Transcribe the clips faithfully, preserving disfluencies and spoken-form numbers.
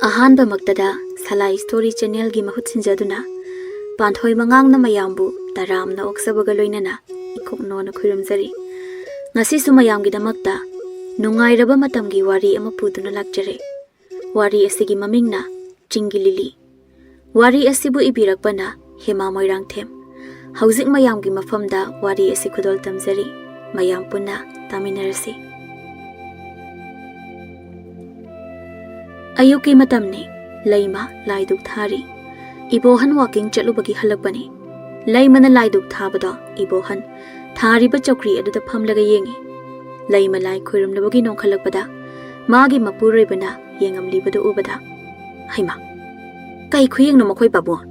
ꯑꯍꯥꯟꯕꯃꯛꯇꯗ ꯁꯂꯥꯏ story ꯆꯦꯅꯦꯜꯒꯤ ꯃꯍꯨꯠ ꯁꯤꯟꯖꯗꯨꯅ ꯄꯥꯟꯊꯣꯏ ꯃꯉꯥꯡꯅ ꯃꯌꯥꯝꯕꯨ ꯇꯔꯥꯝꯅ ꯑꯣꯛꯆꯕꯒ ꯂꯣꯏꯅꯅ ꯏꯀꯣꯛꯅꯣꯅ ꯈꯨꯔꯨꯝꯖꯔꯤ꯫ ꯉꯁꯤꯁꯨ ꯃꯌꯥꯝꯒꯤꯗꯃꯛꯇ ꯅꯨꯡꯉꯥꯏꯔꯕ ꯃꯇꯝꯒꯤ ꯋꯥꯔꯤ ꯑꯃ ꯄꯨꯗꯨꯅ ꯂꯥꯛꯆꯔꯦ꯫ ꯋꯥꯔꯤ ꯑꯁꯤꯒꯤ ꯃꯃꯤꯡꯅ ꯆꯤꯡꯒꯤ ꯂꯤꯂꯤ꯫ ꯋꯥꯔꯤ ꯑꯁꯤꯕꯨ ꯏꯕꯤꯔꯛꯄꯅ ꯍꯦꯃꯥ ꯃꯣꯏꯔꯥꯡꯊꯦꯝ꯫ ꯍꯧꯖꯤꯛ ꯃꯌꯥꯝꯒꯤ ꯃꯐꯝꯗ ꯋꯥꯔꯤ ꯑꯁꯤ ꯈꯨꯗꯣꯜ ꯇꯝꯖꯔꯤ꯫ ꯃꯌꯥꯝ ꯄꯨꯟꯅ ꯇꯥꯃꯤꯟꯅꯔꯁꯤ꯫ ꯑꯌꯨꯛꯀꯤ ꯃꯇꯝꯅꯤ꯫ ꯂꯩꯃ ꯂꯥꯏꯗꯨꯛ ꯊꯥꯔꯤ꯫ ꯏꯕꯣꯍꯟ ꯋꯥꯀꯤꯡ ꯆꯠꯂꯨꯕꯒꯤ ꯍꯜꯂꯛꯄꯅꯤ꯫ ꯂꯩꯃꯅ ꯂꯥꯏꯗꯨꯛ ꯊꯥꯕꯗꯣ ꯏꯕꯣꯍꯟ ꯊꯥꯔꯤꯕ ꯆꯧꯀ꯭ꯔꯤ ꯑꯗꯨꯗ ꯐꯝꯂꯒ ꯌꯦꯡꯉꯤ꯫ ꯂꯩꯃ ꯂꯥꯏ ꯈꯣꯏꯔꯝꯂꯨꯕꯒꯤ ꯅꯣꯡꯈꯠꯂꯛꯄꯗ ꯃꯥꯒꯤ ꯃꯄꯨꯔꯣꯏꯕꯅ ꯌꯦꯡꯉꯝꯂꯤꯕꯗꯨ ꯎꯕꯗ, "ꯍꯩꯃꯥ, ꯀꯩ ꯈꯨꯌꯦꯡꯅꯣ ꯃꯈꯣꯏ ꯄꯥꯕꯨꯡ?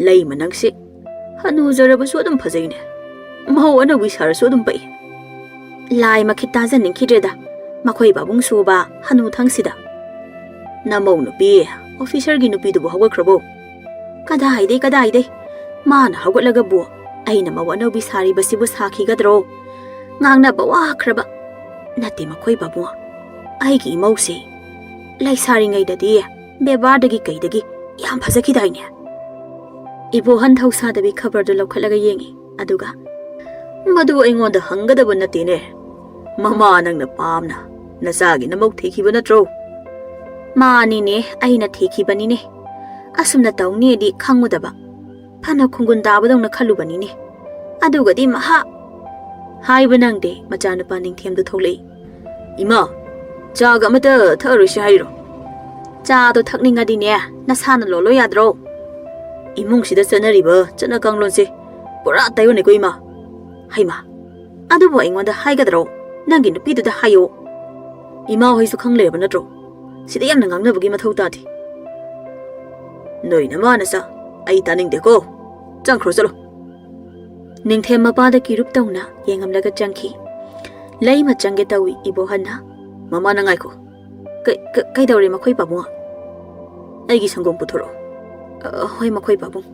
ꯂꯩꯃ ꯅꯪꯁꯤ ꯍꯅꯨꯖꯔꯕꯁꯨ ꯑꯗꯨꯝ ꯐꯖꯩꯅꯦ꯫ ꯃꯧ ꯑꯅꯧꯕꯤ ꯁꯥꯔꯁꯨ ꯑꯗꯨꯝ ꯄꯛꯏ꯫ ꯂꯥꯏ ꯃꯈꯤꯠ ꯇꯥꯖꯅꯤꯡꯈꯤꯗ꯭ꯔꯦꯗ ꯃꯈꯣꯏ ꯄꯥꯕꯨꯡ ꯁꯨꯕ ꯍꯅꯨ ꯊꯪꯁꯤꯗ꯫ ꯅꯃꯧ ꯅꯨꯄꯤ, ꯑꯣꯐꯤꯁꯔꯒꯤ ꯅꯨꯄꯤꯗꯨꯕꯨ ꯍꯧꯒꯠꯈ꯭ꯔꯕꯣ?" "ꯀꯗꯥꯏꯗꯩ, ꯀꯗꯥꯏꯗꯩ? ꯃꯥꯅ ꯍꯧꯒꯠꯂꯒꯕꯨ ꯑꯩꯅ ꯃꯧ ꯑꯅꯧꯕꯤ ꯁꯥꯔꯤꯕꯁꯤꯕꯨ ꯁꯥꯈꯤꯒꯗ꯭ꯔꯣ? ꯉꯥꯡꯅꯕ ꯋꯥꯈ꯭ꯔꯕ ꯅꯠꯇꯦ ꯃꯈꯣꯏ ꯄꯥꯕꯨꯡ꯫ ꯑꯩꯒꯤ ꯏꯃꯧꯁꯦ ꯂꯩꯁꯥꯔꯤꯉꯩꯗꯗꯤ ꯕꯦꯕꯥꯔꯗꯒꯤ ꯀꯩꯗꯒꯤ ꯌꯥꯝ ꯐꯖꯈꯤꯗꯥꯏꯅꯦ?" ꯏꯕꯣꯍꯟ ꯊꯧꯁꯥꯗꯕꯤ ꯈꯕꯔꯗꯨ ꯂꯧꯈꯠꯂꯒ ꯌꯦꯡꯉꯤ꯫ ꯑꯗꯨꯒ, "ꯃꯗꯨ ꯑꯩꯉꯣꯟꯗ ꯍꯪꯒꯗꯕ ꯅꯠꯇꯦꯅꯦ꯫ ꯃꯃꯥ ꯅꯪꯅ ꯄꯥꯝꯅ ꯅꯆꯥꯒꯤ ꯅꯃꯧ ꯊꯤꯈꯤꯕ ꯅꯠꯇ꯭ꯔꯣ?" "ꯃꯥꯅꯤꯅꯦ, ꯑꯩꯅ ꯊꯤꯈꯤꯕꯅꯤꯅꯦ꯫ ꯑꯁꯨꯝꯅ ꯇꯧꯅꯤꯗꯤ ꯈꯪꯉꯨꯗꯕ꯫ ꯐꯅ ꯈꯨꯡꯒꯨꯟ ꯇꯥꯕꯗꯧꯅ ꯈꯜꯂꯨꯕꯅꯤꯅꯦ꯫ ꯑꯗꯨꯒꯗꯤ ꯃꯍꯥꯛ" ꯍꯥꯏꯕ ꯅꯪꯗꯦ ꯃꯆꯥꯅꯨꯄꯥ ꯅꯤꯡꯊꯦꯝꯗꯨ ꯊꯣꯛꯂꯛꯏ꯫ "ꯏꯃꯥ, ꯆꯥꯒ ꯑꯃꯇ ꯊꯛꯑꯔꯣꯏꯁꯤ ꯍꯥꯏꯔꯣ?" "ꯆꯥꯗꯣ ꯊꯛꯅꯤꯡꯉꯗꯤꯅꯦ, ꯅꯁꯥꯅ ꯂꯣꯜꯂꯣ ꯌꯥꯗ꯭ꯔꯣ?" "ꯏꯃꯨꯡꯁꯤꯗ ꯆꯠꯅꯔꯤꯕ ꯆꯠꯅ ꯀꯥꯡꯂꯣꯟꯁꯦ ꯄꯨꯔꯥ ꯇꯥꯏꯑꯣꯟꯅꯩꯀꯣ ꯏꯃꯥ꯫" "ꯍꯩꯃꯥ, ꯑꯗꯨꯕꯨ ꯑꯩꯉꯣꯟꯗ ꯍꯥꯏꯒꯗ꯭ꯔꯣ? ꯅꯪꯒꯤ ꯅꯨꯄꯤꯗꯨꯗ ꯍꯥꯏꯌꯣ꯫ ꯏꯃꯥ ꯍꯣꯏꯁꯨ ꯈꯪ ꯂꯩꯔꯕ ꯅꯠꯇ꯭ꯔꯣ? ꯁꯤꯗ ꯌꯥꯝꯅ ꯉꯥꯡꯅꯕꯒꯤ ꯃꯊꯧ ꯇꯥꯗꯦ꯫ ꯅꯣꯏ ꯅꯃꯥ ꯅꯆꯥ, ꯑꯩ ꯇꯥꯅꯤꯡꯗꯦꯀꯣ꯫ ꯆꯪꯈ꯭ꯔꯣ ꯆꯠꯂꯣ꯫" ꯅꯤꯡꯊꯦꯝ ꯃꯄꯥꯗ ꯀꯤꯔꯨꯞ ꯇꯧꯅ ꯌꯦꯡꯉꯝꯂꯒ ꯆꯪꯈꯤ꯫ ꯂꯩꯃ ꯆꯪꯒꯦ ꯇꯧꯏ ꯏꯕꯣꯍꯟꯅ꯫ "ꯃꯃꯥ, ꯅꯪ ꯉꯥꯏꯈꯣ꯫" "ꯀ-, ꯀ-, ꯀꯩꯗꯧꯔꯦ ꯃꯈꯣꯏ ꯄꯥꯕꯨꯡ?" "ꯑꯩꯒꯤ ꯁꯪꯒꯣꯝ ꯄꯨꯊꯣꯔꯛꯑꯣ꯫" "ꯑ, ꯍꯣꯏ ꯃꯈꯣꯏ ꯄꯥꯕꯨꯡ꯫"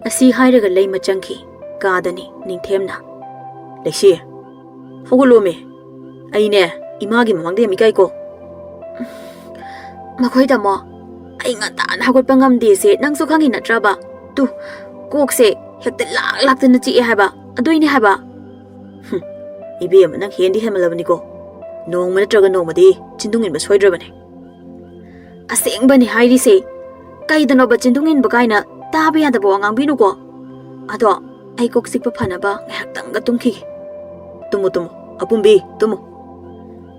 ꯑꯁꯤ ꯍꯥꯏꯔꯒ ꯂꯩꯃ ꯆꯪꯈꯤ꯫ ꯀꯥꯗꯅꯤ ꯅꯤꯡꯊꯦꯝꯅ꯫ "ꯂꯩꯁꯤ, ꯍꯧꯒꯠꯂꯣꯃꯤ꯫ ꯑꯩꯅꯦ, ꯏꯃꯥꯒꯤ ꯃꯃꯥꯡꯗ ꯌꯥꯝ ꯏꯀꯥꯏꯀꯣ꯫" ꯃꯈꯣꯏ ꯇꯥꯃꯣ, ꯑꯩ ꯉꯟꯇꯥꯅ ꯍꯧꯒꯠꯄ ꯉꯝꯗꯦꯁꯦ ꯅꯪꯁꯨ ꯈꯪꯉꯤ ꯅꯠꯇ꯭ꯔꯕ? ꯇꯨ, ꯀꯣꯛꯁꯦ ꯍꯦꯛꯇ ꯂꯥꯛ ꯂꯥꯛꯇꯅ ꯆꯤꯛꯑꯦ ꯍꯥꯏꯕ, ꯑꯗꯨꯏꯅꯦ ꯍꯥꯏꯕ꯫ "ꯍꯨꯝ, ꯏꯕꯦꯝꯃ, ꯅꯪ ꯍꯦꯟꯗꯤ ꯍꯦꯟꯃꯜꯂꯕꯅꯤꯀꯣ꯫ ꯅꯣꯡꯃ ꯅꯠꯇ꯭ꯔꯒ ꯅꯣꯡꯃꯗꯤ ꯆꯤꯟꯗꯨꯡ ꯏꯟꯕ ꯁꯣꯏꯗ꯭ꯔꯕꯅꯦ꯫" "ꯑꯁꯦꯡꯕꯅꯦ ꯍꯥꯏꯔꯤꯁꯦ꯫ ꯀꯩꯗꯅꯣꯕ ꯆꯤꯟꯗꯨꯡ ꯏꯟꯕ ꯀꯥꯏꯅ ꯇꯥꯕ ꯌꯥꯗꯕ ꯋꯥ ꯉꯥꯡꯕꯤꯅꯨꯀꯣ꯫ ꯑꯗꯣ ꯑꯩ ꯀꯣꯛ ꯆꯤꯛꯄ ꯐꯅꯕ ꯉꯥꯏꯍꯥꯛꯇꯪꯒ ꯇꯨꯝꯈꯤꯒꯦ꯫" "ꯇꯨꯝꯃꯨ, ꯇꯨꯝꯃꯨ, ꯑꯄꯨꯝꯕꯤ, ꯇꯨꯝꯃꯨ꯫"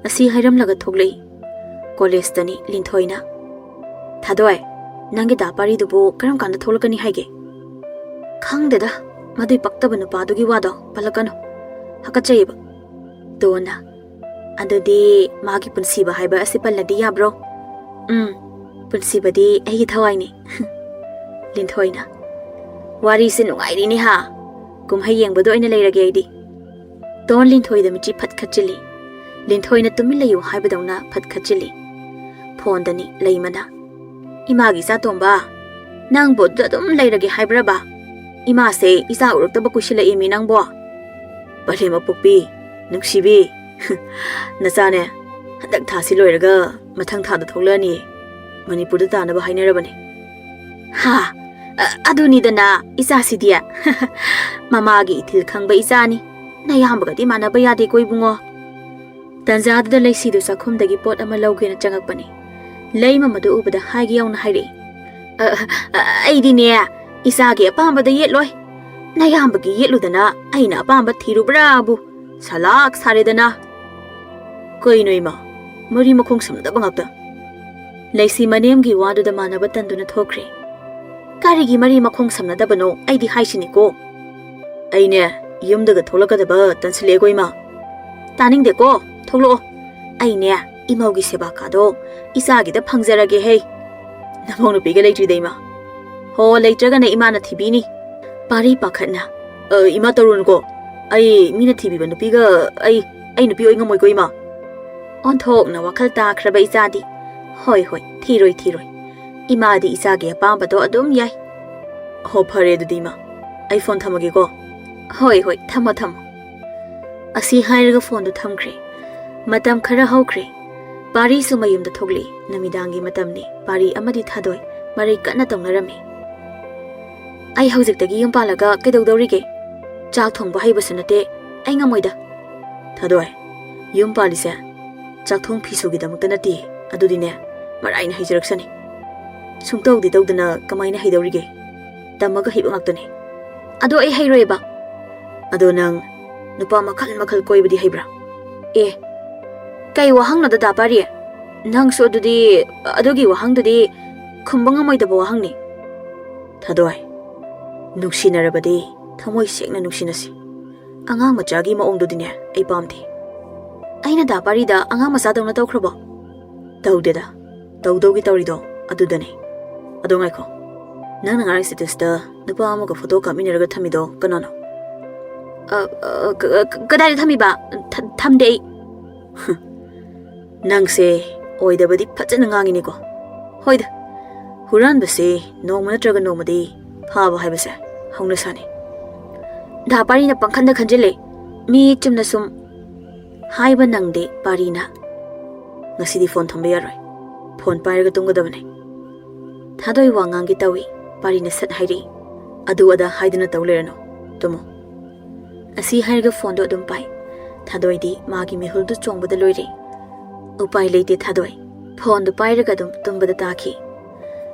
ꯑꯁꯤ ꯍꯥꯏꯔꯝꯂꯒ ꯊꯣꯛꯂꯛꯏ꯫ ꯀꯣꯂꯦꯖꯇꯅꯤ ꯂꯤꯟꯊꯣꯏꯅ꯫ "ꯊꯥꯗꯣꯏ, ꯅꯪꯒꯤ ꯗꯥ ꯄꯥꯔꯤꯗꯨꯕꯨ ꯀꯔꯝ ꯀꯥꯟꯗ ꯊꯣꯛꯂꯛꯀꯅꯤ ꯍꯥꯏꯒꯦ?" "ꯈꯪꯗꯦꯗ, ꯃꯗꯨꯏ ꯄꯛꯇꯕ ꯅꯨꯄꯥꯗꯨꯒꯤ ꯋꯥꯗꯣ ꯄꯜꯂꯛꯀꯅꯨ꯫ ꯍꯥꯀꯠꯆꯩꯌꯦꯕ꯫" ꯇꯣꯟꯅ, "ꯑꯗꯨꯗꯤ ꯃꯥꯒꯤ ꯄꯨꯟꯁꯤꯕ ꯍꯥꯏꯕ ꯑꯁꯤ ꯄꯜꯂꯗꯤ ꯌꯥꯕ꯭ꯔꯣ?" "ꯎꯝ, ꯄꯨꯟꯁꯤꯕꯗꯤ ꯑꯩꯒꯤ ꯊꯋꯥꯏꯅꯤ꯫" ꯂꯤꯟꯊꯣꯏꯅ, "ꯋꯥꯔꯤꯁꯦ ꯅꯨꯡꯉꯥꯏꯔꯤꯅꯦ ꯍꯥ꯫ ꯀꯨꯝꯍꯩ ꯌꯦꯡꯕꯗ ꯑꯣꯏꯅ ꯂꯩꯔꯒꯦ ꯑꯩꯗꯤ꯫" ꯇꯣꯟ ꯂꯤꯟꯊꯣꯏꯗ ꯃꯤꯠꯆꯤ ꯐꯠ ꯈꯠꯆꯤꯜꯂꯤ꯫ ꯂꯤꯟꯊꯣꯏꯅ ꯇꯨꯃꯤꯟ ꯂꯩꯌꯨ ꯍꯥꯏꯕꯗꯧꯅ ꯐꯠ ꯈꯠꯆꯤꯜꯂꯤ꯫ ꯐꯣꯟꯗꯅꯤ ꯂꯩꯃꯅ, "ꯏꯃꯥꯒꯤ ꯏꯆꯥ ꯇꯣꯝꯕ, ꯅꯪꯕꯨ ꯑꯗꯨꯗ ꯑꯗꯨꯝ ꯂꯩꯔꯒꯦ ꯍꯥꯏꯕ꯭ꯔꯕ? ꯏꯃꯥꯁꯦ ꯏꯆꯥ ꯎꯔꯛꯇꯕ ꯀꯨꯏꯁꯤꯜꯂꯛꯏꯃꯤ ꯅꯪꯕꯣ꯫" "ꯄꯂꯦꯝ ꯑꯄꯣꯛꯄꯤ, ꯅꯨꯡꯁꯤꯕꯤ, ꯅꯆꯥꯅꯦ, ꯍꯟꯗꯛ ꯊꯥꯁꯤ ꯂꯣꯏꯔꯒ ꯃꯊꯪ ꯊꯥꯗ ꯊꯣꯛꯂꯛꯑꯅꯤ꯫ ꯃꯅꯤꯄꯨꯔꯗ ꯇꯥꯅꯕ ꯍꯥꯏꯅꯔꯕꯅꯤ꯫" "ꯍꯥ, ꯑ-, ꯑꯗꯨꯅꯤꯗꯅ ꯏꯆꯥꯁꯤꯗꯤ꯫ ꯃꯃꯥꯒꯤ ꯏꯊꯤꯜ ꯈꯪꯕ ꯏꯆꯥꯅꯤ꯫ ꯅꯌꯥꯝꯕꯒꯗꯤ ꯃꯥꯟꯅꯕ ꯌꯥꯗꯦꯀꯣ ꯏꯕꯨꯡꯉꯣ꯫" ꯇꯟꯖꯥꯗꯨꯗ ꯂꯩꯁꯤꯗꯨ ꯆꯥꯛꯈꯨꯝꯗꯒꯤ ꯄꯣꯠ ꯑꯃ ꯂꯧꯒꯦꯅ ꯆꯪꯉꯛꯄꯅꯤ꯫ ꯂꯩꯃ ꯃꯗꯨ ꯎꯕꯗ ꯍꯥꯏꯒꯦ ꯌꯥꯎꯅ ꯍꯥꯏꯔꯛꯏ, "ꯑ, ꯑ, ꯑꯩꯗꯤꯅꯦ, ꯏꯆꯥꯒꯤ ꯑꯄꯥꯝꯕꯗ ꯌꯦꯠꯂꯣꯏ꯫ ꯅꯌꯥꯝꯕꯒꯤ ꯌꯦꯠꯂꯨꯗꯅ ꯑꯩꯅ ꯑꯄꯥꯝꯕ ꯊꯤꯔꯨꯕ꯭ꯔꯥꯕꯨ ꯁꯂꯥꯛ ꯁꯥꯔꯦꯗꯅ꯫" "ꯀꯩꯅꯣ ꯏꯃꯥ, ꯃꯔꯤ ꯃꯈꯣꯡ ꯁꯝꯅꯗꯕ ꯉꯥꯛꯇ?" ꯂꯩꯁꯤ ꯃꯅꯦꯝꯒꯤ ꯋꯥꯗꯨꯗ ꯃꯥꯟꯅꯕ ꯇꯟꯗꯨꯅ ꯊꯣꯛꯈ꯭ꯔꯦ꯫ "ꯀꯔꯤꯒꯤ ꯃꯔꯤ ꯃꯈꯣꯡ ꯁꯝꯅꯗꯕꯅꯣ ꯑꯩꯗꯤ ꯍꯥꯏꯁꯤꯅꯤꯀꯣ꯫" "ꯑꯩꯅꯦ, ꯌꯨꯝꯗꯒ ꯊꯣꯛꯂꯛꯀꯗꯕ ꯇꯟꯁꯤꯜꯂꯛꯑꯦꯀꯣ ꯏꯃꯥ꯫" "ꯇꯥꯅꯤꯡꯗꯦꯀꯣ, ꯊꯣꯛꯂꯛꯑꯣ꯫ ꯑꯩꯅꯦ, ꯏꯃꯧꯒꯤ ꯁꯦꯕꯥ ꯀꯥꯗꯣ ꯏꯆꯥꯒꯤꯗ ꯐꯪꯖꯔꯒꯦ ꯍꯦ꯫" "ꯅꯃꯧ ꯅꯨꯄꯤꯒ ꯂꯩꯇ꯭ꯔꯤꯗ ꯏꯃꯥ?" "ꯍꯣ, ꯂꯩꯇ꯭ꯔꯒꯅ ꯏꯃꯥꯅ ꯊꯤꯕꯤꯅꯤ꯫" ꯄꯥꯔꯤ ꯄꯥꯈꯠꯅ, "ꯑ, ꯏꯃꯥ, ꯇꯧꯔꯨꯅꯨꯀꯣ꯫ ꯑꯩ ꯃꯤꯅ ꯊꯤꯕꯤꯕ ꯅꯨꯄꯤꯒ ꯑꯩ, ꯑꯩ ꯅꯨꯄꯤ ꯑꯣꯏ ꯉꯝꯃꯣꯏꯀꯣ ꯏꯃꯥ꯫" ꯑꯣꯟꯊꯣꯛꯅ ꯋꯥꯈꯜ ꯇꯥꯈ꯭ꯔꯕ ꯏꯆꯥꯗꯤ, "ꯍꯣꯏ, ꯍꯣꯏ, ꯊꯤꯔꯣꯏ, ꯊꯤꯔꯣꯏ꯫ ꯏꯃꯥꯗꯤ ꯏꯆꯥꯒꯤ ꯑꯄꯥꯝꯕꯗꯣ ꯑꯗꯨꯝ ꯌꯥꯏ꯫" "ꯍꯣ, ꯐꯔꯦ ꯑꯗꯨꯗꯤ ꯏꯃꯥ, ꯑꯩ ꯐꯣꯟ ꯊꯝꯃꯒꯦꯀꯣ꯫" "ꯍꯣꯏ, ꯍꯣꯏ, ꯊꯝꯃꯣ, ꯊꯝꯃꯣ꯫" ꯑꯁꯤ ꯍꯥꯏꯔꯒ ꯐꯣꯟꯗꯨ ꯊꯝꯈ꯭ꯔꯦ꯫ ꯃꯇꯝ ꯈꯔ ꯍꯧꯈ꯭ꯔꯦ꯫ ꯄꯥꯔꯤꯁꯨ ꯃꯌꯨꯝꯗ ꯊꯣꯛꯂꯛꯏ꯫ ꯅꯨꯃꯤꯗꯥꯡꯒꯤ ꯃꯇꯝꯅꯤ꯫ ꯄꯥꯔꯤ ꯑꯃꯗꯤ ꯊꯥꯗꯣꯏ ꯃꯔꯩ ꯀꯟꯅ ꯇꯧꯅꯔꯝꯃꯤ꯫ "ꯑꯩ ꯍꯧꯖꯤꯛꯇꯒꯤ ꯌꯨꯝ ꯄꯥꯜꯂꯒ ꯀꯩꯗꯧꯗꯧꯔꯤꯒꯦ? ꯆꯥꯛ ꯊꯣꯡꯕ ꯍꯩꯕꯁꯨ ꯅꯠꯇꯦ꯫ ꯑꯩ ꯉꯝꯃꯣꯏꯗ꯫" "ꯊꯥꯗꯣꯏ, ꯌꯨꯝ ꯄꯥꯜꯂꯤꯁꯦ ꯆꯥꯛꯊꯣꯡ ꯐꯤꯁꯨꯒꯤꯗꯃꯛꯇ ꯅꯠꯇꯦ꯫ ꯑꯗꯨꯗꯤꯅꯦ, ꯃꯔꯥꯏꯅ ꯍꯩꯖꯔꯛꯁꯅꯤ꯫ ꯁꯨꯡꯇꯧꯗꯤ ꯇꯧꯗꯅ ꯀꯃꯥꯏꯅ ꯍꯩꯗꯧꯔꯤꯒꯦ? ꯇꯝꯃꯒ ꯍꯩꯕ ꯉꯥꯛꯇꯅꯤ꯫" "ꯑꯗꯣ ꯑꯩ ꯍꯩꯔꯣꯏꯕ꯫" "ꯑꯗꯣ ꯅꯪ ꯅꯨꯄꯥ ꯃꯈꯜ ꯃꯈꯜ ꯀꯣꯏꯕꯗꯤ ꯍꯩꯕ꯭ꯔꯥ?" "ꯑꯦ, ꯀꯩ ꯋꯥꯍꯪꯅꯣ ꯗꯗꯥ ꯄꯥꯔꯤ? ꯅꯪꯁꯨ ꯑꯗꯨꯗꯤ, ꯑꯗꯨꯒꯤ ꯋꯥꯍꯪꯗꯨꯗꯤ ꯈꯨꯝꯕ ꯉꯝꯃꯣꯏꯗꯕ ꯋꯥꯍꯪꯅꯤ꯫" "ꯊꯥꯗꯣꯏ, ꯅꯨꯡꯁꯤꯅꯔꯕꯗꯤ ꯊꯃꯣꯏ ꯁꯦꯡꯅ ꯅꯨꯡꯁꯤꯅꯁꯤ꯫ ꯑꯉꯥꯡ ꯃꯆꯥꯒꯤ ꯃꯑꯣꯡꯗꯨꯗꯤꯅꯦ ꯑꯩ ꯄꯥꯝꯗꯦ꯫" "ꯑꯩꯅ ꯗꯥ ꯄꯥꯔꯤꯗ ꯑꯉꯥꯡ ꯃꯆꯥꯗꯧꯅ ꯇꯧꯈ꯭ꯔꯕꯣ?" "ꯇꯧꯗꯦꯗ, ꯇꯧꯗꯧꯒꯤ ꯇꯧꯔꯤꯗꯣ ꯑꯗꯨꯗꯅꯦ꯫ ꯑꯗꯣ ꯉꯥꯏꯈꯣ, ꯅꯪꯅ ꯉꯔꯥꯡ ꯁ꯭ꯇꯦꯇꯁꯇ ꯅꯨꯄꯥ ꯑꯃꯒ ꯐꯣꯇꯣ ꯀꯥꯞꯃꯤꯟꯅꯔꯒ ꯊꯝꯃꯤꯗꯣ ꯀꯅꯥꯅꯣ?" "ꯑ, ꯑ, ꯀ-, ꯀ-, ꯀꯗꯥꯏꯗ ꯊꯝꯃꯤꯕ? ꯊ-, ꯊꯝꯗꯦ ꯑꯩ꯫" "ꯅꯪꯁꯦ ꯑꯣꯏꯗꯕꯗꯤ ꯐꯖꯅ ꯉꯥꯡꯉꯤꯅꯦꯀꯣ꯫ ꯍꯣꯏꯗ, ꯍꯨꯔꯥꯟꯕꯁꯦ ꯅꯣꯡꯃ ꯅꯠꯇ꯭ꯔꯒ ꯅꯣꯡꯃꯗꯤ ꯐꯥꯕ ꯍꯥꯏꯕꯁꯦ ꯍꯧꯅꯁꯥꯅꯤ꯫" ꯗꯥ ꯄꯥꯔꯤꯅ ꯄꯪꯈꯟꯗ ꯈꯟꯖꯤꯜꯂꯦ꯫ ꯃꯤ ꯆꯨꯝꯅ ꯁꯨꯝ ꯍꯥꯏꯕ ꯅꯪꯗꯦ ꯄꯥꯔꯤꯅ꯫ "ꯉꯁꯤꯗꯤ ꯐꯣꯟ ꯊꯝꯕ ꯌꯥꯔꯣꯏ꯫ ꯐꯣꯟ ꯄꯥꯏꯔꯒ ꯇꯨꯝꯒꯗꯕꯅꯤ꯫" ꯊꯥꯗꯣꯏ ꯋꯥ ꯉꯥꯡꯒꯦ ꯇꯧꯏ꯫ ꯄꯥꯔꯤꯅ ꯁꯠ ꯍꯥꯏꯔꯛꯏ, "ꯑꯗꯨ ꯑꯗꯥ ꯍꯥꯏꯗꯅ ꯇꯧ ꯂꯩꯔꯅꯨ꯫ ꯇꯨꯝꯃꯣ꯫" ꯑꯁꯤ ꯍꯥꯏꯔꯒ ꯐꯣꯟꯗꯣ ꯑꯗꯨꯝ ꯄꯥꯏ꯫ ꯊꯥꯗꯣꯏꯗꯤ ꯃꯥꯒꯤ ꯃꯤꯍꯨꯜꯗꯨ ꯆꯣꯡꯕꯗ ꯂꯣꯏꯔꯦ꯫ ꯎꯄꯥꯏ ꯂꯩꯇꯦ ꯊꯥꯗꯣꯏ꯫ ꯐꯣꯟꯗꯨ ꯄꯥꯏꯔꯒ ꯑꯗꯨꯝ ꯇꯨꯝꯕꯗ ꯇꯥꯈꯤ꯫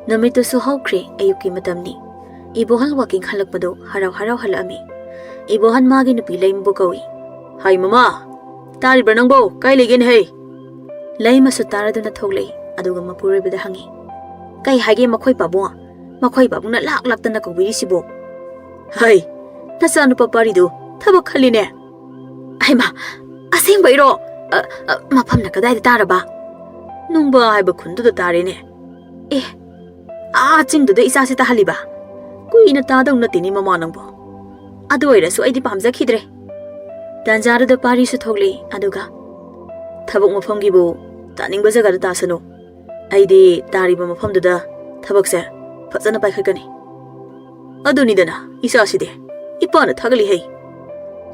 ꯅꯨꯃꯤꯠꯇꯨꯁꯨ ꯍꯧꯈ꯭ꯔꯦ, ꯑꯌꯨꯛꯀꯤ ꯃꯇꯝꯅꯤ꯫ ꯏꯕꯣꯍꯜ ꯋꯥꯀꯤꯡ ꯍꯜꯂꯛꯄꯗꯨ ꯍꯔꯥꯎ ꯍꯔꯥꯎ ꯍꯜꯂꯛꯑꯝꯃꯤ꯫ ꯏꯕꯣꯍꯜ ꯃꯥꯒꯤ ꯅꯨꯄꯤ ꯂꯩꯃꯕꯨ ꯀꯧꯏ꯫ "ꯍꯥꯏ ꯃꯃꯥ, ꯇꯥꯔꯤꯕ꯭ꯔꯥ ꯅꯪꯕꯣ? ꯀꯥꯏ ꯂꯩꯒꯦꯅꯦ ꯍꯩ?" ꯂꯩꯃꯁꯨ ꯇꯥꯔꯗꯨꯅ ꯊꯣꯛꯂꯛꯏ, ꯑꯗꯨꯒ ꯃꯄꯨꯔꯣꯏꯕꯗ ꯍꯪꯉꯤ, "ꯀꯩ ꯍꯥꯏꯒꯦ ꯃꯈꯣꯏ ꯄꯥꯕꯨꯡ? ꯃꯈꯣꯏ ꯄꯥꯕꯨꯡꯅ ꯂꯥꯛ ꯂꯥꯛꯇꯅ ꯀꯧꯕꯤꯔꯤꯁꯤꯕꯣ?" "ꯍꯩ, ꯅꯆꯥꯅꯨꯄꯥ ꯄꯥꯔꯤꯗꯨ ꯊꯕꯛ ꯈꯜꯂꯤꯅꯦ꯫" "ꯍꯩꯃꯥ, ꯑꯁꯦꯡꯕꯩꯔꯣ? ꯑ, ꯑ, ꯃꯐꯝꯅ ꯀꯗꯥꯏꯗ ꯇꯥꯔꯕ?" "ꯅꯨꯡꯕ ꯍꯥꯏꯕ ꯈꯨꯟꯗꯨꯗ ꯇꯥꯔꯦꯅꯦ꯫" "ꯑꯦ, ꯑꯥ ꯆꯤꯡꯗꯨꯗ ꯏꯆꯥꯁꯤ ꯇꯥꯍꯜꯂꯤꯕ? ꯀꯨꯏꯅ ꯇꯥꯗꯧ ꯅꯠꯇꯦꯅꯦ ꯃꯃꯥ ꯅꯪꯕꯣ꯫ ꯑꯗꯨ ꯑꯣꯏꯔꯁꯨ ꯑꯩꯗꯤ ꯄꯥꯝꯖꯈꯤꯗ꯭ꯔꯦ꯫" ꯇꯥꯟꯖꯥꯗꯨꯗ ꯄꯥꯔꯤꯁꯨ ꯊꯣꯛꯂꯛꯏ, ꯑꯗꯨꯒ, "ꯊꯕꯛ ꯃꯐꯝꯒꯤꯕꯨ ꯇꯥꯅꯤꯡꯕ ꯖꯒꯥꯗ ꯇꯥꯁꯅꯨ꯫ ꯑꯩꯗꯤ ꯇꯥꯔꯤꯕ ꯃꯐꯝꯗꯨꯗ ꯊꯕꯛꯁꯦ ꯐꯖꯅ ꯄꯥꯏꯈꯠꯀꯅꯤ꯫" "ꯑꯗꯨꯅꯤꯗꯅ ꯏꯆꯥꯁꯤꯗꯤ, ꯏꯄꯥꯅ ꯊꯥꯒꯠꯂꯤ ꯍꯩ꯫"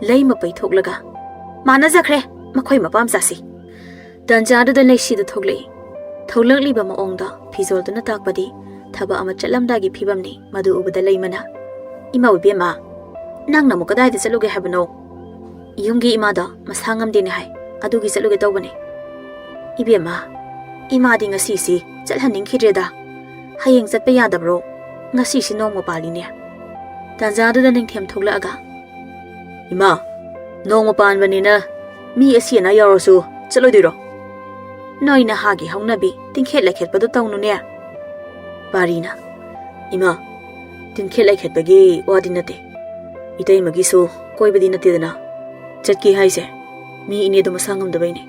ꯂꯩꯃ ꯄꯩꯊꯣꯛꯂꯒ, "ꯃꯥꯟꯅꯖꯈ꯭ꯔꯦ ꯃꯈꯣꯏ ꯃꯄꯥ ꯃꯆꯥꯁꯤ꯫ ꯇꯥꯟꯖꯥꯗꯨꯗ ꯂꯩꯁꯤꯗꯨ ꯊꯣꯛꯂꯛꯏ꯫ ꯊꯣꯛꯂꯛꯂꯤꯕ ꯃꯑꯣꯡꯗꯣ ꯐꯤꯖꯣꯜꯗꯨꯅ ꯇꯥꯛꯄꯗꯤ ꯊꯕꯛ ꯑꯃ ꯆꯠꯂꯝꯗꯥꯏꯒꯤ ꯐꯤꯕꯝꯅꯤ꯫ ꯃꯗꯨ ꯎꯕꯗ ꯂꯩꯃꯅ, "ꯏꯃꯥ ꯏꯕꯦꯝꯃ, ꯅꯪꯅ ꯑꯃꯨꯛ ꯀꯗꯥꯏꯗ ꯆꯠꯂꯨꯒꯦ ꯍꯥꯏꯕꯅꯣ?" "ꯌꯨꯝꯒꯤ ꯏꯃꯥꯗꯣ ꯃꯁꯥ ꯉꯝꯗꯦꯅꯦ ꯍꯥꯏ, ꯑꯗꯨꯒꯤ ꯆꯠꯂꯨꯒꯦ ꯇꯧꯕꯅꯦ꯫" "ꯏꯕꯦꯝꯃ, ꯏꯃꯥꯗꯤ ꯉꯁꯤꯁꯤ ꯆꯠꯍꯟꯅꯤꯡꯈꯤꯗ꯭ꯔꯦꯗ꯫ ꯍꯌꯦꯡ ꯆꯠꯄ ꯌꯥꯗꯕ꯭ꯔꯣ? ꯉꯁꯤꯁꯤ ꯅꯣꯡꯃ ꯄꯥꯜꯂꯤꯅꯦ꯫" ꯇꯥꯟꯖꯥꯗꯨꯗ ꯅꯤꯡꯊꯦꯝ ꯊꯣꯛꯂꯛꯑꯒ, "ꯏꯃꯥ, ꯅꯣꯡꯃ ꯄꯥꯟꯕꯅꯤꯅ ꯃꯤ ꯑꯁꯤ ꯑꯅꯥ ꯌꯥꯎꯔꯁꯨ ꯆꯠꯂꯣꯏꯗꯣꯏꯔꯣ? ꯅꯣꯏ ꯅꯍꯥꯒꯤ ꯍꯧꯅꯕꯤ ꯇꯤꯡꯈꯦꯠ ꯂꯩꯈꯦꯠꯄꯗꯨ ꯇꯧꯅꯨꯅꯦ꯫" ꯄꯥꯔꯤꯅ, "ꯏꯃꯥ, ꯇꯤꯡꯈꯦꯠ ꯂꯩꯈꯦꯠꯄꯒꯤ ꯋꯥꯗꯤ ꯅꯠꯇꯦ꯫ ꯏꯇꯩꯃꯒꯤꯁꯨ ꯀꯣꯏꯕꯗꯤ ꯅꯠꯇꯦꯗꯅ꯫ ꯆꯠꯀꯦ ꯍꯥꯏꯁꯦ ꯃꯤ ꯏꯅꯦꯗꯣ ꯃꯁꯥ ꯉꯝꯗꯕꯩꯅꯦ꯫"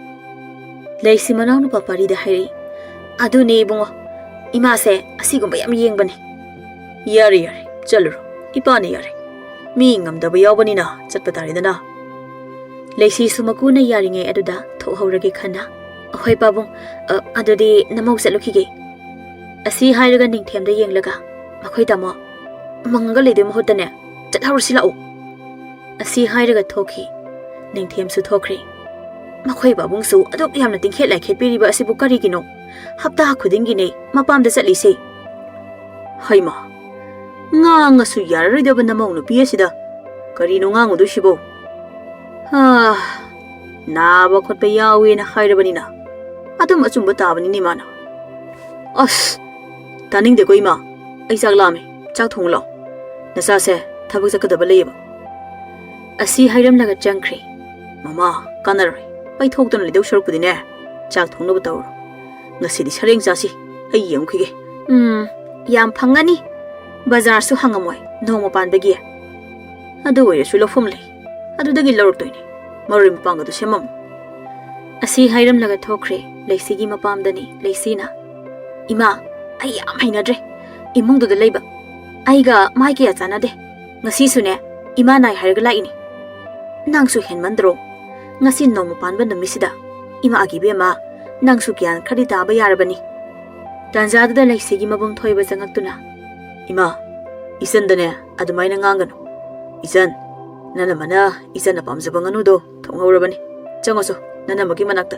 ꯂꯩꯁꯤ ꯃꯅꯥꯎꯅꯨꯄꯥ ꯄꯥꯔꯤꯗ ꯍꯥꯏꯔꯛꯏ, "ꯑꯗꯨꯅꯦ ꯏꯕꯨꯡꯉꯣ, ꯏꯃꯥꯁꯦ ꯑꯁꯤꯒꯨꯝꯕ ꯌꯥꯝ ꯌꯦꯡꯕꯅꯦ꯫" "ꯌꯥꯔꯦ ꯌꯥꯔꯦ, ꯆꯠꯂꯨꯔꯣ꯫ ꯏꯄꯥꯅ ꯌꯥꯔꯦ꯫ ꯃꯤ ꯉꯝꯗꯕ ꯌꯥꯎꯕꯅꯤꯅ ꯆꯠꯄ ꯇꯥꯔꯦꯗꯅ꯫" ꯂꯩꯁꯤꯁꯨ ꯃꯀꯨꯅ ꯌꯥꯔꯤꯉꯩ ꯑꯗꯨꯗ ꯊꯣꯛꯍꯧꯔꯒꯦ ꯈꯟꯅ, "ꯑꯍꯣꯏ ꯄꯥꯕꯨꯡ, ꯑ, ꯑꯗꯨꯗꯤ ꯅꯃꯧ ꯆꯠꯂꯨꯈꯤꯒꯦ꯫" ꯑꯁꯤ ꯍꯥꯏꯔꯒ ꯅꯤꯡꯊꯦꯝꯗ ꯌꯦꯡꯂꯒ, "ꯃꯈꯣꯏ ꯇꯥꯃꯣ, ꯃꯪꯉꯒ ꯂꯩꯗꯣꯏ ꯃꯍꯨꯠꯇꯅꯦ, ꯆꯠꯍꯧꯔꯁꯤ ꯂꯥꯛꯎ꯫" ꯑꯁꯤ ꯍꯥꯏꯔꯒ ꯊꯣꯛꯈꯤ꯫ ꯅꯤꯡꯊꯦꯝꯁꯨ ꯊꯣꯛꯈ꯭ꯔꯦ꯫ "ꯃꯈꯣꯏ ꯄꯥꯕꯨꯡꯁꯨ ꯑꯗꯨꯛ ꯌꯥꯝꯅ ꯇꯤꯡꯈꯦꯠ ꯂꯥꯏꯈꯦꯠꯄꯤꯔꯤꯕ ꯑꯁꯤꯕꯨ ꯀꯔꯤꯒꯤꯅꯣ? ꯍꯞꯇꯥ ꯈꯨꯗꯤꯡꯒꯤꯅꯦ ꯃꯄꯥꯝꯗ ꯆꯠꯂꯤꯁꯦ꯫" "ꯍꯩꯃꯥ, ꯉꯥꯡꯉꯁꯨ ꯌꯥꯔꯔꯣꯏꯗꯕ ꯅꯃꯧ ꯅꯨꯄꯤ ꯑꯁꯤꯗ ꯀꯔꯤꯅꯣ ꯉꯥꯡꯉꯨꯗꯣꯏꯁꯤꯕꯣ?" "ꯍꯥ, ꯅꯥꯕ ꯈꯣꯠꯄ ꯌꯥꯎꯋꯦꯅ ꯍꯥꯏꯔꯕꯅꯤꯅ ꯑꯗꯨꯝ ꯑꯆꯨꯝꯕ ꯇꯥꯕꯅꯤꯅꯦ ꯃꯥꯅ꯫" "ꯑꯁ, ꯇꯥꯅꯤꯡꯗꯦꯀꯣ ꯏꯃꯥ, ꯑꯩ ꯆꯥꯛ ꯂꯥꯝꯃꯦ, ꯆꯥꯛ ꯊꯣꯡꯉꯨ ꯂꯥꯛꯑꯣ꯫ ꯅꯆꯥꯁꯦ ꯊꯕꯛ ꯆꯠꯀꯗꯕ ꯂꯩꯌꯦꯕ꯫" ꯑꯁꯤ ꯍꯥꯏꯔꯝꯂꯒ ꯆꯪꯈ꯭ꯔꯦ꯫ "ꯃꯃꯥ, ꯀꯥꯟꯅꯔꯣꯏ, ꯄꯩꯊꯣꯛꯇꯅ ꯂꯩꯗꯧ ꯁꯔꯨꯛꯄꯨꯗꯤꯅꯦ, ꯆꯥꯛ ꯊꯣꯡꯅꯕ ꯇꯧꯔꯣ꯫ ꯉꯁꯤꯗꯤ ꯁꯔꯦꯡ ꯆꯥꯁꯤ, ꯑꯩ ꯌꯦꯡꯉꯨꯈꯤꯒꯦ꯫" "ꯎꯝ, ꯌꯥꯝ ꯐꯪꯒꯅꯤ꯫ ꯕꯖꯥꯔꯁꯨ ꯍꯪꯉꯝꯃꯣꯏ ꯅꯣꯡꯃ ꯄꯥꯟꯕꯒꯤ꯫" "ꯑꯗꯨ ꯑꯣꯏꯔꯁꯨ ꯂꯧꯐꯝ ꯂꯩ, ꯑꯗꯨꯗꯒꯤ ꯂꯧꯔꯛꯇꯣꯏꯅꯦ꯫ ꯃꯔꯣꯏ ꯃꯄꯥꯡꯒꯗꯨ ꯁꯦꯝꯃꯝꯃꯨ꯫" ꯑꯁꯤ ꯍꯥꯏꯔꯝꯂꯒ ꯊꯣꯛꯈ꯭ꯔꯦ꯫ ꯂꯩꯁꯤꯒꯤ ꯃꯄꯥꯝꯗꯅꯤ ꯂꯩꯁꯤꯅ, "ꯏꯃꯥ, ꯑꯩ ꯌꯥꯝ ꯍꯩꯅꯗ꯭ꯔꯦ ꯏꯃꯨꯡꯗꯨꯗ ꯂꯩꯕ꯫ ꯑꯩꯒ ꯃꯥꯏ ꯀꯌꯥ ꯆꯥꯟꯅꯗꯦ꯫ ꯉꯁꯤꯁꯨꯅꯦ, ꯏꯃꯥ ꯅꯥꯏ ꯍꯥꯏꯔꯒ ꯂꯥꯛꯏꯅꯦ꯫ ꯅꯪꯁꯨ ꯍꯦꯟꯃꯟꯗ꯭ꯔꯣ? ꯉꯁꯤ ꯅꯣꯡꯃ ꯄꯥꯟꯕ ꯅꯨꯃꯤꯠꯁꯤꯗ ꯏꯃꯥꯒꯤ ꯏꯕꯦꯝꯃ, ꯅꯪꯁꯨ ꯒ꯭ꯌꯥꯟ ꯈꯔꯗꯤ ꯇꯥꯕ ꯌꯥꯔꯕꯅꯤ꯫" ꯇꯥꯟꯖꯥꯗꯨꯗ ꯂꯩꯁꯤꯒꯤ ꯃꯕꯨꯡ ꯊꯣꯏꯕ ꯆꯪꯉꯛꯇꯨꯅ, "ꯏꯃꯥ, ꯏꯆꯟꯗꯅꯦ ꯑꯗꯨꯃꯥꯏꯅ ꯉꯥꯡꯒꯅꯨ꯫ ꯏꯆꯟ, ꯅꯅꯝꯃꯅ ꯏꯆꯟꯅ ꯄꯥꯝꯖꯕ ꯉꯥꯅꯨꯗꯣ ꯊꯣꯡꯍꯧꯔꯕꯅꯤ꯫ ꯆꯪꯉꯣꯁꯨ, ꯅꯅꯝꯃꯒꯤ ꯃꯅꯥꯛꯇ꯫"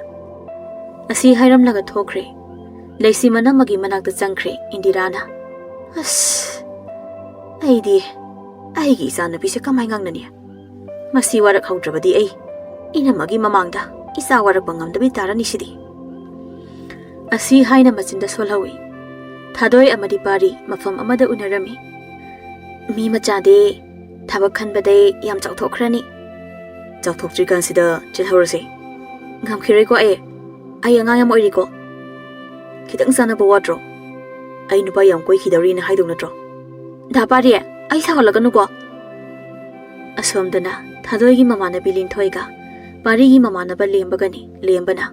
ꯑꯁꯤ ꯍꯥꯏꯔꯝꯂꯒ ꯊꯣꯛꯈ꯭ꯔꯦ꯫ ꯂꯩꯁꯤ ꯃꯅꯝꯃꯒꯤ ꯃꯅꯥꯛꯇ ꯆꯪꯈ꯭ꯔꯦ ꯏꯟꯗꯤꯔꯥꯅ꯫ "ꯑꯁ, ꯑꯩꯗꯤ ꯑꯩꯒꯤ ꯏꯆꯥꯅꯨꯄꯤꯁꯦ ꯀꯃꯥꯏ ꯉꯥꯡꯅꯅꯤ? ꯃꯁꯤ ꯋꯥꯔꯛꯍꯧꯗ꯭ꯔꯕꯗꯤ ꯑꯩ ꯏꯅꯝꯃꯒꯤ ꯃꯃꯥꯡꯗ ꯏꯆꯥ ꯋꯥꯔꯛꯄ ꯉꯝꯗꯕꯤ ꯇꯥꯔꯅꯤ ꯁꯤꯗꯤ"꯫ ꯑꯁꯤ ꯍꯥꯏꯅ ꯃꯆꯤꯟꯗ ꯁꯣꯜꯍꯧꯏ꯫ ꯊꯥꯗꯣꯏ ꯑꯃꯗꯤ ꯄꯥꯔꯤ ꯃꯐꯝ ꯑꯃꯗ ꯎꯅꯔꯝꯃꯤ꯫ "ꯃꯤ ꯃꯆꯥꯗꯤ ꯊꯕꯛ ꯈꯟꯕꯗꯩ ꯌꯥꯝ ꯆꯥꯎꯊꯣꯛꯈ꯭ꯔꯅꯤ꯫ ꯆꯥꯎꯊꯣꯛꯇ꯭ꯔꯤꯀꯥꯟꯁꯤꯗ ꯆꯦꯜꯍꯧꯔꯁꯦ꯫ ꯉꯝꯈꯤꯔꯣꯏꯀꯣ ꯑꯩ꯫ ꯑꯩ ꯑꯉꯥꯡ ꯌꯥꯝ ꯑꯣꯏꯔꯤꯀꯣ꯫ ꯈꯤꯇꯪ ꯆꯥꯟꯅꯕ ꯋꯥꯠꯇ꯭ꯔꯣ? ꯑꯩ ꯅꯨꯄꯥ ꯌꯥꯝ ꯀꯣꯏꯈꯤꯗꯧꯔꯤꯅ ꯍꯥꯏꯗꯧ ꯅꯠꯇ꯭ꯔꯣ?" "ꯗꯥ ꯄꯥꯔꯤ, ꯑꯩ ꯁꯥꯎꯍꯜꯂꯛꯀꯅꯨꯀꯣ"꯫ ꯑꯁꯣꯝꯗꯅ ꯊꯥꯗꯣꯏꯒꯤ ꯃꯃꯥꯟꯅꯕꯤ ꯂꯤꯟꯊꯣꯏꯒ ꯄꯥꯔꯤꯒꯤ ꯃꯃꯥꯟꯅꯕ ꯂꯦꯝꯕꯒꯅꯤ꯫ ꯂꯦꯝꯕꯅ,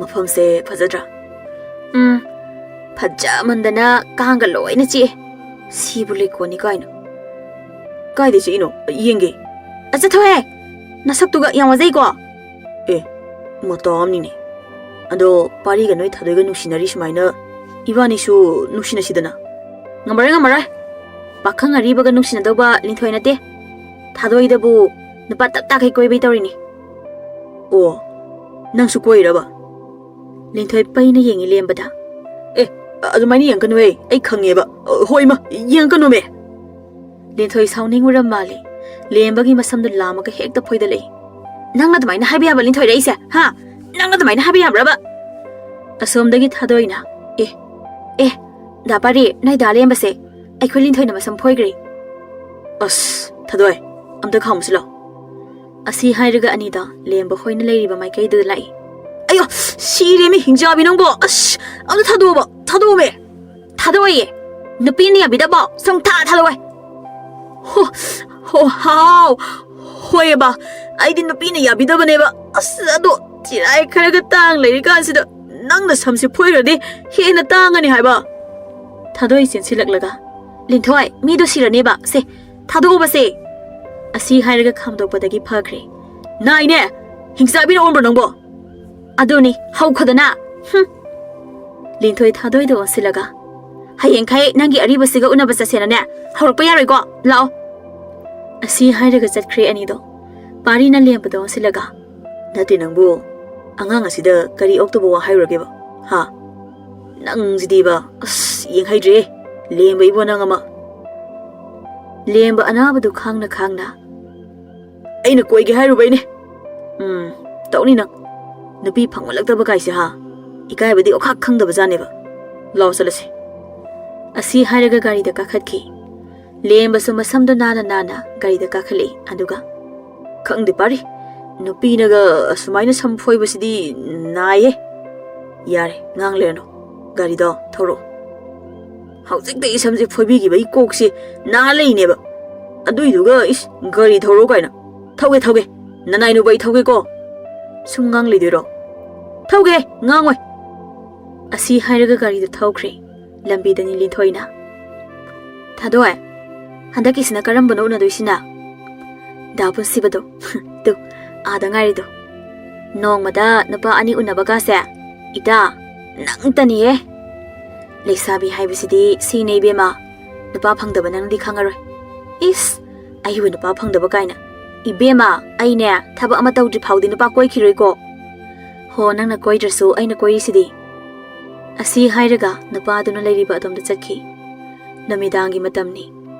"ꯃꯐꯝꯁꯦ ꯐꯖꯗ꯭ꯔꯥ?" "ꯎꯝ, ꯐꯖꯃꯟꯗꯅ ꯀꯥꯡꯒ ꯂꯣꯏꯅ ꯆꯤꯛꯑꯦ꯫ ꯁꯤꯕꯨ ꯂꯩꯀꯣꯟꯅꯤ ꯀꯥꯏꯅ꯫ ꯀꯥꯏꯗ ꯆꯤꯛꯏꯅꯣ? ꯌꯦꯡꯒꯦ"꯫ "ꯑ, ꯆꯠꯊꯣꯛꯍꯦ! ꯅꯁꯛꯇꯨꯒ ꯌꯥꯝ ꯋꯥꯖꯩꯀꯣ"꯫ "ꯑꯦ, ꯃꯇꯥ ꯑꯃꯅꯤꯅꯦ꯫ ꯑꯗꯣ ꯄꯥꯔꯤꯒ ꯅꯣꯏ ꯊꯥꯗꯣꯏꯒ ꯅꯨꯡꯁꯤꯅꯔꯤ ꯁꯨꯃꯥꯏꯅ ꯏꯕꯥꯅꯤꯁꯨ ꯅꯨꯡꯁꯤꯅꯁꯤꯗꯅ"꯫ "ꯉꯝꯃꯔꯣꯏ, ꯉꯝꯃꯔꯣꯏ꯫ ꯄꯥꯈꯪ ꯑꯔꯤꯕꯒ ꯅꯨꯡꯁꯤꯅꯗꯧꯕ ꯂꯤꯟꯊꯣꯏ ꯅꯠꯇꯦ꯫ ꯊꯥꯗꯣꯏꯗꯕꯨ ꯅꯨꯄꯥ ꯇꯞ ꯇꯥꯈꯩ ꯀꯣꯏꯕꯩ ꯇꯧꯔꯤꯅꯤ"꯫ "ꯑꯣ, ꯅꯪꯁꯨ ꯀꯣꯏꯔꯕ?" ꯂꯤꯟꯊꯣꯏ ꯄꯩꯅ ꯌꯦꯡꯉꯤ ꯂꯦꯝꯕꯗ꯫ "ꯑꯦ, ꯑꯗꯨꯃꯥꯏꯅ ꯌꯦꯡꯀꯅꯨꯍꯦ, ꯑꯩ ꯈꯪꯉꯦꯕ꯫ ꯍꯣꯏ, ꯏꯃꯥ, ꯌꯦꯡꯀꯅꯨꯃꯦ"꯫ ꯂꯤꯟꯊꯣꯏ ꯁꯥꯎꯅꯤꯡꯉꯨꯔ ꯃꯥꯜꯂꯦ꯫ ꯂꯦꯝꯕꯒꯤ ꯃꯁꯝꯗꯨ ꯂꯥꯝꯃꯒ ꯍꯦꯛꯇ ꯐꯣꯏꯗꯠꯂꯛꯏ꯫ "ꯅꯪꯅ ꯑꯗꯨꯃꯥꯏꯅ ꯍꯥꯏꯕ ꯌꯥꯕ ꯂꯤꯟꯊꯣꯏꯔ ꯑꯩꯁꯦ? ꯍꯥ? ꯅꯪꯅ ꯑꯗꯨꯃꯥꯏꯅ ꯍꯥꯏꯕ ꯌꯥꯕ꯭ꯔꯕ?" ꯑꯁꯣꯝꯗꯒꯤ ꯊꯥꯗꯣꯏꯅ, "ꯑꯦ, ꯑꯦ, ꯗꯥ ꯄꯥꯔꯤ, ꯅꯣꯏ ꯗꯥ ꯂꯦꯝꯕꯁꯦ ꯑꯩꯈꯣꯏ ꯂꯤꯟꯊꯣꯏꯅ ꯃꯁꯝ ꯐꯣꯏꯈ꯭ꯔꯦ"꯫ "ꯑꯁ, ꯊꯥꯗꯣꯏ, ꯑꯝꯇ ꯈꯥꯝꯃꯨꯁꯤ ꯂꯥꯎ"꯫ ꯑꯁꯤ ꯍꯥꯏꯔꯒ ꯑꯅꯤꯗꯣ ꯂꯦꯝꯕ ꯍꯣꯏꯅ ꯂꯩꯔꯤꯕ ꯃꯥꯏꯀꯩꯗꯨꯗ ꯂꯥꯛꯏ꯫ "ꯑꯌꯣ, ꯁꯤꯔꯦꯃꯤ, ꯍꯤꯡꯆꯥꯕꯤ ꯅꯪꯕꯣ! ꯑꯁ, ꯑꯝꯇ ꯊꯥꯗꯣꯛꯑꯣꯕ, ꯊꯥꯗꯣꯛꯑꯣꯃꯦ!" "ꯊꯥꯗꯣꯛꯑꯣꯏꯌꯦ꯫ ꯅꯨꯄꯤꯅ ꯌꯥꯕꯤꯗꯕꯣ ꯁꯨꯡꯊꯥ ꯊꯥꯗꯣꯛꯑꯣꯏ"꯫ "ꯍꯣ, ꯍꯣ, ꯍꯥꯎ, ꯍꯣꯏꯑꯕ, ꯑꯩꯗꯤ ꯅꯨꯄꯤꯅ ꯌꯥꯕꯤꯗꯕꯅꯦꯕ꯫ ꯑꯁ, ꯑꯗꯣ ꯆꯤꯔꯥꯏ ꯈꯔꯒ ꯇꯥꯡ ꯂꯩꯔꯤꯀꯥꯟꯁꯤꯗ ꯅꯪꯅ ꯁꯝꯁꯦ ꯐꯣꯏꯈ꯭ꯔꯗꯤ ꯍꯦꯟꯅ ꯇꯥꯡꯉꯅꯤ ꯍꯥꯏꯕ"꯫ ꯊꯥꯗꯣꯏ ꯆꯦꯟꯁꯤꯜꯂꯛꯂꯒ, "ꯂꯤꯟꯊꯣꯏ, ꯃꯤꯗꯣ ꯁꯤꯔꯅꯦꯕ꯫ ꯁꯦ, ꯊꯥꯗꯣꯛꯑꯣꯕꯁꯦ"꯫ ꯑꯁꯤ ꯍꯥꯏꯔꯒ ꯈꯥꯝꯗꯣꯛꯄꯗꯒꯤ ꯐꯈ꯭ꯔꯦ꯫ "ꯅꯥꯏꯅꯦ! ꯍꯤꯡꯆꯥꯕꯤꯅ ꯑꯣꯟꯕ꯭ꯔꯣ ꯅꯪꯕꯣ?" "ꯑꯗꯨꯅꯤ, ꯍꯧꯈꯗꯅ! ꯍꯨꯝ!" ꯂꯤꯟꯊꯣꯏ ꯊꯥꯗꯣꯏꯗ ꯑꯣꯟꯁꯤꯜꯂꯒ, "ꯍꯌꯦꯡꯈꯩ ꯅꯪꯒꯤ ꯑꯔꯤꯕꯁꯤꯒ ꯎꯅꯕ ꯆꯠꯁꯦꯅꯅꯦ, ꯍꯧꯔꯛꯄ ꯌꯥꯔꯣꯏꯀꯣ? ꯂꯥꯛꯑꯣ"꯫ ꯑꯁꯤ ꯍꯥꯏꯔꯒ ꯆꯠꯈ꯭ꯔꯦ ꯑꯅꯤꯗꯣ꯫ ꯄꯥꯔꯤꯅ ꯂꯦꯝꯕꯗ ꯑꯣꯟꯁꯤꯜꯂꯒ, "ꯅꯠꯇꯦ ꯅꯪꯕꯨ, ꯑꯉꯥꯡ ꯑꯁꯤꯗ ꯀꯔꯤ ꯑꯣꯛꯇꯕ ꯋꯥ ꯍꯥꯏꯔꯨꯔꯒꯦꯕ? ꯍꯥ? ꯅꯪꯁꯤꯗꯤꯕ, ꯑꯁ, ꯌꯦꯡꯍꯩꯗ꯭ꯔꯦ꯫ ꯂꯦꯝꯕ ꯏꯕꯣ, ꯅꯪ ꯑꯃ꯫ ꯂꯦꯝꯕ ꯑꯅꯥꯕꯗꯨ ꯈꯥꯡꯅ ꯈꯥꯡꯅ, "ꯑꯩꯅ ꯀꯣꯏꯒꯦ ꯍꯥꯏꯔꯨꯕꯩꯅꯦ꯫ ꯎꯝ, ꯇꯧꯅꯤ ꯅꯪ꯫ ꯅꯨꯄꯤ ꯐꯪꯃꯜꯂꯛꯇꯕ ꯀꯥꯏꯁꯦ, ꯍꯥ? ꯏꯀꯥꯏꯕꯗꯤ ꯑꯣꯈꯥꯛ ꯈꯪꯗꯕ ꯖꯥꯠꯅꯦꯕ꯫ ꯂꯥꯎ ꯆꯠꯂꯁꯦ꯫" ꯑꯁꯤ ꯍꯥꯏꯔꯒ ꯒꯥꯔꯤꯗ ꯀꯥꯈꯠꯈꯤ꯫ ꯂꯦꯝꯕꯁꯨ ꯃꯁꯝꯗꯨ ꯅꯥꯟꯅ ꯅꯥꯟꯅ ꯒꯥꯔꯤꯗ ꯀꯥꯈꯠꯂꯛꯏ꯫ ꯑꯗꯨꯒ, "ꯈꯪꯗꯦ ꯄꯥꯔꯤ, ꯅꯨꯄꯤꯅꯒ ꯑꯁꯨꯃꯥꯏꯅ ꯁꯝ ꯐꯣꯏꯕꯁꯤꯗꯤ ꯅꯥꯏꯌꯦ꯫" "ꯌꯥꯔꯦ, ꯉꯥꯡ ꯂꯩꯔꯅꯨ꯫ ꯒꯥꯔꯤꯗꯣ ꯊꯧꯔꯛꯑꯣ꯫" ꯍꯧꯖꯤꯛꯇ ꯏꯁꯝꯁꯦ ꯐꯣꯏꯕꯤꯈꯤꯕꯒꯤ ꯀꯣꯛꯁꯦ ꯅꯥ ꯂꯩꯅꯦꯕ꯫ ꯑꯗꯨꯏꯗꯨꯒ, ꯏꯁ, "ꯒꯥꯔꯤ ꯊꯧꯔꯣ" ꯀꯥꯏꯅ꯫ "ꯊꯧꯒꯦ, ꯊꯧꯒꯦ꯫ ꯅꯅꯥꯏ ꯅꯨꯕ ꯑꯩ ꯊꯧꯒꯦꯀꯣ꯫ ꯁꯨꯝ ꯉꯥꯡ ꯂꯩꯗꯣꯏꯔꯣ?" "ꯊꯧꯒꯦ, ꯉꯥꯡꯉꯣꯏ꯫" ꯑꯁꯤ ꯍꯥꯏꯔꯒ ꯒꯥꯔꯤꯗꯨ ꯊꯧꯈ꯭ꯔꯦ꯫ ꯂꯝꯕꯤꯗ ꯅꯤꯂꯤꯊꯣꯏꯅ, "ꯊꯥꯗꯣꯏ, ꯍꯟꯗꯛꯀꯤꯁꯤꯅ ꯀꯔꯝꯕꯅꯣ ꯎꯅꯗꯣꯏꯁꯤꯅ?" "ꯗꯥ ꯄꯨꯟꯁꯤꯕꯗꯣ꯫ ꯇꯨ, ꯑꯥꯗ ꯉꯥꯏꯔꯤꯗꯣ꯫ ꯅꯣꯡꯃꯗ ꯅꯨꯄꯥ ꯑꯅꯤ ꯎꯅꯕꯒꯥꯁꯦ, ꯏꯇꯥ, ꯅꯪꯇꯅꯤꯍꯦ꯫ ꯂꯩꯁꯥꯕꯤ ꯍꯥꯏꯕꯁꯤꯗꯤ ꯁꯤꯅꯦ ꯏꯕꯦꯝꯃ꯫ ꯅꯨꯄꯥ ꯐꯪꯗꯕ ꯅꯪꯗꯤ ꯈꯪꯉꯔꯣꯏ꯫" "ꯏꯁ, ꯑꯩꯕꯨ ꯅꯨꯄꯥ ꯐꯪꯗꯕ ꯀꯥꯏꯅ꯫ ꯏꯕꯦꯝꯃ, ꯑꯩꯅꯦ ꯊꯕꯛ ꯑꯃ ꯇꯧꯗ꯭ꯔꯤ ꯐꯥꯎꯗꯤ ꯅꯨꯄꯥ ꯀꯣꯏꯈꯤꯔꯣꯏꯀꯣ꯫" "ꯍꯣ, ꯅꯪꯅ ꯀꯣꯏꯗ꯭ꯔꯁꯨ ꯑꯩꯅ ꯀꯣꯏꯔꯤꯁꯤꯗꯤ꯫" ꯑꯁꯤ ꯍꯥꯏꯔꯒ ꯅꯨꯄꯥꯗꯨꯅ ꯂꯩꯔꯤꯕ ꯑꯗꯣꯝꯗ ꯆꯠꯈꯤ꯫ ꯅꯨꯃꯤꯗꯥꯡꯒꯤ ꯃꯇꯝꯅꯤ꯫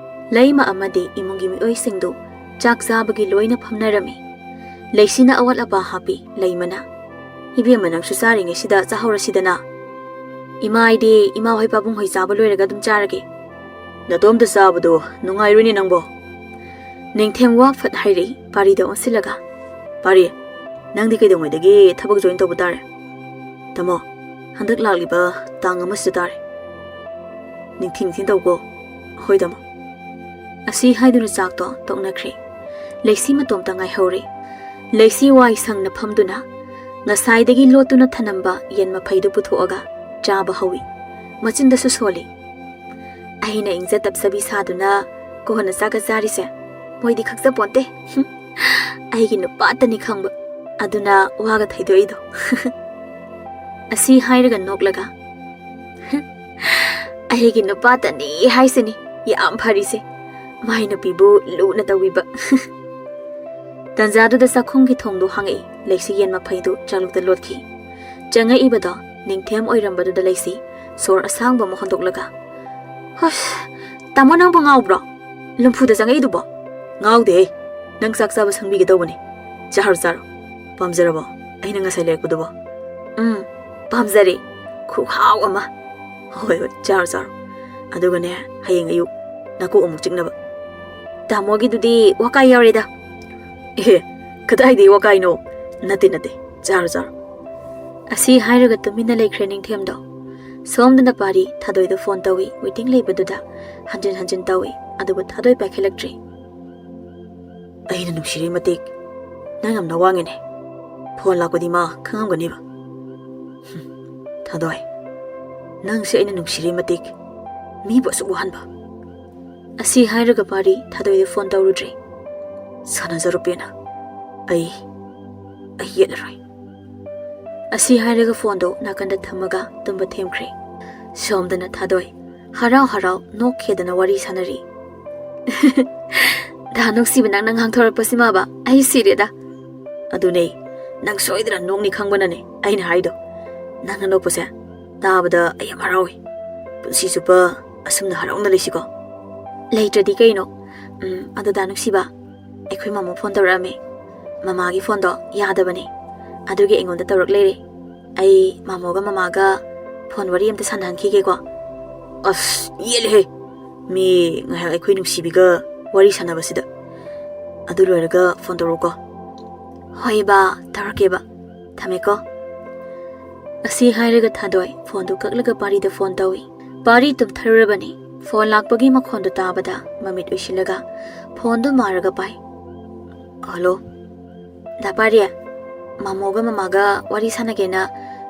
ꯂꯩꯃ ꯑꯃꯗꯤ ꯏꯃꯨꯡꯒꯤ ꯃꯤꯑꯣꯏꯁꯤꯡꯗꯨ ꯆꯥꯛ ꯆꯥꯕꯒꯤ ꯂꯣꯏꯅ ꯐꯝꯅꯔꯝꯃꯤ꯫ ꯂꯩꯁꯤꯅ ꯑꯋꯥꯠ ꯑꯄꯥ ꯍꯥꯞꯄꯤ꯫ ꯂꯩꯃꯅ, "ꯏꯕꯦꯝꯃ, ꯅꯪꯁꯨ ꯆꯥꯔꯤꯉꯩꯁꯤꯗ ꯆꯥꯍꯧꯔꯁꯤꯗꯅ꯫" "ꯏꯃꯥ, ꯑꯩꯗꯤ ꯏꯃꯥ ꯍꯣꯏ ꯄꯥꯕꯨꯡ ꯍꯣꯏ ꯆꯥꯕ ꯂꯣꯏꯔꯒ ꯑꯗꯨꯝ ꯆꯥꯔꯒꯦ꯫" "ꯅꯇꯣꯝꯇ ꯆꯥꯕꯗꯣ ꯅꯨꯡꯉꯥꯏꯔꯣꯏꯅꯦ ꯅꯪꯕꯣ꯫" ꯅꯤꯡꯊꯦꯝ ꯋꯥ ꯐꯠ ꯍꯥꯏꯔꯛꯏ, ꯄꯥꯔꯤꯗ ꯑꯣꯟꯁꯤꯜꯂꯒ, "ꯄꯥꯔꯤ, ꯅꯪꯗꯤ ꯀꯩꯗꯧꯉꯩꯗꯒꯤ ꯊꯕꯛ join ꯇꯧꯕ ꯇꯥꯔꯦ?" "ꯇꯥꯃꯣ, ꯍꯟꯗꯛ ꯂꯥꯛꯂꯤꯕ ꯇꯥꯡ ꯑꯃꯁꯤꯗ ꯇꯥꯔꯦ꯫" "ꯅꯤꯡꯊꯤ ꯅꯤꯡꯊꯤ ꯇꯧꯀꯣ꯫" "ꯍꯣꯏ, ꯇꯥꯃꯣ꯫" ꯑꯁꯤ ꯍꯥꯏꯗꯨꯅ ꯆꯥꯛꯇꯣ ꯇꯣꯛꯅꯈ꯭ꯔꯦ꯫ ꯂꯩꯁꯤ ꯃꯇꯣꯝꯇ ꯉꯥꯏꯍꯧꯔꯦ꯫ ꯂꯩꯁꯤ ꯋꯥꯏ ꯁꯪꯅ ꯐꯝꯗꯨꯅ ꯉꯁꯥꯏꯗꯒꯤ ꯂꯣꯠꯇꯨꯅ ꯊꯅꯝꯕ ꯌꯦꯟ ꯃꯐꯩꯗꯨ ꯄꯨꯊꯣꯛꯑꯒ ꯆꯥꯕ ꯍꯧꯏ꯫ ꯃꯆꯤꯟꯗꯁꯨ ꯁꯣꯜꯂꯤ꯫ "ꯑꯩꯅ ꯏꯪꯖ ꯇꯞꯆꯕꯤ ꯁꯥꯗꯨꯅ ꯀꯣꯟꯅ ꯆꯥꯛꯀ ꯆꯥꯔꯤꯁꯦ ꯃꯣꯏꯗꯤ ꯈꯪꯖꯄꯣꯟꯇꯦ꯫ ꯍꯨꯝ, ꯑꯩꯒꯤ ꯅꯨꯄꯥꯇꯅꯤ ꯈꯪꯕ, ꯑꯗꯨꯅ ꯋꯥꯒ ꯊꯩꯗꯣꯛꯏꯗꯣ꯫" ꯑꯁꯤ ꯍꯥꯏꯔꯒ ꯅꯣꯛꯂꯒ, "ꯑꯩꯒꯤ ꯅꯨꯄꯥꯇꯅꯤ ꯍꯥꯏꯁꯤꯅꯤ ꯌꯥꯝ ꯐꯔꯤꯁꯦ, ꯃꯥꯏ ꯅꯨꯄꯤꯕꯨ ꯂꯨꯅ ꯇꯧꯕꯤꯕ꯫" ꯇꯟꯖꯥꯗꯨꯗ ꯆꯥꯛꯈꯨꯝꯒꯤ ꯊꯣꯡꯗꯣ ꯍꯥꯡꯉꯛꯏ꯫ ꯂꯩꯁꯤ ꯌꯦꯟ ꯃꯐꯩꯗꯨ ꯆꯥꯂꯨꯛꯇ ꯂꯣꯠꯈꯤ꯫ ꯆꯪꯉꯛꯏꯕꯗꯣ ꯅꯤꯡꯊꯦꯝ ꯑꯣꯏꯔꯝꯕꯗꯨꯗ ꯂꯩꯁꯤ ꯁꯣꯔ ꯑꯁꯥꯡꯕ ꯑꯃ ꯍꯣꯟꯗꯣꯛꯂꯒ, "ꯍꯁ, ꯇꯥꯃꯣ ꯅꯪꯕꯨ ꯉꯥꯎꯕ꯭ꯔꯣ? ꯂꯨꯝꯐꯨꯗ ꯆꯪꯉꯛꯏꯗꯨꯕꯣ?" "ꯉꯥꯎꯗꯦꯍꯦ, ꯅꯪ ꯆꯥꯛ ꯆꯥꯕ ꯁꯪꯕꯤꯒꯦ ꯇꯧꯕꯅꯦ꯫ ꯆꯥꯔꯣ ꯆꯥꯔꯣ꯫ ꯄꯥꯝꯖꯔꯕꯣ ꯑꯩꯅ ꯉꯁꯥꯏ ꯂꯩꯔꯛꯄꯗꯨꯕꯣ?" "ꯎꯝ, ꯄꯥꯝꯖꯔꯦ꯫ ꯈꯨꯍꯥꯎ ꯑꯃ꯫ ꯍꯣꯏ ꯍꯣꯏ, ꯆꯥꯔꯣ ꯆꯥꯔꯣ꯫ ꯑꯗꯨꯒꯅꯦ, ꯍꯌꯦꯡ ꯑꯌꯨꯛ ꯅꯀꯣꯛ ꯑꯃꯨꯛ ꯆꯤꯛꯅꯕ꯫ ꯇꯥꯃꯣꯒꯤꯗꯨꯗꯤ ꯋꯥꯀꯥꯏ ꯌꯥꯎꯔꯦꯗ꯫" "ꯑꯦ, ꯀꯗꯥꯏꯗꯒꯤ ꯋꯥꯀꯥꯏꯅꯣ? ꯅꯠꯇꯦ ꯅꯠꯇꯦ, ꯆꯥꯔꯣ ꯆꯥꯔꯣ꯫" ꯑꯁꯤ ꯍꯥꯏꯔꯒ ꯇꯨꯃꯤꯟꯅ ꯂꯩꯈ꯭ꯔꯦ ꯅꯤꯡꯊꯦꯝꯗꯣ꯫ ꯁꯣꯝꯗꯅ ꯄꯥꯔꯤ ꯊꯥꯗꯣꯏꯗ ꯐꯣꯟ ꯇꯧꯏ꯫ ꯋꯦꯇꯤꯡ ꯂꯩꯕꯗꯨꯗ ꯍꯟꯖꯤꯟ ꯍꯟꯖꯤꯟ ꯇꯧꯏ, ꯑꯗꯨꯕꯨ ꯊꯥꯗꯣꯏ ꯄꯥꯏꯈꯠꯂꯛꯇ꯭ꯔꯦ꯫ "ꯑꯩꯅ ꯅꯨꯡꯁꯤꯔꯤ ꯃꯇꯤꯛ ꯅꯪ ꯌꯥꯝꯅ ꯋꯥꯡꯉꯦꯅꯦ꯫ ꯐꯣꯟ ꯂꯥꯛꯄꯗꯤ ꯃꯥ ꯈꯪꯉꯝꯒꯅꯦꯕ꯫" "ꯍꯨꯝ, ꯊꯥꯗꯣꯏ, ꯅꯪꯁꯦ ꯑꯩꯅ ꯅꯨꯡꯁꯤꯔꯤ ꯃꯇꯤꯛ ꯃꯤꯕꯨ ꯑꯁꯨꯛ ꯋꯥꯍꯟꯕ꯫" ꯑꯁꯤ ꯍꯥꯏꯔꯒ ꯄꯥꯔꯤ ꯊꯥꯗꯣꯏꯗ ꯐꯣꯟ ꯇꯧꯔꯨꯗ꯭ꯔꯦ꯫ "ꯁꯥꯟꯅꯖꯔꯣ ꯄꯦꯟꯅ꯫ ꯑꯩ, ꯑꯩ ꯌꯦꯠꯂꯔꯣꯏ꯫" ꯑꯁꯤ ꯍꯥꯏꯔꯒ ꯐꯣꯟꯗꯣ ꯅꯥꯀꯟꯗ ꯊꯝꯃꯒ ꯇꯨꯝꯕ ꯊꯦꯝꯈ꯭ꯔꯦ꯫ ꯁꯣꯝꯗꯅ ꯊꯥꯗꯣꯏ ꯍꯔꯥꯎ ꯍꯔꯥꯎ ꯅꯣꯛꯈꯦꯗꯅ ꯋꯥꯔꯤ ꯁꯥꯟꯅꯔꯤ꯫ "ꯗꯥ ꯅꯨꯡꯁꯤꯕ, ꯅꯪꯅ ꯉꯥꯡꯊꯣꯔꯛꯄꯁꯤꯃꯕ ꯑꯩ ꯁꯤꯔꯦꯗ꯫" "ꯑꯗꯨꯅꯦ, ꯅꯪ ꯁꯣꯏꯗꯅ ꯅꯣꯛꯅꯤ ꯈꯪꯕꯅꯅꯦ ꯑꯩꯅ ꯍꯥꯏꯗꯣ꯫ ꯅꯪꯅ ꯅꯣꯛꯄꯁꯦ ꯇꯥꯕꯗ ꯑꯩ ꯌꯥꯝ ꯍꯔꯥꯎꯏ꯫ ꯄꯨꯟꯁꯤ ꯆꯨꯞꯄ ꯑꯁꯨꯝꯅ ꯍꯔꯥꯎꯅ ꯂꯩꯁꯤꯀꯣ꯫" "ꯂꯩꯇ꯭ꯔꯗꯤ ꯀꯩꯅꯣ? ꯎꯝ, ꯑꯗꯣ ꯗꯥ ꯅꯨꯡꯁꯤꯕ, ꯑꯩꯈꯣꯏ ꯃꯥꯃꯣ ꯐꯣꯟ ꯇꯧꯔꯛꯑꯝꯃꯦ꯫ ꯃꯃꯥꯒꯤ ꯐꯣꯟꯗꯣ ꯌꯥꯗꯕꯅꯦ꯫ ꯑꯗꯨꯒꯤ ꯑꯩꯉꯣꯟꯗ ꯇꯧꯔꯛ ꯂꯩꯔꯦ꯫ ꯑꯩ ꯃꯥꯃꯣꯒ ꯃꯃꯥꯒ ꯐꯣꯟ ꯋꯥꯔꯤ ꯑꯝꯇ ꯁꯥꯟꯅꯍꯟꯈꯤꯒꯦꯀꯣ꯫" "ꯑꯁ, ꯌꯦꯠꯂꯦꯍꯦ꯫ ꯃꯤ ꯉꯥꯏꯍꯥꯛ ꯑꯩꯈꯣꯏ ꯅꯨꯡꯁꯤꯕꯤꯒ ꯋꯥꯔꯤ ꯁꯥꯟꯅꯕꯁꯤꯗ꯫ ꯑꯗꯨ ꯂꯣꯏꯔꯒ ꯐꯣꯟ ꯇꯧꯔꯛꯎꯀꯣ꯫" "ꯍꯣꯏ ꯕꯥ, ꯇꯧꯔꯛꯀꯦꯕ꯫ ꯊꯝꯃꯦꯀꯣ꯫" ꯑꯁꯤ ꯍꯥꯏꯔꯒ ꯊꯥꯗꯣꯏ ꯐꯣꯟꯗꯨ ꯀꯛꯂꯒ ꯄꯥꯔꯤꯗ ꯐꯣꯟ ꯇꯧꯏ꯫ ꯄꯥꯔꯤ ꯇꯨꯝꯊꯔꯨꯔꯕꯅꯤ꯫ ꯐꯣꯟ ꯂꯥꯛꯄꯒꯤ ꯃꯈꯣꯟꯗꯨ ꯇꯥꯕꯗ ꯃꯃꯤꯠ ꯎꯏꯁꯤꯜꯂꯒ ꯐꯣꯟꯗꯨ ꯃꯥꯔꯒ ꯄꯥꯏ꯫ "ꯍꯜꯂꯣ꯫" "ꯗꯥ ꯄꯥꯔꯤ, ꯃꯥꯃꯣꯒ ꯃꯃꯥꯒ ꯋꯥꯔꯤ ꯁꯥꯟꯅꯒꯦꯅ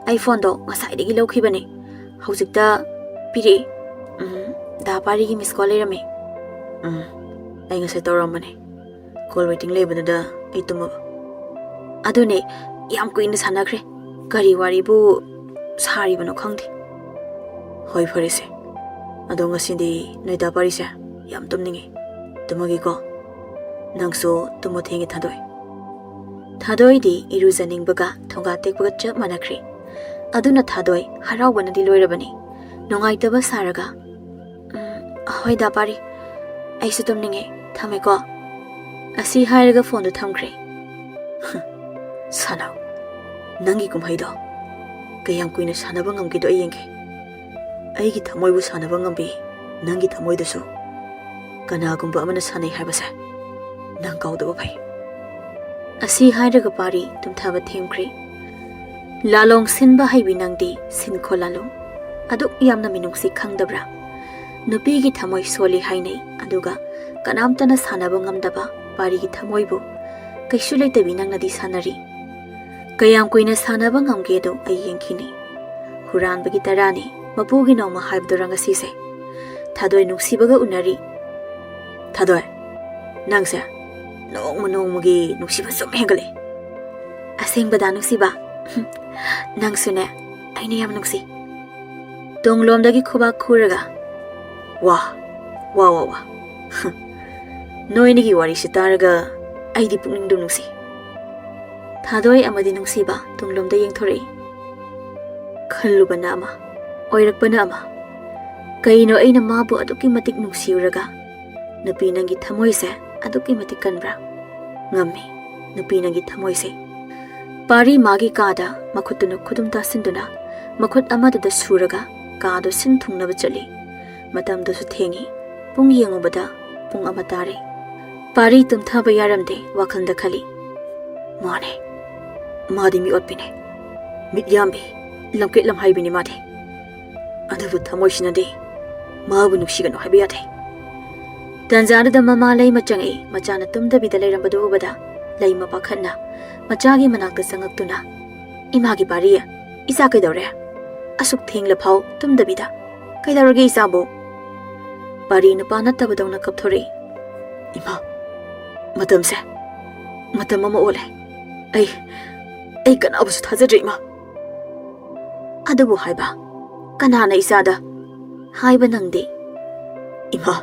ꯑꯩ ꯐꯣꯟꯗꯣ ꯉꯁꯥꯏꯗꯒꯤ ꯂꯧꯈꯤꯕꯅꯦ꯫ ꯍꯧꯖꯤꯛꯇ ꯄꯤꯔꯛꯑꯦ꯫ ꯎꯝ, ꯗꯥ ꯄꯥꯔꯤꯒꯤ ꯃꯤꯁ ꯀꯣꯜ ꯂꯩꯔꯝꯃꯦ꯫" "ꯎꯝ, ꯑꯩ ꯉꯁꯥꯏ ꯇꯧꯔꯝꯕꯅꯦ꯫ ꯀꯣꯜ ꯋꯦꯇꯤꯡ ꯂꯩꯕꯗꯨꯗ ꯑꯩ ꯇꯨꯝꯃꯕ꯫" "ꯑꯗꯨꯅꯦ, ꯌꯥꯝ ꯀꯨꯏꯅ ꯁꯥꯟꯅꯈ꯭ꯔꯦ꯫ ꯀꯔꯤ ꯋꯥꯔꯤꯕꯨ ꯁꯥꯔꯤꯕꯅꯣ ꯈꯪꯗꯦ꯫" "ꯍꯣꯏ, ꯐꯔꯦꯁꯦ꯫ ꯑꯗꯣ ꯉꯁꯤꯗꯤ ꯅꯣꯏ ꯗꯥ ꯄꯥꯔꯤꯁꯦ ꯌꯥꯝ ꯇꯨꯝꯅꯤꯡꯉꯤ꯫ ꯇꯨꯝꯃꯒꯦꯀꯣ꯫ ꯅꯪꯁꯨ ꯇꯨꯝꯃꯣ, ꯊꯦꯡꯉꯦ ꯊꯥꯗꯣꯏ꯫" ꯊꯥꯗꯣꯏꯗꯤ ꯏꯔꯨꯖꯅꯤꯡꯕꯒ ꯊꯣꯡꯒꯥ ꯇꯦꯛꯄꯒ ꯆꯞ ꯃꯥꯟꯅꯈ꯭ꯔꯦ꯫ ꯑꯗꯨꯅ ꯊꯥꯗꯣꯏ ꯍꯔꯥꯎꯕꯅꯗꯤ ꯂꯣꯏꯔꯕꯅꯤ꯫ ꯅꯨꯡꯉꯥꯏꯇꯕ ꯁꯥꯔꯒ, "ꯎꯝ, ꯍꯣꯏꯗ ꯄꯥꯔꯤ, ꯑꯩꯁꯨ ꯇꯨꯝꯅꯤꯡꯉꯦ, ꯊꯝꯃꯦꯀꯣ" ꯑꯁꯤ ꯍꯥꯏꯔꯒ ꯐꯣꯟꯗꯨ ꯊꯝꯈ꯭ꯔꯦ꯫ "ꯁꯥꯟꯅꯧ, ꯅꯪꯒꯤ ꯀꯨꯝꯍꯩꯗꯣ ꯀꯌꯥꯝ ꯀꯨꯏꯅ ꯁꯥꯟꯅꯕ ꯉꯝꯒꯦꯗꯣ ꯑꯩ ꯌꯦꯡꯒꯦ꯫ ꯑꯩꯒꯤ ꯊꯃꯣꯏꯕꯨ ꯁꯥꯟꯅꯕ ꯉꯝꯕꯤ ꯅꯪꯒꯤ ꯊꯃꯣꯏꯗꯨꯁꯨ ꯀꯅꯥꯒꯨꯝꯕ ꯑꯃꯅ ꯁꯥꯟꯅꯩ ꯍꯥꯏꯕꯁꯦ ꯅꯪ ꯀꯥꯎꯗꯕ ꯐꯩ" ꯑꯁꯤ ꯍꯥꯏꯔꯒ ꯄꯥꯔꯤ ꯇꯨꯝꯊꯕ ꯊꯦꯝꯈ꯭ꯔꯦ꯫ "ꯂꯥꯂꯣꯡ ꯁꯤꯟꯕ ꯍꯩꯕꯤ ꯅꯪꯗꯤ ꯁꯤꯟꯈꯣ ꯂꯥꯂꯣꯡ꯫ ꯑꯗꯨꯛ ꯌꯥꯝꯅ ꯃꯤꯅꯨꯡꯁꯤ ꯈꯪꯗꯕ꯭ꯔꯥ? ꯅꯨꯄꯤꯒꯤ ꯊꯃꯣꯏ ꯁꯣꯜꯂꯤ ꯍꯥꯏꯅꯩ, ꯑꯗꯨꯒ ꯀꯅꯥꯝꯇꯅ ꯁꯥꯟꯅꯕ ꯉꯝꯗꯕ ꯄꯥꯔꯤꯒꯤ ꯊꯃꯣꯏꯕꯨ ꯀꯩꯁꯨ ꯂꯩꯇꯕꯤ ꯅꯪꯅꯗꯤ ꯁꯥꯟꯅꯔꯤ꯫ ꯀꯌꯥꯝ ꯀꯨꯏꯅ ꯁꯥꯟꯅꯕ ꯉꯝꯒꯦꯗꯣ ꯑꯩ ꯌꯦꯡꯈꯤꯅꯤ꯫ ꯍꯨꯔꯥꯟꯕꯒꯤ ꯇꯔꯥꯅꯤ, ꯃꯄꯨꯒꯤ ꯅꯣꯡꯃ ꯍꯥꯏꯕꯗꯨꯔ ꯉꯁꯤꯁꯦ?" ꯊꯥꯗꯣꯏ ꯅꯨꯡꯁꯤꯕꯒ ꯎꯅꯔꯤ꯫ "ꯊꯥꯗꯣꯏ, ꯅꯪꯁꯦ ꯅꯣꯡꯃ ꯅꯣꯡꯃꯒꯤ ꯅꯨꯡꯁꯤꯕ ꯁꯨꯝ ꯍꯦꯟꯒꯠꯂꯛꯑꯦ꯫ ꯑꯁꯦꯡꯕꯗ ꯅꯨꯡꯁꯤꯕ, ꯅꯪꯁꯨꯅꯦ ꯑꯩꯅ ꯌꯥꯝ ꯅꯨꯡꯁꯤ" ꯇꯨꯡꯂꯣꯝꯗꯒꯤ ꯈꯨꯕꯥꯛ ꯈꯨꯔꯒ, "ꯋꯥ, ꯋꯥ, ꯋꯥ, ꯋꯥ꯫ ꯅꯣꯏꯅꯤꯒꯤ ꯋꯥꯔꯤꯁꯤ ꯇꯥꯔꯒ ꯑꯩꯗꯤ ꯄꯨꯛꯅꯤꯡꯗꯨ ꯅꯨꯡꯁꯤ" ꯊꯥꯗꯣꯏ ꯑꯃꯗꯤ ꯅꯨꯡꯁꯤꯕ ꯇꯨꯡꯂꯣꯝꯗ ꯌꯦꯡꯊꯣꯔꯛꯏ꯫ ꯈꯜꯂꯨꯕꯅ ꯑꯃ, ꯑꯣꯏꯔꯛꯄꯅ ꯑꯃ꯫ ꯀꯩꯅꯣ ꯑꯩꯅ ꯃꯥꯕꯨ ꯑꯗꯨꯛꯀꯤ ꯃꯇꯤꯛ ꯅꯨꯡꯁꯤꯔꯨꯔꯒ? ꯅꯨꯄꯤ ꯅꯪꯒꯤ ꯊꯃꯣꯏꯁꯦ ꯑꯗꯨꯛꯀꯤ ꯃꯇꯤꯛ ꯀꯟꯕ꯭ꯔꯥ? ꯉꯝꯃꯤ, ꯅꯨꯄꯤ ꯅꯪꯒꯤ ꯊꯃꯣꯏꯁꯦ꯫ ꯄꯥꯔꯤ ꯃꯥꯒꯤ ꯀꯥꯗ ꯃꯈꯨꯠꯇꯨꯅ ꯈꯨꯗꯨꯝ ꯇꯥꯁꯤꯟꯗꯨꯅ ꯃꯈꯨꯠ ꯑꯃꯗꯨꯗ ꯁꯨꯔꯒ ꯀꯥꯗꯨ ꯁꯤꯟ ꯊꯨꯡꯅꯕ ꯆꯠꯂꯤ꯫ ꯃꯇꯝꯗꯨꯁꯨ ꯊꯦꯡꯉꯤ꯫ ꯄꯨꯡ ꯌꯦꯡꯉꯨꯕꯗ ꯄꯨꯡ ꯑꯃ ꯇꯥꯔꯦ꯫ ꯄꯥꯔꯤ ꯇꯨꯝꯊꯕ ꯌꯥꯔꯝꯗꯦ, ꯋꯥꯈꯜꯗ ꯈꯜꯂꯤ꯫ "ꯃꯥꯅꯦ, ꯃꯥꯗꯤ ꯃꯤꯑꯣꯠꯄꯤꯅꯦ, ꯃꯤꯠ ꯌꯥꯝꯕꯤ, ꯂꯝꯀꯦꯠ ꯂꯝꯍꯥꯏꯕꯤꯅꯤ ꯃꯥꯗꯤ꯫ ꯑꯗꯨꯕꯨ ꯊꯃꯣꯏꯁꯤꯅꯗꯤ ꯃꯥꯕꯨ ꯅꯨꯡꯁꯤꯒꯅꯨ ꯍꯥꯏꯕ ꯌꯥꯗꯦ"꯫ ꯇꯟꯖꯥꯗꯨꯗ ꯃꯃꯥ ꯂꯩꯃ ꯆꯪꯉꯛꯏ꯫ ꯃꯆꯥꯅ ꯇꯨꯝꯗꯕꯤꯗ ꯂꯩꯔꯝꯕꯗꯨ ꯎꯕꯗ ꯂꯩꯃ ꯄꯥꯈꯠꯅ ꯃꯆꯥꯒꯤ ꯃꯅꯥꯛꯇ ꯆꯪꯉꯛꯇꯨꯅ, "ꯏꯃꯥꯒꯤ ꯄꯥꯔꯤ, ꯏꯆꯥ ꯀꯩꯗꯧꯔꯦ? ꯑꯁꯨꯛ ꯊꯦꯡꯂꯐꯥꯎ ꯇꯨꯝꯗꯕꯤꯗ ꯀꯩꯗꯧꯔꯒꯦ ꯏꯆꯥꯕꯨ?" ꯄꯥꯔꯤ ꯅꯨꯄꯥ ꯅꯠꯇꯕꯗꯧꯅ ꯀꯞꯊꯣꯔꯛꯏ꯫ "ꯏꯃꯥ, ꯃꯇꯝꯁꯦ ꯃꯇꯝ ꯑꯃ ꯑꯣꯜꯂꯦ꯫ ꯑꯩ, ꯑꯩ ꯀꯅꯥꯕꯨꯁꯨ ꯊꯥꯖꯗ꯭ꯔꯦ ꯏꯃꯥ"꯫ "ꯑꯗꯨꯕꯨ ꯍꯥꯏꯕ, ꯀꯅꯥꯅ ꯏꯆꯥꯗ ꯍꯥꯏꯕ ꯅꯪꯗꯦ?" "ꯏꯃꯥ,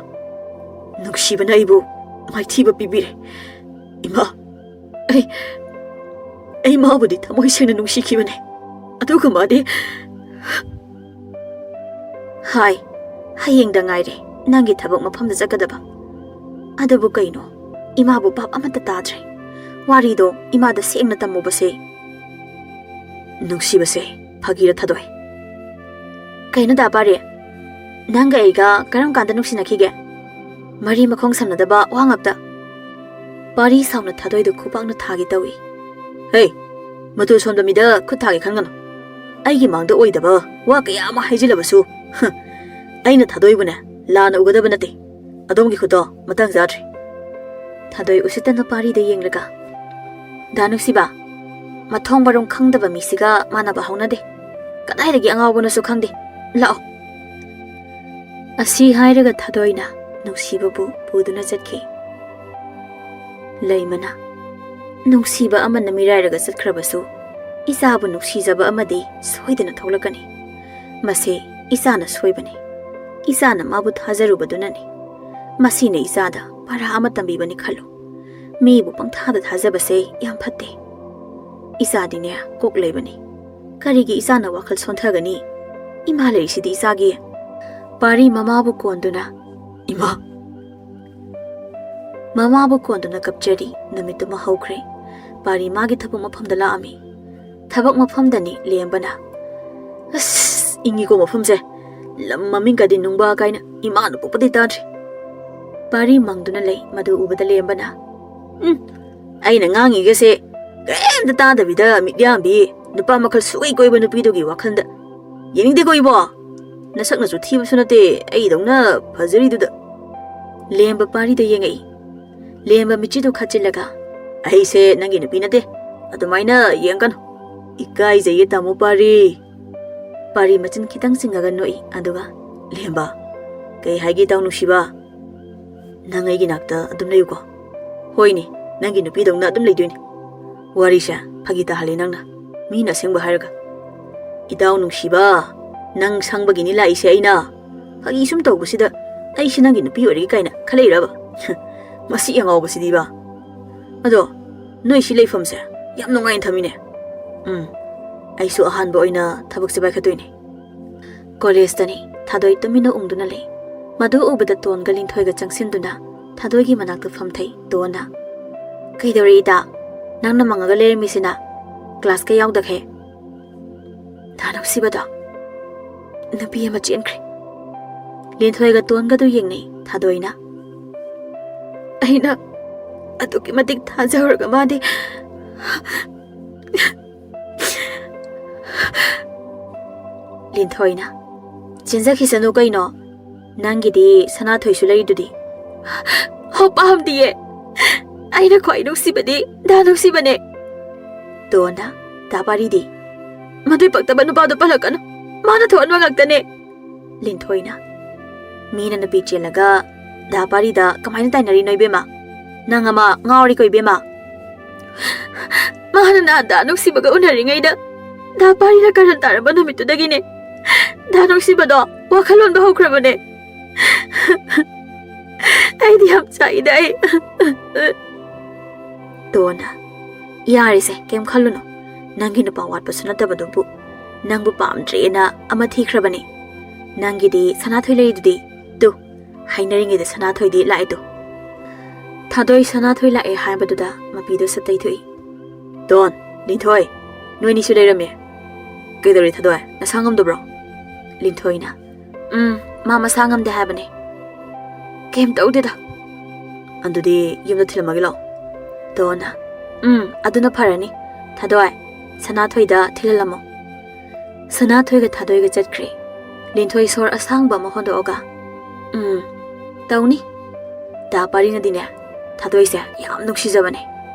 ꯅꯨꯡꯁꯤꯕꯅ ꯑꯩꯕꯨ ꯃꯥꯏꯊꯤꯕ ꯄꯤꯕꯤꯔꯦ꯫ ꯏꯃꯥ, ꯑꯩ"꯫ ꯑꯩ ꯃꯥꯕꯨꯗꯤ ꯊꯃꯣꯏ ꯁꯦꯡꯅ ꯅꯨꯡꯁꯤꯈꯤꯕꯅꯦ, ꯑꯗꯨꯒ ꯃꯥꯗꯤ꯫ ꯍꯥꯏ, ꯍꯌꯦꯡꯗ ꯉꯥꯏꯔꯦ ꯅꯪꯒꯤ ꯊꯕꯛ ꯃꯐꯝꯗ ꯆꯠꯀꯗꯕ꯫ ꯑꯗꯨꯕꯨ ꯀꯩꯅꯣ, ꯏꯃꯥꯕꯨ ꯚꯥꯞ ꯑꯃꯠꯇ ꯇꯥꯗ꯭ꯔꯦ꯫ ꯋꯥꯔꯤꯗꯣ ꯏꯃꯥꯗ ꯁꯦꯡꯅ ꯇꯝꯃꯨꯕꯁꯦ꯫ ꯅꯨꯡꯁꯤꯕꯁꯦ ꯐꯥꯒꯤꯔ, ꯊꯥꯗꯣꯏ? ꯀꯩꯅꯣ ꯗꯥ ꯄꯥꯔꯤ? ꯅꯪꯒ ꯑꯩꯒ ꯀꯔꯝ ꯀꯥꯟꯗ ꯅꯨꯡꯁꯤꯅꯈꯤꯒꯦ? ꯃꯔꯤ ꯃꯈꯣꯡ ꯁꯝꯅꯗꯕ ꯋꯥ ꯉꯥꯛꯇ꯫ ꯄꯥꯔꯤ ꯁꯥꯎꯅ ꯊꯥꯗꯣꯏꯗꯨ ꯈꯨꯕꯥꯛꯅ ꯊꯥꯒꯦ ꯇꯧꯏ꯫ ꯍꯦ, ꯃꯇꯨ ꯁꯣꯟꯕ ꯃꯤꯗ ꯈꯨꯠ ꯊꯥꯒꯦ ꯈꯟꯒꯅꯨ꯫ ꯑꯩꯒꯤ ꯃꯥꯡꯗ ꯑꯣꯏꯗꯕ ꯋꯥ ꯀꯌꯥ ꯑꯃ ꯍꯥꯏꯖꯤꯜꯂꯕꯁꯨ, ꯍ, ꯑꯩꯅ ꯊꯥꯗꯣꯏꯕꯨꯅꯦ ꯂꯥꯟꯅ ꯎꯒꯗꯕ ꯅꯠꯇꯦ꯫ ꯑꯗꯣꯝꯒꯤ ꯈꯨꯠꯇꯣ ꯃꯇꯥꯡ ꯆꯥꯗ꯭ꯔꯦ꯫ ꯊꯥꯗꯣꯏ ꯎꯁꯤꯠꯇꯅ ꯄꯥꯔꯤꯗ ꯌꯦꯡꯂꯒ, ꯗꯥ ꯅꯨꯡꯁꯤꯕ, ꯃꯊꯣꯡ ꯃꯔꯝ ꯈꯪꯗꯕ ꯃꯤꯁꯤꯒ ꯃꯥꯟꯅꯕ ꯍꯧꯅꯗꯦ꯫ ꯀꯗꯥꯏꯗꯒꯤ ꯑꯉꯥꯎꯕꯅꯣꯁꯨ ꯈꯪꯗꯦ꯫ ꯂꯥꯛꯑꯣ꯫ ꯑꯁꯤ ꯍꯥꯏꯔꯒ ꯊꯥꯗꯣꯏꯅ ꯅꯨꯡꯁꯤꯕꯕꯨ ꯄꯨꯗꯨꯅ ꯆꯠꯈꯤ꯫ ꯂꯩꯃꯅ, ꯅꯨꯡꯁꯤꯕ ꯑꯃꯅ ꯃꯤꯔꯥꯏꯔꯒ ꯆꯠꯈ꯭ꯔꯕꯁꯨ, ꯏꯆꯥꯕꯨ ꯅꯨꯡꯁꯤꯖꯕ ꯑꯃꯗꯤ ꯁꯣꯏꯗꯅ ꯊꯣꯛꯂꯛꯀꯅꯤ꯫ ꯃꯁꯤ ꯏꯆꯥꯅ ꯁꯣꯏꯕꯅꯤ꯫ ꯏꯆꯥꯅ ꯃꯥꯕꯨ ꯊꯥꯖꯔꯨꯕꯗꯨꯅꯅꯤ꯫ ꯃꯁꯤꯅ ꯏꯆꯥꯗ ꯄꯔꯥ ꯑꯃ ꯇꯝꯕꯤꯕꯅꯤ ꯈꯜꯂꯨ꯫ ꯃꯤꯕꯨ ꯄꯪꯊꯥꯗ ꯊꯥꯖꯕꯁꯦ ꯌꯥꯝ ꯐꯠꯇꯦ꯫ ꯏꯆꯥꯗꯤꯅꯦ ꯀꯣꯛ ꯂꯩꯕꯅꯤ꯫ ꯀꯔꯤꯒꯤ ꯏꯆꯥꯅ ꯋꯥꯈꯜ ꯁꯣꯟꯊꯒꯅꯤ? ꯏꯃꯥ ꯂꯩꯔꯤꯁꯤꯗꯤ ꯏꯆꯥꯒꯤ꯫ ꯄꯥꯔꯤ ꯃꯃꯥꯕꯨ ꯀꯣꯟꯗꯨꯅ, ꯏꯃꯥ! ꯃꯃꯥꯕꯨ ꯀꯣꯟꯗꯨꯅ ꯀꯞꯆꯔꯤ꯫ ꯅꯨꯃꯤꯠꯇꯨꯃ ꯍꯧꯈ꯭ꯔꯦ꯫ ꯄꯥꯔꯤ ꯃꯥꯒꯤ ꯊꯕꯛ ꯃꯐꯝꯗ ꯂꯥꯛꯑꯝꯃꯤ꯫ ꯊꯕꯛ ꯃꯐꯝꯗꯅꯤ ꯂꯦꯝꯕꯅ, ꯑꯁ, ꯏꯪꯉꯤꯀꯣ ꯃꯐꯝꯁꯦ꯫ ꯂꯝ ꯃꯃꯤꯡꯒꯗꯤ ꯅꯨꯡꯕꯥ ꯀꯥꯏꯅ ꯏꯃꯥꯅ ꯄꯣꯛꯄꯗꯩ ꯇꯥꯗ꯭ꯔꯤ꯫ ꯄꯥꯔꯤ ꯃꯪꯗꯨꯅ ꯂꯩ꯫ ꯃꯗꯨ ꯎꯕꯗ ꯂꯦꯝꯕꯅ, ꯎꯝ, ꯑꯩꯅ ꯉꯥꯡꯉꯤꯒꯁꯦ ꯀꯔꯤꯝꯇ ꯇꯥꯗꯕꯤꯗ ꯃꯤꯠꯌꯥꯝꯕꯤ, ꯅꯨꯄꯥ ꯃꯈꯜ ꯁꯨꯛꯀꯣꯏ ꯀꯣꯏꯕ ꯅꯨꯄꯤꯗꯨꯒꯤ ꯋꯥꯈꯜꯗ꯫ ꯌꯦꯡꯅꯤꯡꯗꯦꯀꯣ ꯏꯕꯣ꯫ ꯅꯁꯛꯅꯁꯨ ꯊꯤꯕꯁꯨ ꯅꯠꯇꯦ, ꯑꯩꯗꯧꯅ ꯐꯖꯔꯤꯗꯨꯗ꯫ ꯂꯦꯝꯕ ꯄꯥꯔꯤꯗ ꯌꯦꯡꯉꯛꯏ꯫ ꯂꯦꯝꯕ ꯃꯤꯠꯆꯤꯗꯨ ꯈꯠꯆꯤꯜꯂꯒ, ꯑꯩꯁꯦ ꯅꯪꯒꯤ ꯅꯨꯄꯤ ꯅꯠꯇꯦ, ꯑꯗꯨꯃꯥꯏꯅ ꯌꯦꯡꯀꯅꯨ꯫ ꯏꯀꯥꯏꯖꯩꯌꯦ ꯇꯥꯃꯣ ꯄꯥꯔꯤ꯫ ꯄꯥꯔꯤ ꯃꯆꯤꯟ ꯈꯤꯇꯪ ꯆꯤꯡꯉꯒ ꯅꯣꯛꯏ, ꯑꯗꯨꯒ, ꯂꯦꯝꯕ, ꯀꯩ ꯍꯥꯏꯒꯦ ꯏꯇꯥꯎ ꯅꯨꯡꯁꯤꯕ? ꯅꯪ ꯑꯩꯒꯤ ꯅꯥꯛꯇ ꯑꯗꯨꯝ ꯂꯩꯌꯨꯀꯣ꯫ ꯍꯣꯏꯅꯦ, ꯅꯪꯒꯤ ꯅꯨꯄꯤꯗꯧꯅ ꯑꯗꯨꯝ ꯂꯩꯗꯣꯏꯅꯦ꯫ ꯋꯥꯔꯤꯁꯦ ꯐꯥꯒꯤ ꯇꯥꯍꯜꯂꯦ ꯅꯪꯅ, ꯃꯤꯅ ꯑꯁꯦꯡꯕ ꯍꯥꯏꯔꯒ꯫ ꯏꯇꯥꯎ ꯅꯨꯡꯁꯤꯕ, ꯅꯪ ꯁꯪꯕꯒꯤꯅꯤ ꯂꯥꯛꯏꯁꯦ ꯑꯩꯅ꯫ ꯐꯥꯒꯤ ꯁꯨꯝ ꯇꯧꯕꯁꯤꯗ ꯑꯩꯁꯤ ꯅꯪꯒꯤ ꯅꯨꯄꯤ ꯑꯣꯏꯔꯒꯦ ꯀꯥꯏꯅ ꯈꯜꯂꯛꯏꯔꯕ? ꯃꯁꯤ ꯑꯉꯥꯎꯕꯁꯤꯗꯤꯕ꯫ ꯑꯗꯣ, ꯅꯣꯏ ꯁꯤ ꯂꯩꯐꯝꯁꯦ ꯌꯥꯝ ꯅꯨꯡꯉꯥꯏꯅ ꯊꯝꯃꯤꯅꯦ꯫ ꯎꯝ, ꯑꯩꯁꯨ ꯑꯍꯥꯟꯕ ꯑꯣꯏꯅ ꯊꯕꯛꯁꯦ ꯄꯥꯏꯈꯠꯇꯣꯏꯅꯦ꯫ ꯀꯣꯂꯦꯖꯇꯅꯤ꯫ ꯊꯥꯗꯣꯏ ꯇꯨꯃꯤꯟꯅ ꯎꯪꯗꯨꯅ ꯂꯩ꯫ ꯃꯗꯨ ꯎꯕꯗ ꯇꯣꯟꯒ ꯂꯤꯟꯊꯣꯏꯒ ꯆꯪꯁꯤꯟꯗꯨꯅ ꯊꯥꯗꯣꯏꯒꯤ ꯃꯅꯥꯛꯇ ꯐꯝꯊꯩ꯫ ꯇꯣꯟꯅ, "ꯀꯩꯗꯧꯔꯦ ꯏꯇꯥ? ꯅꯪꯅ ꯃꯪꯉꯒ ꯂꯩꯔꯝꯃꯤꯁꯤꯅ? ꯀ꯭ꯂꯥꯁꯀ ꯌꯥꯎꯗꯈꯩ?" "ꯗꯥ ꯅꯨꯡꯁꯤꯕꯗꯣ ꯅꯨꯄꯤ ꯑꯃ ꯆꯦꯟꯈ꯭ꯔꯦ꯫" ꯂꯤꯟꯊꯣꯏꯒ ꯇꯣꯟꯒꯗꯨ ꯌꯦꯡꯅꯩ꯫ ꯊꯥꯗꯣꯏꯅ, "ꯑꯩꯅ ꯑꯗꯨꯛꯀꯤ ꯃꯇꯤꯛ ꯊꯥꯖꯔꯨꯔꯒ ꯃꯥꯗꯤ..." ꯂꯤꯟꯊꯣꯏꯅ, "ꯆꯦꯟꯖꯈꯤꯁꯅꯨ ꯀꯩꯅꯣ, ꯅꯪꯒꯤꯗꯤ ꯁꯅꯥꯊꯣꯏꯁꯨ ꯂꯩꯗꯨꯗꯤ꯫" "ꯍꯣ, ꯄꯥꯝꯗꯤꯌꯦ꯫ ꯑꯩꯅ ꯈ꯭ꯋꯥꯏ ꯅꯨꯡꯁꯤꯕꯗꯤ ꯗꯥ ꯅꯨꯡꯁꯤꯕꯅꯦ꯫" ꯇꯣꯟꯅ, "ꯗꯥ ꯄꯥꯔꯤꯗꯤ?" "ꯃꯗꯨꯏ ꯄꯛꯇꯕ ꯅꯨꯄꯥꯗꯣ ꯄꯜꯂꯛꯀꯅꯨ, ꯃꯥꯅ ꯊꯣꯛꯍꯟꯕ ꯉꯥꯛꯇꯅꯦ꯫" ꯂꯤꯟꯊꯣꯏꯅ, "ꯃꯤꯅ ꯅꯨꯄꯤ ꯆꯦꯜꯂꯒ ꯗꯥ ꯄꯥꯔꯤꯗ ꯀꯃꯥꯏꯅ ꯇꯥꯏꯅꯔꯤꯅꯣ ꯏꯕꯦꯝꯃ? ꯅꯪ ꯑꯃ ꯉꯥꯎꯔꯤꯀꯣ ꯏꯕꯦꯝꯃ꯫ ꯃꯥꯅ ꯅꯍꯥꯟ ꯗꯥ ꯅꯨꯡꯁꯤꯕꯒ ꯎꯅꯔꯤꯉꯩꯗ ꯗꯥ ꯄꯥꯔꯤꯅ ꯀꯔꯟ ꯇꯥꯔꯝꯕ ꯅꯨꯃꯤꯠꯇꯨꯗꯒꯤꯅꯦ ꯗꯥ ꯅꯨꯡꯁꯤꯕꯗꯣ ꯋꯥꯈꯜ ꯑꯣꯟꯕ ꯍꯧꯈ꯭ꯔꯕꯅꯦ꯫ ꯑꯩꯗꯤ ꯌꯥꯝ ꯆꯥꯛꯏꯗ ꯑꯩ꯫" ꯇꯣꯟꯅ, "ꯌꯥꯔꯦꯁꯦ, ꯀꯩꯝ ꯈꯜꯂꯨꯅꯨ꯫ ꯅꯪꯒꯤ ꯅꯨꯄꯥ ꯋꯥꯠꯄꯁꯨ ꯅꯠꯇꯕꯗꯨꯕꯨ꯫ ꯅꯪꯕꯨ ꯄꯥꯝꯗ꯭ꯔꯦꯅ ꯑꯃ ꯊꯤꯈ꯭ꯔꯕꯅꯦ꯫ ꯅꯪꯒꯤꯗꯤ ꯁꯅꯥꯊꯣꯏ ꯂꯩꯔꯤꯗꯨꯗꯤ꯫ ꯇꯨ, ꯍꯥꯏꯅꯔꯤꯉꯩꯗ ꯁꯅꯥꯊꯣꯏꯗꯤ ꯂꯥꯛꯑꯦ ꯇꯨ꯫" ꯊꯥꯗꯣꯏ ꯁꯅꯥꯊꯣꯏ ꯂꯥꯛꯑꯦ ꯍꯥꯏꯕꯗꯨꯗ ꯃꯄꯤꯗꯨ ꯁꯠ ꯇꯩꯊꯣꯛꯏ꯫ "ꯇꯣꯟ, ꯂꯤꯟꯊꯣꯏ, ꯅꯣꯏꯅꯤꯁꯨ ꯂꯩꯔꯝꯃꯦ꯫ ꯀꯩꯗꯧꯔꯦ ꯊꯥꯗꯣꯏ, ꯅꯁꯥ ꯉꯝꯗꯕ꯭ꯔꯣ?" ꯂꯤꯟꯊꯣꯏꯅ, "ꯎꯝ, ꯃꯥ ꯃꯁꯥ ꯉꯝꯗꯦ ꯍꯥꯏꯕꯅꯦ꯫ ꯀꯩꯝ ꯇꯧꯗꯦꯗ꯫" "ꯑꯗꯨꯗꯤ ꯌꯨꯝꯗ ꯊꯤꯜꯂꯝꯃꯒꯦ ꯂꯥꯛꯑꯣ꯫" ꯇꯣꯟꯅ, "ꯎꯝ, ꯑꯗꯨꯅ ꯐꯔꯅꯤ꯫ ꯊꯥꯗꯣꯏ, ꯁꯅꯥꯊꯣꯏꯗ ꯊꯤꯜꯍꯜꯂꯝꯃꯣ꯫" ꯁꯅꯥꯊꯣꯏꯒ ꯊꯥꯗꯣꯏꯒ ꯆꯠꯈ꯭ꯔꯦ꯫ ꯂꯤꯟꯊꯣꯏ ꯁꯣꯔ ꯑꯁꯥꯡꯕ ꯑꯃ ꯍꯣꯟꯗꯣꯛꯑꯒ, "ꯎꯝ, ꯇꯧꯅꯤ꯫ ꯗꯥ ꯄꯥꯔꯤꯅꯗꯤꯅꯦ, ꯊꯥꯗꯣꯏꯁꯦ ꯌꯥꯝ ꯅꯨꯡꯁꯤꯖꯕꯅꯦ꯫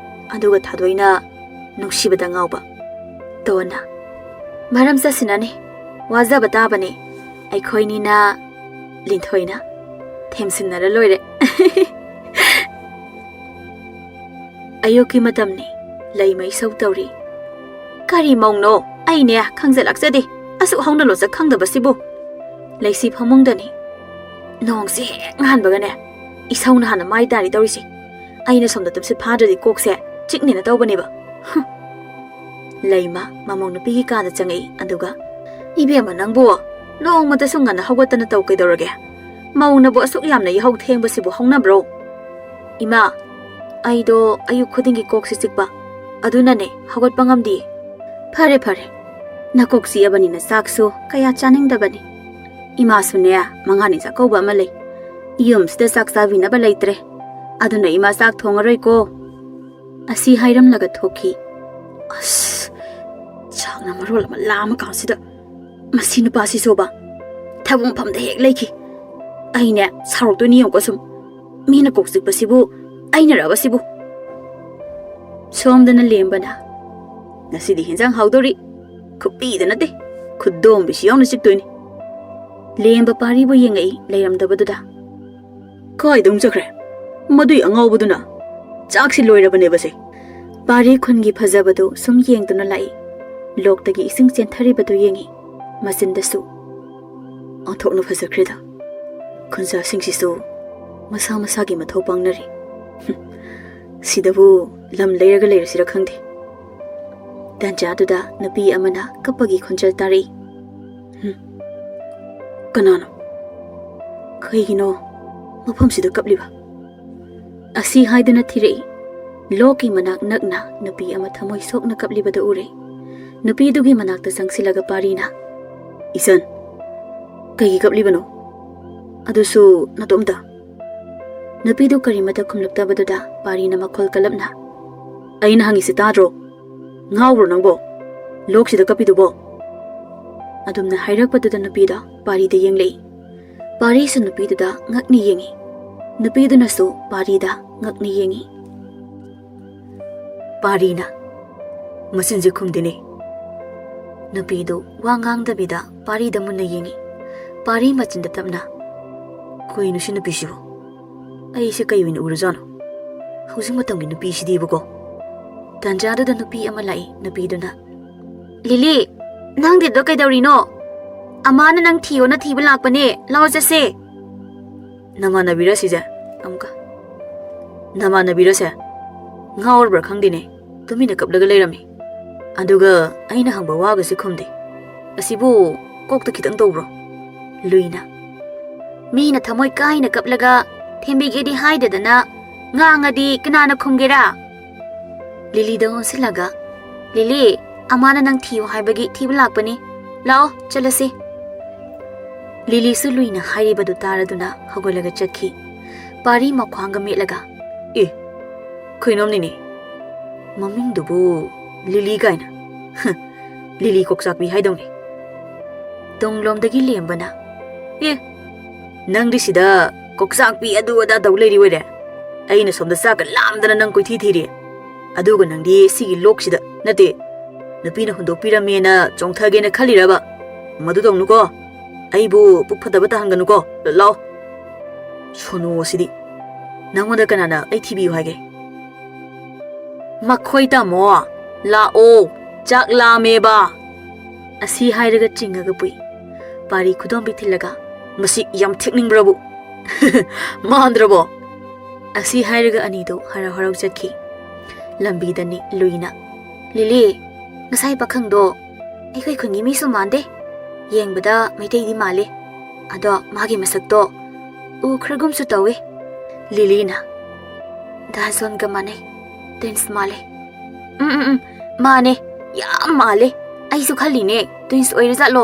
ꯑꯗꯨꯒ ꯊꯥꯗꯣꯏꯅ ꯅꯨꯡꯁꯤꯕꯗ ꯉꯥꯎꯕ꯫" ꯇꯣꯟꯅ, "ꯃꯔꯝ ꯆꯠꯁꯤꯅꯅꯦ, ꯋꯥꯖꯕ ꯇꯥꯕꯅꯦ꯫ ꯑꯩꯈꯣꯏꯅꯤꯅ", ꯂꯤꯟꯊꯣꯏꯅ, "ꯊꯦꯝꯖꯤꯟꯅꯔ ꯂꯣꯏꯔꯦ꯫" ꯑꯌꯨꯛꯀꯤ ꯃꯇꯝꯅꯤ꯫ ꯂꯩꯃꯩ ꯁꯧ ꯇꯧꯔꯤ꯫ "ꯀꯔꯤ ꯃꯧꯅꯣ? ꯑꯩꯅꯦ ꯈꯪꯖ ꯂꯥꯛꯆꯗꯦ꯫ ꯑꯁꯨꯛ ꯍꯧꯅ ꯂꯣꯠꯆ ꯈꯪꯗꯕꯁꯤꯕꯨ꯫" ꯂꯩꯁꯤ ꯐꯃꯨꯡꯗꯅꯤ꯫ "ꯅꯣꯡꯁꯦ ꯍꯦꯛ ꯉꯥꯟꯕꯒꯅꯦ, ꯏꯁꯧꯅ ꯍꯥꯟꯅ ꯃꯥꯏ ꯇꯥꯔꯤ ꯇꯧꯔꯤꯁꯦ꯫ ꯑꯩꯅ ꯁꯣꯝꯗ ꯇꯨꯝꯁꯤꯠ ꯐꯥꯗ꯭ꯔꯗꯤ ꯀꯣꯛꯁꯦ ꯆꯤꯛꯅꯦꯅ ꯇꯧꯕꯅꯦꯕ꯫ ꯍꯨꯝ, ꯂꯩꯃ ꯃꯃꯧ ꯅꯨꯄꯤꯒꯤ ꯀꯥꯗ ꯆꯪꯉꯛꯏ, ꯑꯗꯨꯒ, "ꯏꯕꯦꯝꯃ, ꯅꯪꯕꯨ ꯅꯣꯡꯃꯇꯁꯨ ꯉꯟꯅ ꯍꯧꯒꯠꯇꯅ ꯇꯧ ꯀꯩꯗꯧꯔꯒꯦ? ꯃꯧꯅꯕꯨ ꯑꯁꯨꯛ ꯌꯥꯝꯅ ꯌꯥꯍꯧ ꯊꯦꯡꯕꯁꯤꯕꯨ ꯍꯧꯅꯕ꯭ꯔꯣ?" "ꯏꯃꯥ, ꯑꯩꯗꯣ ꯑꯌꯨꯛ ꯈꯨꯗꯤꯡꯒꯤ ꯀꯣꯛꯁꯤ ꯆꯤꯛꯄ, ꯑꯗꯨꯅꯅꯦ ꯍꯧꯒꯠꯄ ꯉꯝꯗꯤꯌꯦ꯫" "ꯐꯔꯦ, ꯐꯔꯦ, ꯅꯀꯣꯛ ꯆꯤꯛꯑꯕꯅꯤꯅ ꯆꯥꯛꯁꯨ ꯀꯌꯥ ꯆꯥꯅꯤꯡꯗꯕꯅꯤ꯫ ꯏꯃꯥꯁꯨꯅꯦ, ꯃꯉꯥꯅꯤ ꯆꯥꯛꯀꯧꯕ ꯑꯃ ꯂꯩ꯫ ꯌꯨꯝꯁꯤꯗ ꯆꯥꯛ ꯆꯥꯕꯤꯅꯕ ꯂꯩꯇ꯭ꯔꯦ, ꯑꯗꯨꯅ ꯏꯃꯥ ꯆꯥꯛ ꯊꯣꯡꯉꯔꯣꯏꯀꯣ꯫" ꯑꯁꯤ ꯍꯥꯏꯔꯝꯂꯒ ꯊꯣꯛꯈꯤ꯫ ꯑꯁ, ꯆꯥꯛꯅ ꯃꯔꯣꯜ ꯑꯃ ꯂꯥꯝꯃꯀꯥꯟꯁꯤꯗ, ꯃꯁꯤ ꯅꯨꯄꯥꯁꯤꯁꯨꯕ ꯊꯕꯛ ꯃꯐꯝꯗ ꯍꯦꯛ ꯂꯩꯈꯤ꯫ ꯑꯩꯅꯦ ꯁꯥꯎꯔꯛꯇꯣꯏꯅꯤ ꯌꯦꯡꯉꯨꯀꯣ ꯁꯨꯝ꯫ ꯃꯤꯅ ꯀꯣꯛ ꯆꯤꯛꯄꯁꯤꯕꯨ ꯑꯩꯅꯔꯕ ꯁꯤꯕꯨ? ꯁꯣꯝꯗꯅ ꯂꯦꯝꯕꯅ, "ꯉꯁꯤꯗꯤ ꯍꯦꯟꯖꯥꯡ ꯍꯥꯎꯗꯧꯔꯤ꯫ ꯈꯨꯄꯤꯗ ꯅꯠꯇꯦ, ꯈꯨꯗꯣꯝꯕꯤꯁꯤ ꯌꯥꯎꯅ ꯆꯤꯛꯇꯣꯏꯅꯤ꯫" ꯂꯦꯝꯕ ꯄꯥꯔꯤꯕꯨ ꯌꯦꯡꯉꯛꯏ ꯂꯩꯔꯝꯗꯕꯗꯨꯗ꯫ "ꯀꯥꯏꯗ ꯑꯃꯨꯛ ꯆꯠꯈ꯭ꯔꯦ ꯃꯗꯨꯏ ꯑꯉꯥꯎꯕꯗꯨꯅ? ꯆꯥꯛꯁꯤ ꯂꯣꯏꯔꯕꯅꯦꯕꯁꯦ꯫" ꯄꯥꯔꯤ ꯈꯨꯟꯒꯤ ꯐꯖꯕꯗꯨ ꯁꯨꯝ ꯌꯦꯡꯗꯨꯅ ꯂꯥꯛꯏ꯫ ꯂꯣꯛꯇꯒꯤ ꯏꯁꯤꯡ ꯆꯦꯟꯊꯔꯤꯕꯗꯨ ꯌꯦꯡꯉꯤ꯫ ꯃꯆꯤꯟꯗꯁꯨ, "ꯑꯣꯟꯊꯣꯛꯅ ꯐꯖꯈ꯭ꯔꯦꯗ꯫ ꯈꯨꯟꯖꯥꯁꯤꯡꯁꯤꯁꯨ ꯃꯁꯥ ꯃꯁꯥꯒꯤ ꯃꯊꯧ ꯄꯥꯡꯅꯔꯤ꯫ ꯍꯨꯝ, ꯁꯤꯗꯕꯨ ꯂꯝ ꯂꯩꯔꯒ ꯂꯩꯔꯁꯤꯔ ꯈꯪꯗꯦ꯫" ꯇꯟꯖꯥꯗꯨꯗ ꯅꯨꯄꯤ ꯑꯃꯅ ꯀꯞꯄꯒꯤ ꯈꯣꯟꯖꯦꯜ ꯇꯥꯔꯛꯏ꯫ "ꯍꯨꯝ, ꯀꯅꯥꯅꯣ? ꯀꯩꯒꯤꯅꯣ ꯃꯐꯝꯁꯤꯗ ꯀꯞꯂꯤꯕ?" ꯑꯁꯤ ꯍꯥꯏꯗꯨꯅ ꯊꯤꯔꯛꯏ꯫ ꯂꯣꯛꯀꯤ ꯃꯅꯥꯛ ꯅꯛꯅ ꯅꯨꯄꯤ ꯑꯃ ꯊꯃꯣꯏ ꯁꯣꯛꯅ ꯀꯞꯂꯤꯕꯗꯨ ꯎꯔꯦ꯫ ꯅꯨꯄꯤꯗꯨꯒꯤ ꯃꯅꯥꯛꯇ ꯆꯪꯁꯤꯜꯂꯒ ꯄꯥꯔꯤꯅ, "ꯏꯆꯟ, ꯀꯩꯒꯤ ꯀꯞꯂꯤꯕꯅꯣ? ꯑꯗꯨꯁꯨ ꯅꯇꯣꯝꯇ?" ꯅꯨꯄꯤꯗꯨ ꯀꯔꯤꯃꯠꯇ ꯈꯨꯝꯂꯛꯇꯕꯗꯨꯗ ꯄꯥꯔꯤꯅ ꯃꯈꯣꯜ ꯀꯜꯂꯞꯅ, "ꯑꯩꯅ ꯍꯪꯉꯤꯁꯤ ꯇꯥꯗ꯭ꯔꯣ? ꯉꯥꯎꯕ꯭ꯔꯣ ꯅꯪꯕꯣ? ꯂꯣꯛꯁꯤꯗ ꯀꯞꯄꯤꯗꯨꯕꯣ?" ꯑꯗꯨꯝꯅ ꯍꯥꯏꯔꯛꯄꯗꯨꯗ ꯅꯨꯄꯤꯗꯣ ꯄꯥꯔꯤꯗ ꯌꯦꯡꯂꯛꯏ꯫ ꯄꯥꯔꯤꯁꯨ ꯅꯨꯄꯤꯗꯨꯗ ꯉꯛꯅ ꯌꯦꯡꯉꯤ꯫ ꯅꯨꯄꯤꯗꯨꯅꯁꯨ ꯄꯥꯔꯤꯗ ꯉꯛꯅ ꯌꯦꯡꯉꯤ꯫ ꯄꯥꯔꯤꯅ ꯃꯆꯤꯟꯁꯦ ꯈꯨꯝꯗꯦꯅꯦ꯫ ꯅꯨꯄꯤꯗꯨ ꯋꯥ ꯉꯥꯡꯗꯕꯤꯗ ꯄꯥꯔꯤꯗ ꯃꯨꯟꯅ ꯌꯦꯡꯉꯤ꯫ ꯄꯥꯔꯤ ꯃꯆꯤꯟꯗ ꯇꯞꯅ, "ꯀꯩꯅꯣ ꯁꯤ ꯅꯨꯄꯤꯁꯤꯕꯨ? ꯑꯩꯁꯦ ꯀꯩ ꯑꯣꯏꯅ ꯎꯔꯖꯥꯠꯅꯣ? ꯍꯧꯖꯤꯛ ꯃꯇꯝꯒꯤ ꯅꯨꯄꯤꯁꯤꯗꯤꯕꯀꯣ꯫" ꯇꯟꯖꯥꯗꯨꯗ ꯅꯨꯄꯤ ꯑꯃ ꯂꯥꯛꯏ꯫ ꯅꯨꯄꯤꯗꯨꯅ, "ꯂꯤꯂꯤ, ꯅꯪ ꯗꯦꯠꯇꯣ ꯀꯩꯗꯧꯔꯤꯅꯣ? ꯑꯃꯥꯅ ꯅꯪ ꯊꯤꯌꯣꯅ ꯊꯤꯕ ꯂꯥꯛꯄꯅꯦ꯫ ꯂꯥꯛꯑꯣ ꯆꯠꯁꯦ꯫" "ꯅꯃꯥꯟꯅꯕꯤꯔ ꯁꯤꯁꯦ?" ꯑꯃꯨꯛꯀ, "ꯅꯃꯥꯟꯅꯕꯤꯔꯁꯦ? ꯉꯥꯎꯔꯕ꯭ꯔꯥ ꯈꯪꯗꯦꯅꯦ, ꯇꯨꯃꯤꯟꯅ ꯀꯞꯂꯒ ꯂꯩꯔꯝꯃꯤ꯫" ꯑꯗꯨꯒ ꯑꯩꯅ ꯍꯪꯕ ꯋꯥꯒꯁꯦ ꯈꯨꯝꯗꯦ꯫ ꯑꯁꯤꯕꯨ ꯀꯣꯛꯇ ꯈꯤꯇꯪ ꯇꯧꯕ꯭ꯔꯣ? ꯂꯨꯏꯅ, "ꯃꯤꯅ ꯊꯃꯣꯏ ꯀꯥꯏꯅ ꯀꯞꯂꯒ ꯊꯦꯝꯕꯤꯒꯦꯗꯤ ꯍꯥꯏꯗꯗꯅ ꯉꯥꯡꯉꯗꯤ ꯀꯅꯥꯅ ꯈꯨꯝꯒꯦꯔꯥ?" ꯂꯤꯂꯤꯗ ꯑꯣꯟꯁꯤꯜꯂꯒ, "ꯂꯤꯂꯤ, ꯑꯃꯥꯅ ꯅꯪ ꯊꯤꯌꯨ ꯍꯥꯏꯕꯒꯤ ꯊꯤꯕ ꯂꯥꯛꯄꯅꯤ꯫ ꯂꯥꯛꯑꯣ, ꯆꯠꯂꯁꯤ꯫" ꯂꯤꯂꯤꯁꯨ ꯂꯨꯏꯅ ꯍꯥꯏꯔꯤꯕꯗꯨ ꯇꯥꯔꯗꯨꯅ ꯍꯧꯒꯠꯂꯒ ꯆꯠꯈꯤ꯫ ꯄꯥꯔꯤ ꯃꯈ꯭ꯋꯥꯡꯒ ꯃꯦꯠꯂꯒ, "ꯑꯦ, ꯀꯩꯅꯣꯝꯅꯤꯅꯦ, ꯃꯃꯤꯡꯗꯨꯕꯨ ꯂꯤꯂꯤ ꯀꯥꯏꯅ꯫ ꯍ, ꯂꯤꯂꯤ ꯀꯣꯛꯆꯥꯛꯄꯤ ꯍꯥꯏꯗꯧꯅꯦ꯫" ꯇꯨꯡꯂꯣꯝꯗꯒꯤ ꯂꯦꯝꯕꯅ, "ꯑꯦ, ꯅꯪꯗꯤ ꯁꯤꯗ ꯀꯣꯛꯆꯥꯛꯄꯤ ꯑꯗꯨ ꯑꯗꯥ ꯇꯧ ꯂꯩꯔꯤ ꯑꯣꯏꯔꯦ꯫ ꯑꯩꯅ ꯁꯣꯝꯗ ꯆꯥꯛꯀ ꯂꯥꯝꯗꯅ ꯅꯪ ꯀꯣꯏꯊꯤ ꯊꯤꯔꯤ꯫ ꯑꯗꯨꯒ ꯅꯪꯗꯤ ꯁꯤꯒꯤ ꯂꯣꯛꯁꯤꯗ, ꯅꯠꯇꯦ, ꯅꯨꯄꯤꯅ ꯍꯨꯟꯗꯣꯛꯄꯤꯔꯝꯃꯦꯅ ꯆꯣꯡꯊꯒꯦꯅ ꯈꯜꯂꯤꯔꯕ? ꯃꯗꯨ ꯇꯧꯅꯨꯀꯣ꯫ ꯑꯩꯕꯨ ꯄꯨꯛ ꯐꯠꯇꯕ ꯇꯥꯍꯟꯒꯅꯨꯀꯣ꯫ ꯂꯥꯎ꯫ ꯁꯣꯅꯨ ꯑꯁꯤꯗꯤ꯫ ꯅꯪꯉꯣꯟꯗ ꯀꯅꯥꯅ ꯑꯩ ꯊꯤꯕꯤꯌꯨ ꯍꯥꯏꯒꯦ?" "ꯃꯈꯣꯏ ꯇꯥꯃꯣ, ꯂꯥꯛꯑꯣ, ꯆꯥꯛ ꯂꯥꯝꯃꯦꯕ꯫" ꯑꯁꯤ ꯍꯥꯏꯔꯒ ꯆꯤꯡꯉꯒ ꯄꯨꯏ꯫ ꯄꯥꯔꯤ ꯈꯨꯗꯣꯝꯕꯤ ꯊꯤꯜꯂꯒ, "ꯃꯁꯤ ꯌꯥꯝ ꯊꯦꯛꯅꯤꯡꯕ꯭ꯔꯕꯨ? ꯃꯥꯟꯗ꯭ꯔꯕꯣ?" ꯑꯁꯤ ꯍꯥꯏꯔꯒ ꯑꯅꯤꯗꯣ ꯍꯔꯥꯎ ꯍꯔꯥꯎ ꯆꯠꯈꯤ꯫ ꯂꯝꯕꯤꯗꯅꯤ ꯂꯨꯏꯅ, "ꯂꯤꯂꯤ, ꯉꯁꯥꯏ ꯄꯥꯈꯪꯗꯣ ꯑꯩꯈꯣꯏ ꯈꯨꯟꯒꯤ ꯃꯤꯁꯨ ꯃꯥꯟꯗꯦ꯫ ꯌꯦꯡꯕꯗ ꯃꯩꯇꯩꯗꯤ ꯃꯥꯜꯂꯦ꯫ ꯑꯗꯣ ꯃꯥꯒꯤ ꯃꯁꯛꯇꯣ ꯎꯈ꯭ꯔꯒꯨꯝꯁꯨ ꯇꯧꯏ꯫" ꯂꯤꯂꯤꯅ, "ꯗꯥꯖꯣꯟꯒ ꯃꯥꯟꯅꯩ꯫ ꯇ꯭ꯋꯤꯟꯁ ꯃꯥꯜꯂꯦ꯫" "ꯎꯝ, ꯎꯝ, ꯎꯝ, ꯃꯥꯅꯦ꯫ ꯌꯥꯝ ꯃꯥꯜꯂꯦ꯫ ꯑꯩꯁꯨ ꯈꯜꯂꯤꯅꯦ, ꯇ꯭ꯋꯤꯟꯁ ꯑꯣꯏꯔꯖꯥꯠꯂꯣ?"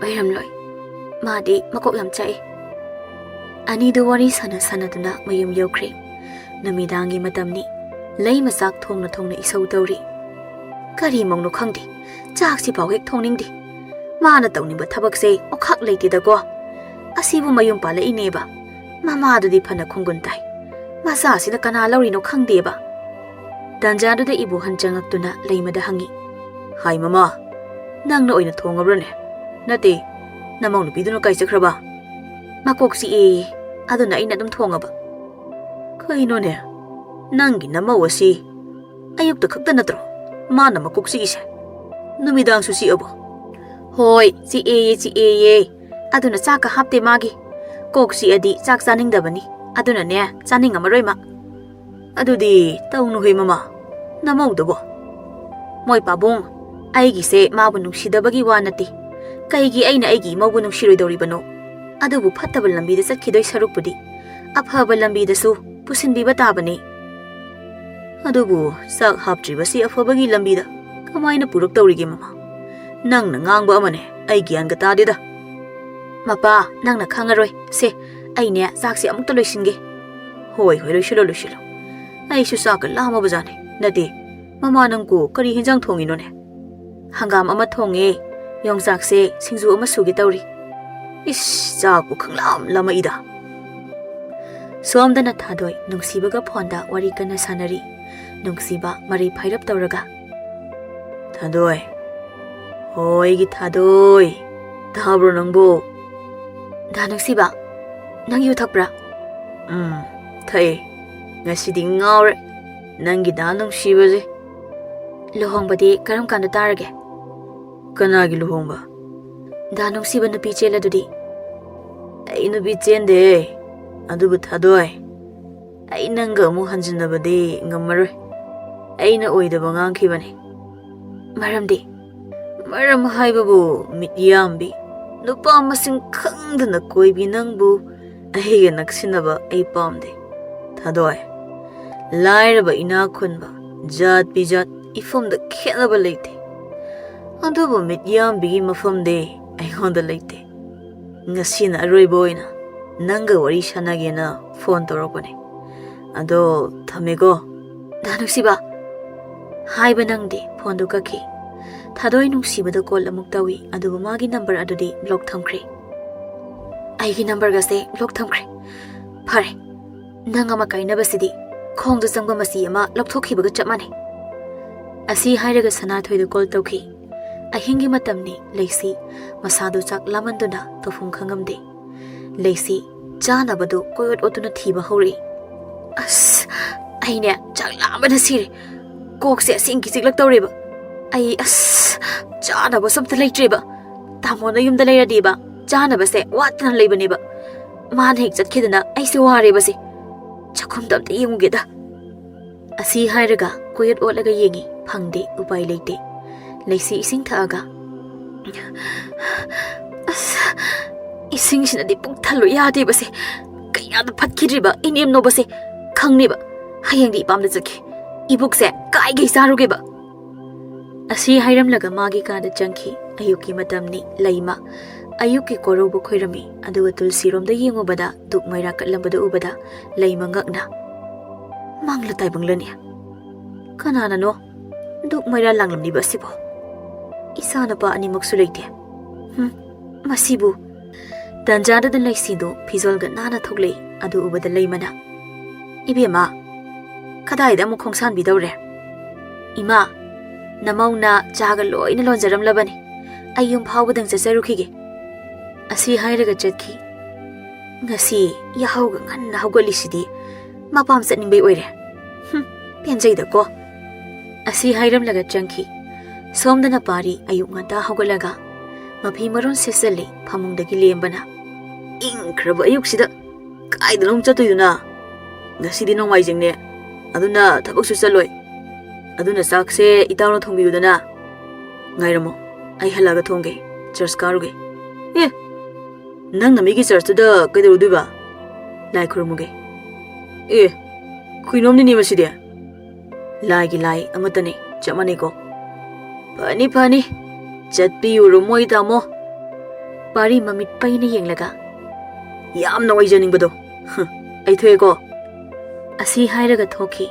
"ꯑꯣꯏꯔꯝꯂꯣꯏ꯫ ꯃꯥꯗꯤ ꯃꯀꯣꯛ ꯌꯥꯝ ꯆꯥꯛꯑꯦ꯫" ꯑꯅꯤꯗꯨ ꯋꯥꯔꯤ ꯁꯥꯟꯅ ꯁꯥꯟꯅꯗꯨꯅ ꯃꯌꯨꯝ ꯌꯧꯈ꯭ꯔꯦ꯫ ꯅꯨꯃꯤꯗꯥꯡꯒꯤ ꯃꯇꯝꯅꯤ꯫ ꯂꯩꯃ ꯆꯥꯛ ꯊꯣꯡꯅ ꯊꯣꯡꯅ ꯏꯁꯧ ꯇꯧꯔꯤ꯫ "ꯀꯔꯤ ꯃꯧꯅꯣ ꯈꯪꯗꯦ, ꯆꯥꯛꯁꯤꯐꯥꯎ ꯍꯦꯛ ꯊꯣꯡꯅꯤꯡꯗꯦ꯫ ꯃꯥꯅ ꯇꯧꯅꯤꯡꯕ ꯊꯕꯛꯁꯦ ꯑꯣꯈꯥꯛ ꯂꯩꯇꯦꯗꯀꯣ꯫ ꯑꯁꯤꯕꯨ ꯃꯌꯨꯝ ꯄꯥꯜꯂꯛꯏꯅꯦꯕ꯫ ꯃꯃꯥꯗꯨꯗꯤ ꯐꯅ ꯈꯣꯡꯒꯨꯟ ꯇꯥꯏ꯫ ꯃꯆꯥꯁꯤꯅ ꯀꯅꯥ ꯂꯧꯔꯤꯅꯣ ꯈꯪꯗꯦꯕ꯫" ꯇꯥꯟꯖꯥꯗꯨꯗ ꯏꯕꯣꯍꯟ ꯆꯪꯉꯛꯇꯨꯅ ꯂꯩꯃꯗ ꯍꯪꯉꯤ꯫ "ꯍꯥꯏ ꯃꯃꯥ, ꯅꯪꯅ ꯑꯣꯏꯅ ꯊꯣꯡꯉꯕ꯭ꯔꯅꯦ? ꯅꯠꯇꯦ, ꯅꯃꯧ ꯅꯨꯄꯤꯗꯨꯅ ꯀꯥꯏ ꯆꯠꯈ꯭ꯔꯕ?" "ꯃꯀꯣꯛ ꯆꯤꯛꯑꯦꯌꯦ, ꯑꯗꯨꯅ ꯑꯩꯅ ꯑꯗꯨꯝ ꯊꯣꯡꯉꯕ꯫" "ꯀꯩꯅꯣꯅꯦ, ꯅꯪꯒꯤ ꯅꯃꯧ ꯑꯁꯤ ꯑꯌꯨꯛꯇ ꯈꯛꯇ ꯅꯠꯇ꯭ꯔꯣ ꯃꯥꯅ ꯃꯀꯣꯛ ꯆꯤꯛꯏꯁꯦ? ꯅꯨꯃꯤꯗꯥꯡꯁꯨ ꯆꯤꯛꯑꯕꯣ?" "ꯍꯣꯏ, ꯆꯤꯛꯑꯦꯌꯦ, ꯆꯤꯛꯑꯦꯌꯦ꯫ ꯑꯗꯨꯅ ꯆꯥꯛꯀ ꯍꯥꯞꯇꯦ ꯃꯥꯒꯤ꯫ ꯀꯣꯛ ꯆꯤꯛꯑꯗꯤ ꯆꯥꯛ ꯆꯥꯅꯤꯡꯗꯕꯅꯤ꯫ ꯑꯗꯨꯅꯅꯦ, ꯆꯥꯅꯤꯡꯉꯝꯃꯔꯣꯏ ꯃꯥ꯫" "ꯑꯗꯨꯗꯤ ꯇꯧꯅꯨꯍꯦ ꯃꯃꯥ, ꯅꯃꯧꯗꯨꯕꯣ?" ꯃꯣꯏ ꯄꯥꯕꯨꯡ, ꯑꯩꯒꯤꯁꯦ ꯃꯥꯕꯨ ꯅꯨꯡꯁꯤꯗꯕꯒꯤ ꯋꯥ ꯅꯠꯇꯦ꯫ ꯀꯩꯒꯤ ꯑꯩꯅ ꯑꯩꯒꯤ ꯏꯃꯧꯕꯨ ꯅꯨꯡꯁꯤꯔꯣꯏꯗꯧꯔꯤꯕꯅꯣ? ꯑꯗꯨꯕꯨ ꯐꯠꯇꯕ ꯂꯝꯕꯤꯗ ꯆꯠꯈꯤꯗꯣꯏ ꯁꯔꯨꯛꯄꯨꯗꯤ ꯑꯐꯕ ꯂꯝꯕꯤꯗꯁꯨ ꯄꯨꯁꯤꯟꯕꯤꯕ ꯇꯥꯕꯅꯤ꯫ ꯑꯗꯨꯕꯨ ꯆꯥꯛ ꯍꯥꯞꯇ꯭ꯔꯤꯕꯁꯤ ꯑꯐꯕꯒꯤ ꯂꯝꯕꯤꯗ ꯀꯃꯥꯏꯅ ꯄꯨꯔꯛꯇꯧꯔꯤꯒꯦ, ꯃꯃꯥ? ꯅꯪꯅ ꯉꯥꯡꯕ ꯑꯃꯅꯦ, ꯑꯩ ꯒ꯭ꯌꯥꯟꯒ ꯇꯥꯗꯦꯗ꯫ ꯃꯄꯥ, ꯅꯪꯅ ꯈꯪꯉꯔꯣꯏ꯫ ꯁꯦ, ꯑꯩꯅꯦ ꯆꯥꯛꯁꯦ ꯑꯃꯨꯛꯇ ꯂꯣꯏꯁꯤꯟꯒꯦ꯫ ꯍꯣꯏ, ꯍꯣꯏ, ꯂꯣꯏꯁꯤꯜꯂꯣ, ꯂꯣꯏꯁꯤꯜꯂꯣ꯫ ꯑꯩꯁꯨ ꯆꯥꯛꯀ ꯂꯥꯝꯃꯕꯖꯥꯠꯅꯤ꯫ ꯅꯠꯇꯦ, ꯃꯃꯥ, ꯅꯪꯕꯨ ꯀꯔꯤ ꯍꯦꯟꯖꯥꯡ ꯊꯣꯡꯉꯤꯅꯣꯅꯦ? ꯍꯪꯒꯥꯝ ꯑꯃ ꯊꯣꯡꯉꯦ, ꯌꯣꯡꯆꯥꯛꯁꯦ ꯁꯤꯡꯖꯨ ꯑꯃ ꯁꯨꯒꯦ ꯇꯧꯔꯤ꯫ ꯏꯁ, ꯆꯥꯛꯄꯨ ꯈꯪꯂꯥꯝ ꯂꯥꯝꯃꯛꯏꯗ꯫ ꯁꯣꯝꯗꯅ ꯊꯥꯗꯣꯏ ꯅꯨꯡꯁꯤꯕꯒ ꯐꯣꯟꯗ ꯋꯥꯔꯤ ꯀꯟꯅ ꯁꯥꯟꯅꯔꯤ꯫ ꯅꯨꯡꯁꯤꯕ ꯃꯔꯩ ꯐꯥꯏꯔꯞ ꯇꯧꯔꯒ, "ꯊꯥꯗꯣꯏ, ꯍꯣꯏꯒꯤ ꯊꯥꯗꯣꯏ, ꯇꯥꯕ꯭ꯔꯣ ꯅꯪꯕꯨ?" "ꯗꯥ ꯅꯨꯡꯁꯤꯕ, ꯅꯪ ꯌꯨ ꯊꯛꯄ꯭ꯔꯥ?" "ꯎꯝ, ꯊꯛꯑꯦ꯫ ꯉꯁꯤꯗꯤ ꯉꯥꯎꯔꯦ ꯅꯪꯒꯤ ꯗꯥ ꯅꯨꯡꯁꯤꯕꯁꯦ꯫" "ꯂꯨꯍꯣꯡꯕꯗꯤ ꯀꯔꯝ ꯀꯥꯟꯗ ꯇꯥꯔꯒꯦ?" "ꯀꯅꯥꯒꯤ ꯂꯨꯍꯣꯡꯕ?" "ꯗꯥ ꯅꯨꯡꯁꯤꯕ ꯅꯨꯄꯤ ꯆꯦꯜꯂꯗꯨꯗꯤ?" "ꯑꯩ ꯅꯨꯄꯤ ꯆꯦꯟꯗꯦ꯫ ꯑꯗꯨꯕꯨ ꯊꯥꯗꯣꯏ, ꯑꯩ ꯅꯪꯒ ꯑꯃꯨꯛ ꯍꯟꯖꯤꯟꯅꯕꯗꯤ ꯉꯝꯃꯔꯣꯏ꯫ ꯑꯩꯅ ꯑꯣꯏꯗꯕ ꯉꯥꯡꯈꯤꯕꯅꯤ꯫" "ꯃꯔꯝꯗꯤ?" "ꯃꯔꯝ ꯍꯥꯏꯕꯕꯨ, ꯃꯤꯠꯌꯥꯝꯕꯤ, ꯅꯨꯄꯥ ꯃꯁꯤꯡ ꯈꯪꯗꯅ ꯀꯣꯏꯕꯤ ꯅꯪꯕꯨ ꯑꯩꯒ ꯅꯛꯁꯤꯟꯅꯕ ꯑꯩ ꯄꯥꯝꯗꯦ꯫ ꯊꯥꯗꯣꯏ, ꯂꯥꯏꯔꯕ ꯏꯅꯥꯛ ꯈꯨꯟꯕ, ꯖꯥꯠ ꯕꯤꯖꯥꯠ ꯏꯐꯝꯗ ꯈꯦꯠꯅꯕ ꯂꯩꯇꯦ꯫ ꯑꯗꯨꯕꯨ ꯃꯤꯠꯌꯥꯝꯕꯤꯒꯤ ꯃꯐꯝꯗꯤ ꯑꯩꯉꯣꯟꯗ ꯂꯩꯇꯦ꯫ ꯉꯁꯤꯅ ꯑꯔꯣꯏꯕ ꯑꯣꯏꯅ ꯅꯪꯒ ꯋꯥꯔꯤ ꯁꯥꯟꯅꯒꯦꯅ ꯐꯣꯟ ꯇꯧꯔꯛꯄꯅꯦ꯫ ꯑꯗꯣ, ꯊꯝꯃꯦꯀꯣ꯫" "ꯗꯥ ꯅꯨꯡꯁꯤꯕ!" ꯍꯥꯏꯕ ꯅꯪꯗꯦ, ꯐꯣꯟꯗꯨ ꯀꯛꯈꯤ꯫ ꯊꯥꯗꯣꯏ ꯅꯨꯡꯁꯤꯕꯗ ꯀꯣꯜ ꯑꯃꯨꯛ ꯇꯧꯏ, ꯑꯗꯨꯕꯨ ꯃꯥꯒꯤ ꯅꯝꯕꯔ ꯑꯗꯨꯗꯤ ꯕ꯭ꯂꯣꯛ ꯊꯝꯈ꯭ꯔꯦ꯫ "ꯑꯩꯒꯤ ꯅꯝꯕꯔꯒꯁꯦ ꯕ꯭ꯂꯣꯛ ꯊꯝꯈ꯭ꯔꯦ꯫ ꯐꯔꯦ, ꯅꯪ ꯑꯃ ꯀꯥꯏꯅꯕꯁꯤꯗꯤ ꯈꯣꯡꯗ ꯆꯪꯕ ꯃꯆꯤ ꯑꯃ ꯂꯧꯊꯣꯛꯈꯤꯕꯒ ꯆꯞ ꯃꯥꯟꯅꯩ꯫" ꯑꯁꯤ ꯍꯥꯏꯔꯒ ꯁꯅꯥꯊꯣꯏꯗ ꯀꯣꯜ ꯇꯧꯈꯤ꯫ ꯑꯍꯤꯡꯒꯤ ꯃꯇꯝꯅꯤ, ꯂꯩꯁꯤ ꯃꯁꯥꯗꯨ ꯆꯥꯛ ꯂꯥꯝꯃꯟꯗꯨꯅ ꯇꯧꯐꯝ ꯈꯪꯉꯝꯗꯦ꯫ ꯂꯩꯁꯤ ꯆꯥꯅꯕꯗꯨ ꯀꯣꯏꯑꯣꯠ ꯑꯣꯠꯇꯨꯅ ꯊꯤꯕ ꯍꯧꯔꯛꯏ꯫ "ꯑꯁ, ꯑꯩꯅꯦ ꯆꯥꯛ ꯂꯥꯝꯕꯅ ꯁꯤꯔꯦ꯫ ꯀꯣꯛꯁꯦ ꯑꯁꯦꯡꯀꯤ ꯆꯤꯛꯂꯛꯇꯧꯔꯦꯕ꯫ ꯑꯩ, ꯑꯁ, ꯆꯥꯅꯕꯁꯨ ꯑꯝꯇ ꯂꯩꯇ꯭ꯔꯦꯕ꯫ ꯇꯥꯃꯣꯅ ꯌꯨꯝꯗ ꯂꯩꯔꯗꯤꯕ ꯆꯥꯅꯕꯁꯦ ꯋꯥꯠꯇꯅ ꯂꯩꯕꯅꯦꯕ꯫ ꯃꯥꯅ ꯍꯦꯛ ꯆꯠꯈꯤꯗꯅ ꯑꯩꯁꯦ ꯋꯥꯔꯦꯕꯁꯦ꯫ ꯆꯥꯛꯈꯨꯝꯗ ꯑꯝꯇ ꯌꯦꯡꯉꯨꯒꯦꯗ꯫" ꯑꯁꯤ ꯍꯥꯏꯔꯒ ꯀꯣꯏꯑꯣꯠ ꯑꯣꯠꯂꯒ ꯌꯦꯡꯉꯤ꯫ ꯐꯪꯗꯦ, ꯎꯄꯥꯏ ꯂꯩꯇꯦ꯫ ꯂꯩꯁꯤ ꯏꯁꯤꯡ ꯊꯛꯑꯒ, "ꯑꯁ, ꯏꯁꯤꯡꯁꯤꯅꯗꯤ ꯄꯨꯛ ꯊꯜꯂꯨ ꯌꯥꯗꯦꯕꯁꯦ꯫ ꯀꯌꯥꯗ ꯐꯠꯈꯤꯗ꯭ꯔꯤꯕ ꯏꯅꯦꯝꯅꯣꯕꯁꯦ ꯈꯪꯅꯦꯕ꯫ ꯍꯌꯦꯡꯗꯤ ꯏꯄꯥꯝꯗ ꯆꯠꯈꯤ꯫ ꯏꯕꯨꯛꯁꯦ ꯀꯥꯏꯒꯩ ꯆꯥꯔꯨꯒꯦꯕ"꯫ ꯑꯁꯤ ꯍꯥꯏꯔꯝꯂꯒ ꯃꯥꯒꯤ ꯀꯥꯗ ꯆꯪꯈꯤ꯫ ꯑꯌꯨꯛꯀꯤ ꯃꯇꯝꯅꯤ, ꯂꯩꯃ꯫ ꯑꯌꯨꯛꯀꯤ ꯀꯣꯔꯧꯕ ꯈꯣꯏꯔꯝꯃꯤ, ꯑꯗꯨꯒ ꯇꯨꯜꯁꯤꯔꯣꯝꯗ ꯌꯦꯡꯉꯨꯕꯗ ꯗꯨꯛ ꯃꯩꯔꯥ ꯀꯠꯂꯝꯕꯗꯨ ꯎꯕꯗ ꯂꯩꯃ ꯉꯛꯅ, "ꯃꯪꯂ ꯇꯥꯏꯕꯪꯂꯅꯦ? ꯀꯅꯥꯅꯅꯣ ꯗꯨꯛ ꯃꯩꯔꯥ ꯂꯥꯡꯂꯝꯂꯤꯕ ꯑꯁꯤꯕꯣ? ꯏꯆꯥꯅꯨꯄꯥ ꯑꯅꯤꯃꯛꯁꯨ ꯂꯩꯇꯦ꯫ ꯍꯨꯝ, ꯃꯁꯤꯕꯨ"꯫ ꯇꯟꯖꯥꯗꯨꯗ ꯂꯩꯁꯤꯗꯨ ꯐꯤꯖꯣꯜꯒ ꯅꯥꯟꯅ ꯊꯣꯛꯂꯛꯏ꯫ ꯑꯗꯨ ꯎꯕꯗ ꯂꯩꯃꯅ, "ꯏꯕꯦꯝꯃ, ꯀꯗꯥꯏꯗ ꯑꯃꯨꯛ ꯈꯣꯡꯁꯥꯟꯕꯤꯗꯧꯔꯦ?" "ꯏꯃꯥ, ꯅꯃꯧꯅ ꯆꯥꯒ ꯂꯣꯏꯅ ꯂꯣꯟꯖꯔꯝꯂꯕꯅꯤ꯫ ꯑꯩ ꯌꯨꯝ ꯐꯥꯎꯕꯗꯪ ꯆꯠꯆꯔꯨꯈꯤꯒꯦ"꯫ ꯑꯁꯤ ꯍꯥꯏꯔꯒ ꯆꯠꯈꯤ꯫ "ꯉꯁꯤ ꯌꯥꯍꯧꯒ ꯉꯟꯅ ꯍꯧꯒꯠꯂꯤꯁꯤꯗꯤ ꯃꯄꯥꯝ ꯆꯠꯅꯤꯡꯕꯩ ꯑꯣꯏꯔꯦ꯫ ꯍꯨꯝ, ꯄꯦꯟꯖꯩꯗꯀꯣ"꯫ ꯑꯁꯤ ꯍꯥꯏꯔꯝꯂꯒ ꯆꯪꯈꯤ꯫ ꯁꯣꯝꯗꯅ ꯄꯥꯔꯤ ꯑꯌꯨꯛ ꯉꯟꯇꯥ ꯍꯧꯒꯠꯂꯒ ꯃꯐꯤ ꯃꯔꯣꯟ ꯁꯦꯠꯆꯜꯂꯤ꯫ ꯐꯃꯨꯡꯗꯒꯤ ꯂꯦꯝꯕꯅ, "ꯏꯪꯈ꯭ꯔꯕ ꯑꯌꯨꯛꯁꯤꯗ ꯀꯥꯏꯗꯅꯣ ꯑꯃꯨꯛ ꯆꯠꯇꯣꯏꯗꯨꯅ? ꯉꯁꯤꯗꯤ ꯅꯣꯡꯃꯥꯏꯖꯤꯡꯅꯦ, ꯑꯗꯨꯅ ꯊꯕꯛꯁꯨ ꯆꯠꯂꯣꯏ꯫ ꯑꯗꯨꯅ ꯆꯥꯛꯁꯦ ꯏꯇꯥꯎꯅ ꯊꯣꯡꯕꯤꯌꯨꯗꯅ꯫ ꯉꯥꯏꯔꯝꯃꯣ, ꯑꯩ ꯍꯜꯂꯛꯑꯒ ꯊꯣꯡꯒꯦ, ꯆꯔꯆ ꯀꯥꯔꯨꯒꯦ"꯫ "ꯑꯦ, ꯅꯪꯅ ꯃꯤꯒꯤ ꯆꯔꯆꯇꯨꯗ ꯀꯩꯗꯧꯔꯨꯗꯣꯏꯕ? ꯂꯥꯏ ꯈꯨꯔꯨꯝꯃꯨꯒꯦ"꯫ "ꯑꯦ, ꯀꯩꯅꯣꯝꯅꯤꯅꯦ ꯃꯁꯤꯗꯤ꯫ ꯂꯥꯏꯒꯤ ꯂꯥꯏ ꯑꯃꯠꯇꯅꯦ, ꯆꯞ ꯃꯥꯟꯅꯩꯀꯣ"꯫ "ꯐꯅꯤ, ꯐꯅꯤ, ꯆꯠꯄꯤꯌꯨꯔꯣ ꯃꯣꯏ ꯇꯥꯃꯣ"꯫ ꯄꯥꯔꯤ ꯃꯃꯤꯠ ꯄꯩꯅ ꯌꯦꯡꯂꯒ, "ꯌꯥꯝꯅ ꯑꯣꯏꯖꯅꯤꯡꯕꯗꯣ꯫ ꯍ, ꯑꯩ ꯊꯣꯛꯑꯦꯀꯣ"꯫ ꯑꯁꯤ ꯍꯥꯏꯔꯒ ꯊꯣꯛꯈꯤ꯫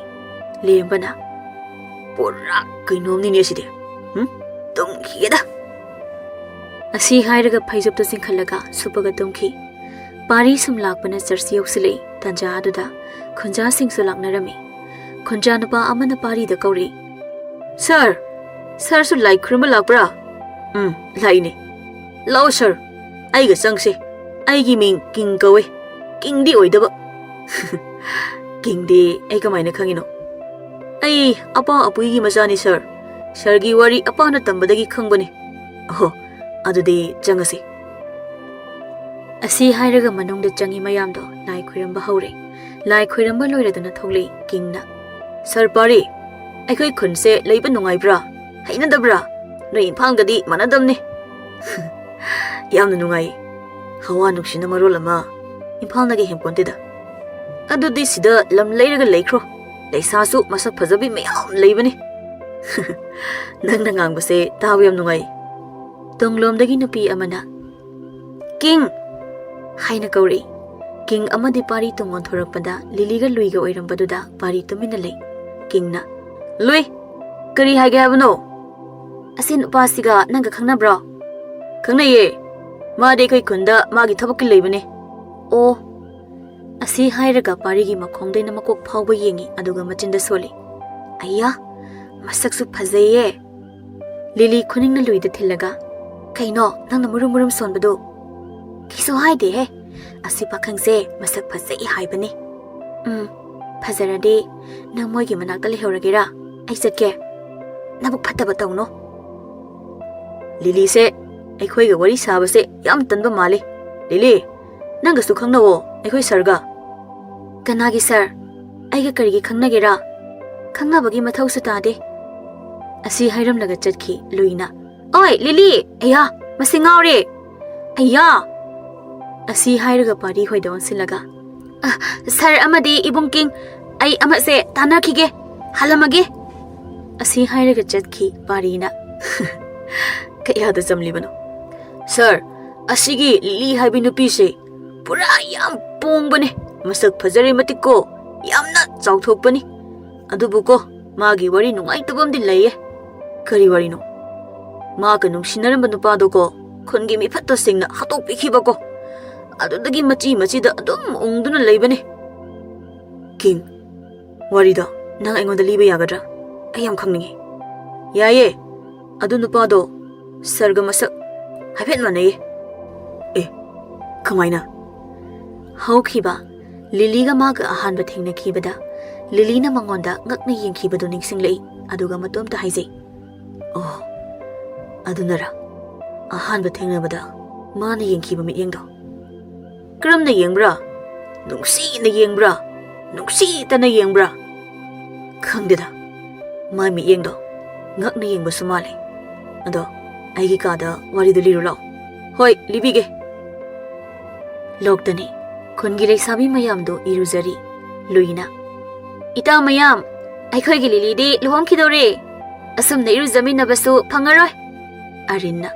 ꯂꯦꯝꯕꯅ, "ꯄꯨꯔꯥ ꯀꯩꯅꯣꯝꯅꯤꯅꯦ ꯁꯤꯗꯤ꯫ ꯍꯨꯝ? ꯇꯨꯝꯈꯤꯒꯦꯗ"꯫ ꯑꯁꯤ ꯍꯥꯏꯔꯒ ꯐꯩꯖꯨꯞꯇꯨ ꯆꯤꯡꯈꯠꯂꯒ ꯁꯨꯞꯄꯒ ꯇꯨꯝꯈꯤ꯫ ꯄꯥꯔꯤ ꯁꯨꯝ ꯂꯥꯛꯄꯅ ꯆꯔꯆ ꯌꯧꯁꯤꯜꯂꯛꯏ꯫ ꯇꯟꯖꯥ ꯑꯗꯨꯗ ꯈꯨꯟꯖꯥꯁꯤꯡꯁꯨ ꯂꯥꯛꯅꯔꯝꯃꯤ꯫ ꯈꯨꯟꯖꯥ ꯅꯨꯄꯥ ꯑꯃꯅ ꯄꯥꯔꯤꯗ ꯀꯧꯔꯛꯏ, "ꯁꯥꯔ, ꯁꯥꯔꯁꯨ ꯂꯥꯏ ꯈꯨꯔꯨꯝꯕ ꯂꯥꯛꯄ꯭ꯔꯥ?" "ꯎꯝ, ꯂꯥꯛꯏꯅꯦ꯫ ꯂꯥꯛꯑꯣ ꯁꯥꯔ, ꯑꯩꯒ ꯆꯪꯁꯦ꯫ ꯑꯩꯒꯤ ꯃꯤꯡ ꯀꯤꯡ ꯀꯧꯋꯦ꯫ ꯀꯤꯡꯗꯤ ꯑꯣꯏꯗꯕ"꯫ "ꯀꯤꯡꯗꯤ ꯑꯩ ꯀꯃꯥꯏꯅ ꯈꯪꯉꯤꯅꯣ?" "ꯑꯩ ꯑꯄꯥ ꯑꯄꯨꯏꯒꯤ ꯃꯆꯥꯅꯤ ꯁꯥꯔ꯫ ꯁꯥꯔꯒꯤ ꯋꯥꯔꯤ ꯑꯄꯥꯅ ꯇꯝꯕꯗꯒꯤ ꯈꯪꯕꯅꯤ"꯫ "ꯑꯍꯣ, ꯑꯗꯨꯗꯤ ꯆꯪꯉꯁꯤ"꯫ ꯑꯁꯤ ꯍꯥꯏꯔꯒ ꯃꯅꯨꯡꯗ ꯆꯪꯉꯤ꯫ ꯃꯌꯥꯝꯗꯣ ꯂꯥꯏ ꯈꯣꯏꯔꯝꯕ ꯍꯧꯔꯦ꯫ ꯂꯥꯏ ꯈꯣꯏꯔꯝꯕ ꯂꯣꯏꯔꯗꯨꯅ ꯊꯣꯛꯂꯛꯏ꯫ ꯀꯤꯡꯅ, "ꯁꯥꯔ ꯄꯥꯔꯤ, ꯑꯩꯈꯣꯏ ꯈꯨꯟꯁꯦ ꯂꯩꯕ ꯅꯨꯡꯉꯥꯏꯕ꯭ꯔꯥ? ꯍꯩꯅꯗꯕ꯭ꯔꯥ? ꯅꯣꯏ ꯏꯝꯐꯥꯜꯒꯗꯤ ꯃꯥꯟꯅꯗꯕꯅꯤ꯫ ꯌꯥꯝꯅ ꯅꯨꯡꯉꯥꯏ꯫ ꯍꯋꯥ ꯅꯨꯡꯁꯤꯠꯅ ꯃꯔꯣꯜ ꯑꯃ ꯏꯝꯐꯥꯜꯅꯒ ꯍꯦꯟꯄꯣꯟꯇꯦꯗ꯫ ꯑꯗꯨꯗꯤ ꯁꯤꯗ ꯂꯝ ꯂꯩꯔꯒ ꯂꯩꯈ꯭ꯔꯣ꯫ ꯂꯩꯁꯥꯁꯨ ꯃꯁꯛ ꯐꯖꯕꯤ ꯃꯌꯥꯝ ꯂꯩꯕꯅꯤ꯫ ꯅꯪꯅ ꯉꯥꯡꯕꯁꯦ ꯇꯥꯕ ꯌꯥꯝ ꯅꯨꯡꯉꯥꯏ꯫ ꯇꯨꯡꯂꯣꯝꯗꯒꯤ ꯅꯨꯄꯤ ꯑꯃꯅ, "ꯀꯤꯡ!" ꯍꯥꯏꯅ ꯀꯧꯔꯛꯏ꯫ ꯀꯤꯡ ꯑꯃꯗꯤ ꯄꯥꯔꯤ ꯇꯨꯡ ꯑꯣꯟꯊꯣꯔꯛꯄꯗ ꯂꯤꯂꯤꯒ ꯂꯨꯏꯒ ꯑꯣꯏꯔꯝꯕꯗꯨꯗ ꯄꯥꯔꯤ ꯇꯨꯃꯤꯟꯅ ꯂꯩ꯫ ꯀꯤꯡꯅ, "ꯂꯨꯏ, ꯀꯔꯤ ꯍꯥꯏꯒꯦ ꯍꯥꯏꯕꯅꯣ?" "ꯑꯁꯤ ꯅꯨꯄꯥꯁꯤꯒ ꯅꯪꯒ ꯈꯪꯅꯕ꯭ꯔꯣ?" "ꯈꯪꯅꯩꯌꯦ꯫ ꯃꯥꯗꯤ ꯑꯩꯈꯣꯏ ꯈꯨꯟꯗ ꯃꯥꯒꯤ ꯊꯕꯛꯀꯤ ꯂꯩꯕꯅꯦ꯫" "ꯑꯣ꯫" ꯑꯁꯤ ꯍꯥꯏꯔꯒ ꯄꯥꯔꯤꯒꯤ ꯃꯈꯣꯡꯗꯩꯅ ꯃꯀꯣꯛ ꯐꯥꯎꯕ ꯌꯦꯡꯉꯤ, ꯑꯗꯨꯒ ꯃꯆꯤꯟꯗ ꯁꯣꯜꯂꯤ꯫ "ꯑꯌꯥ, ꯃꯁꯛꯁꯨ ꯐꯖꯩꯌꯦ!" ꯂꯤꯂꯤ ꯈꯨꯅꯤꯡꯅ ꯂꯨꯏꯗ ꯊꯤꯜꯂꯒ, "ꯀꯩꯅꯣ ꯅꯪꯅ ꯃꯨꯔꯨꯝ ꯃꯨꯔꯨꯝ ꯁꯣꯟꯕꯗꯨ?" "ꯀꯩꯁꯨ ꯍꯥꯏꯗꯦꯍꯦ, ꯑꯁꯤ ꯄꯥꯈꯪꯁꯦ ꯃꯁꯛ ꯐꯖꯩ ꯍꯥꯏꯕꯅꯤ꯫" "ꯎꯝ, ꯐꯖꯔꯗꯤ ꯅꯪ ꯃꯣꯏꯒꯤ ꯃꯅꯥꯛꯇ ꯂꯩꯍꯧꯔꯒꯦꯔꯥ? ꯑꯩ ꯆꯠꯀꯦ꯫ ꯅꯕꯨꯛ ꯐꯠꯇꯕ ꯇꯧꯅꯣ꯫" ꯂꯤꯂꯤꯁꯦ ꯑꯩꯈꯣꯏꯒ ꯋꯥꯔꯤ ꯁꯥꯕꯁꯦ ꯌꯥꯝ ꯇꯟꯕ ꯃꯥꯜꯂꯤ꯫ ꯂꯤꯂꯤ, ꯅꯪꯒꯁꯨ ꯈꯪꯅꯧꯋꯣ ꯑꯩꯈꯣꯏ ꯁꯥꯔꯒ꯫ "ꯀꯅꯥꯒꯤ ꯁꯥꯔ? ꯑꯩꯒ ꯀꯔꯤꯒꯤ ꯈꯪꯅꯒꯦꯔꯥ? ꯈꯪꯅꯕꯒꯤ ꯃꯊꯧꯁꯨ ꯇꯥꯗꯦ꯫" ꯑꯁꯤ ꯍꯥꯏꯔꯝꯂꯒ ꯆꯠꯈꯤ ꯂꯨꯏꯅ꯫ "ꯑꯣꯏ, ꯂꯤꯂꯤ! ꯑꯌꯥ, ꯃꯁꯤ ꯉꯥꯎꯔꯦ! ꯑꯌꯥ!" ꯑꯁꯤ ꯍꯥꯏꯔꯒ ꯄꯥꯔꯤ ꯍꯣꯏꯗ ꯑꯣꯟꯁꯤꯜꯂꯒ, "ꯑ, ꯁꯥꯔ ꯑꯃꯗꯤ ꯏꯕꯨꯡ ꯀꯤꯡ, ꯑꯩ ꯑꯃꯁꯦ ꯇꯥꯟꯅꯈꯤꯒꯦ, ꯍꯜꯂꯝꯃꯒꯦ꯫" ꯑꯁꯤ ꯍꯥꯏꯔꯒ ꯆꯠꯈꯤ ꯄꯥꯔꯤꯅ꯫ ꯀꯌꯥꯗ ꯆꯝꯂꯤꯕꯅꯣ? "ꯁꯥꯔ, ꯑꯁꯤꯒꯤ ꯂꯤꯂꯤ ꯍꯥꯏꯕꯤ ꯅꯨꯄꯤꯁꯦ ꯄꯨꯔꯥ ꯌꯥꯝ ꯄꯣꯡꯕꯅꯦ꯫ ꯃꯁꯛ ꯐꯖꯔꯤ ꯃꯇꯤꯛꯀꯣ, ꯌꯥꯝꯅ ꯆꯥꯎꯊꯣꯛꯄꯅꯤ꯫ ꯑꯗꯨꯕꯨꯀꯣ, ꯃꯥꯒꯤ ꯋꯥꯔꯤ ꯅꯨꯡꯉꯥꯏꯇꯕ ꯑꯃꯗꯤ ꯂꯩꯌꯦ꯫" "ꯀꯔꯤ ꯋꯥꯔꯤꯅꯣ?" "ꯃꯥꯒ ꯅꯨꯡꯁꯤꯅꯔꯝꯕ ꯅꯨꯄꯥꯗꯣꯀꯣ, ꯈꯨꯟꯒꯤ ꯃꯤꯐꯠꯇꯁꯤꯡꯅ ꯍꯥꯠꯇꯣꯛꯄꯤꯈꯤꯕꯀꯣ, ꯑꯗꯨꯗꯒꯤ ꯃꯆꯤ ꯃꯆꯤꯗ ꯑꯗꯨꯝ ꯎꯪꯗꯨꯅ ꯂꯩꯕꯅꯦ꯫" "ꯀꯤꯡ, ꯋꯥꯔꯤꯗꯣ ꯅꯪ ꯑꯩꯉꯣꯟꯗ ꯂꯤꯕ ꯌꯥꯒꯗ꯭ꯔꯥ? ꯑꯩ ꯌꯥꯝ ꯈꯪꯅꯤꯡꯉꯤ꯫" "ꯌꯥꯏꯌꯦ꯫ ꯑꯗꯨ ꯅꯨꯄꯥꯗꯣ ꯁꯥꯔꯒ ꯃꯁꯛ ꯍꯥꯏꯐꯦꯠ ꯃꯥꯟꯅꯩꯌꯦ꯫" "ꯑꯦ, ꯀꯃꯥꯏꯅ?" ꯍꯧꯈꯤꯕ ꯂꯤꯂꯤꯒ ꯃꯥꯒ ꯑꯍꯥꯟꯕ ꯊꯦꯡꯅꯈꯤꯕꯗ ꯂꯤꯂꯤꯅ ꯃꯉꯣꯟꯗ ꯉꯛꯅ ꯌꯦꯡꯈꯤꯕꯗꯨ ꯅꯤꯡꯁꯤꯡꯂꯛꯏ, ꯑꯗꯨꯒ ꯃꯇꯣꯝꯇ ꯍꯥꯏꯖꯩ, "ꯑꯣ, ꯑꯗꯨꯅꯔ ꯑꯍꯥꯟꯕ ꯊꯦꯡꯅꯕꯗ ꯃꯥꯅ ꯌꯦꯡꯈꯤꯕ ꯃꯤꯠꯌꯦꯡꯗꯣ?" "ꯀꯔꯝꯅ ꯌꯦꯡꯕ꯭ꯔꯥ? ꯅꯨꯡꯁꯤꯅ ꯌꯦꯡꯕ꯭ꯔꯥ? ꯅꯨꯡꯁꯤꯇꯅ ꯌꯦꯡꯕ꯭ꯔꯥ?" "ꯈꯪꯗꯦꯗ, ꯃꯥꯏ ꯃꯤꯠꯌꯦꯡꯗꯣ ꯉꯛꯅ ꯌꯦꯡꯕꯁꯨ ꯃꯥꯜꯂꯦ꯫ "ꯑꯗꯣ ꯑꯩꯒꯤ ꯀꯥꯗ ꯋꯥꯔꯤꯗꯨ ꯂꯤꯔꯨ ꯂꯥꯎ꯫" "ꯍꯣꯏ, ꯂꯤꯕꯤꯒꯦ꯫" ꯂꯣꯛꯇꯅꯤ꯫ ꯈꯨꯟꯒꯤ ꯂꯩꯁꯥꯕꯤ ꯃꯌꯥꯝꯗꯨ ꯏꯔꯨꯖꯔꯤ꯫ ꯂꯨꯏꯅ, "ꯏꯇꯥ ꯃꯌꯥꯝ, ꯑꯩꯈꯣꯏꯒꯤ ꯂꯤꯂꯤꯗꯤ ꯂꯨꯍꯣꯡꯈꯤꯗꯧꯔꯦ꯫ ꯑꯁꯨꯝꯅ ꯏꯔꯨꯖꯃꯤꯟꯅꯕꯁꯨ ꯐꯪꯉꯔꯣꯏ꯫" ꯑꯔꯤꯟꯅ,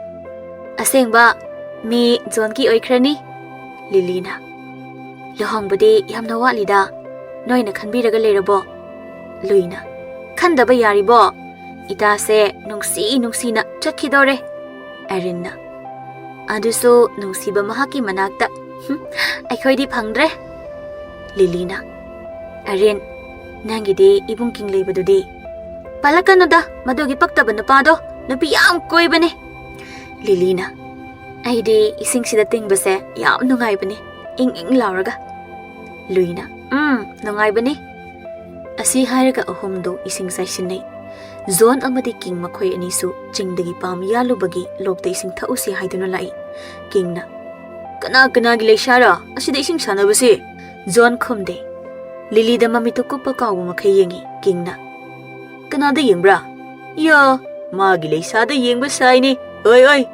"ꯑꯁꯦꯡꯕ, ꯃꯤ ꯖꯣꯟꯒꯤ ꯑꯣꯏꯈ꯭ꯔꯅꯤ꯫" ꯂꯤꯂꯤꯅ, "ꯂꯨꯍꯣꯡꯕꯗꯤ ꯌꯥꯝꯅ ꯋꯥꯠꯂꯤꯗ, ꯅꯣꯏꯅ ꯈꯟꯕꯤꯔꯒ ꯂꯩꯔꯕꯣ?" ꯂꯨꯏꯅ, "ꯈꯟꯗꯕ ꯌꯥꯔꯤꯕꯣ? ꯏꯇꯥꯁꯦ ꯅꯨꯡꯁꯤ ꯅꯨꯡꯁꯤꯅ ꯆꯠꯈꯤꯗꯧꯔꯦ꯫" ꯑꯔꯤꯟꯅ, "ꯑꯗꯨꯁꯨ ꯅꯨꯡꯁꯤꯕ ꯃꯍꯥꯛꯀꯤ ꯃꯅꯥꯛꯇ꯫ ꯍꯨꯝ, ꯑꯩꯈꯣꯏꯗꯤ ꯐꯪꯗ꯭ꯔꯦ꯫" ꯂꯤꯂꯤꯅ, "ꯑꯔꯤꯟ, ꯅꯪꯒꯤꯗꯤ ꯏꯕꯨꯡ ꯀꯤꯡ ꯂꯩꯕꯗꯨꯗꯤ?" "ꯄꯜꯂꯛꯀꯅꯨꯗ, ꯃꯗꯨꯒꯤ ꯄꯛꯇꯕ ꯅꯨꯄꯥꯗꯣ꯫ ꯅꯨꯄꯤ ꯌꯥꯝ ꯀꯣꯏꯕꯅꯦ꯫" ꯂꯤꯂꯤꯅ, "ꯑꯩꯗꯤ ꯏꯁꯤꯡꯁꯤꯗ ꯇꯤꯡꯕꯁꯦ ꯌꯥꯝ ꯅꯨꯡꯉꯥꯏꯕꯅꯦ, ꯏꯪ ꯏꯪ ꯂꯥꯎꯔꯒ꯫" ꯂꯨꯏꯅ, "ꯎꯝ, ꯅꯨꯡꯉꯥꯏꯕꯅꯤ꯫" ꯑꯁꯤ ꯍꯥꯏꯔꯒ ꯑꯍꯨꯝꯗꯨ ꯏꯁꯤꯡ ꯆꯥꯏꯁꯤꯟꯅꯩ꯫ ꯖꯣꯟ ꯑꯃꯗꯤ ꯀꯤꯡ ꯃꯈꯣꯏ ꯑꯅꯤꯁꯨ ꯆꯤꯡꯗꯒꯤ ꯄꯥꯝ ꯌꯥꯜꯂꯨꯕꯒꯤ ꯂꯣꯛꯇ ꯏꯁꯤꯡ ꯊꯛꯎꯁꯤ ꯍꯥꯏꯗꯨꯅ ꯂꯥꯛꯏ꯫ ꯀꯤꯡꯅ, "ꯀꯅꯥ ꯀꯅꯥꯒꯤ ꯂꯩꯁꯥꯔ ꯑꯁꯤꯗ ꯏꯁꯤꯡ ꯁꯥꯟꯅꯕꯁꯤ?" ꯖꯣꯟ ꯈꯨꯝꯗꯦ꯫ ꯂꯤꯂꯤꯗ ꯃꯃꯤꯠꯇꯨ ꯀꯨꯞꯄ ꯀꯥꯎꯕ ꯃꯈꯩ ꯌꯦꯡꯉꯤ꯫ ꯀꯤꯡꯅ, "ꯀꯅꯥꯗ ꯌꯦꯡꯕ꯭ꯔꯥ? ꯌꯥ, ꯃꯥꯒꯤ ꯂꯩꯁꯥꯗ ꯌꯦꯡꯕ ꯁꯥꯏꯅꯦ꯫ ꯑꯣꯏ, ꯑꯣꯏ꯫"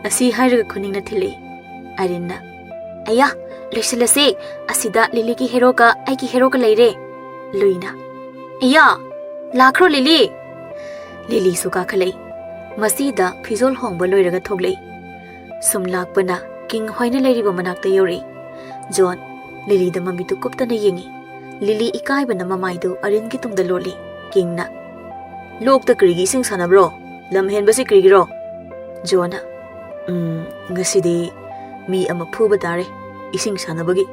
ꯑꯁꯤ ꯍꯥꯏꯔꯒ ꯈꯨꯅꯤꯡꯅ ꯊꯤꯜꯂꯛꯏ꯫ ꯑꯥꯏꯔꯤꯟꯅ, "ꯑꯌꯥ, ꯂꯣꯏꯁꯤꯜꯂꯁꯦ꯫ ꯑꯁꯤꯗ ꯂꯤꯂꯤꯒꯤ ꯍꯦꯔꯣꯒ ꯑꯩꯒꯤ ꯍꯦꯔꯣꯒ ꯂꯩꯔꯦ꯫" ꯂꯨꯏꯅ, "ꯑꯌꯥ, ꯂꯥꯛꯈ꯭ꯔꯣ ꯂꯤꯂꯤ꯫" ꯂꯤꯂꯤꯁꯨ ꯀꯥꯈꯠꯂꯛꯏ꯫ ꯃꯁꯤꯗ ꯐꯤꯖꯣꯜ ꯍꯣꯡꯕ ꯂꯣꯏꯔꯒ ꯊꯣꯛꯂꯛꯏ꯫ ꯁꯨꯝ ꯂꯥꯛꯄꯅ ꯀꯤꯡ ꯍꯣꯏꯅ ꯂꯩꯔꯤꯕ ꯃꯅꯥꯛꯇ ꯌꯧꯔꯛꯏ꯫ ꯖꯣꯟ ꯂꯤꯂꯤꯗ ꯃꯃꯤꯠꯇꯨ ꯀꯨꯞꯇꯅ ꯌꯦꯡꯉꯤ꯫ ꯂꯤꯂꯤ ꯏꯀꯥꯏꯕꯅ ꯃꯃꯥꯏꯗꯨ ꯑꯥꯏꯔꯤꯟꯒꯤ ꯇꯨꯡꯗ ꯂꯣꯠꯂꯤ꯫ ꯀꯤꯡꯅ, "ꯂꯣꯛꯇ ꯀꯔꯤꯒꯤ ꯏꯁꯤꯡ ꯁꯥꯟꯅꯕ꯭ꯔꯣ? ꯂꯝ ꯍꯦꯟꯕꯁꯤ ꯀꯔꯤꯒꯤꯔꯣ?" ꯖꯣꯟꯅ, "ꯎꯝ, ꯉꯁꯤꯗꯤ ꯃꯤ ꯑꯃ ꯐꯨꯕ ꯇꯥꯔꯦ ꯏꯁꯤꯡ ꯁꯥꯟꯅꯕꯒꯤ꯫"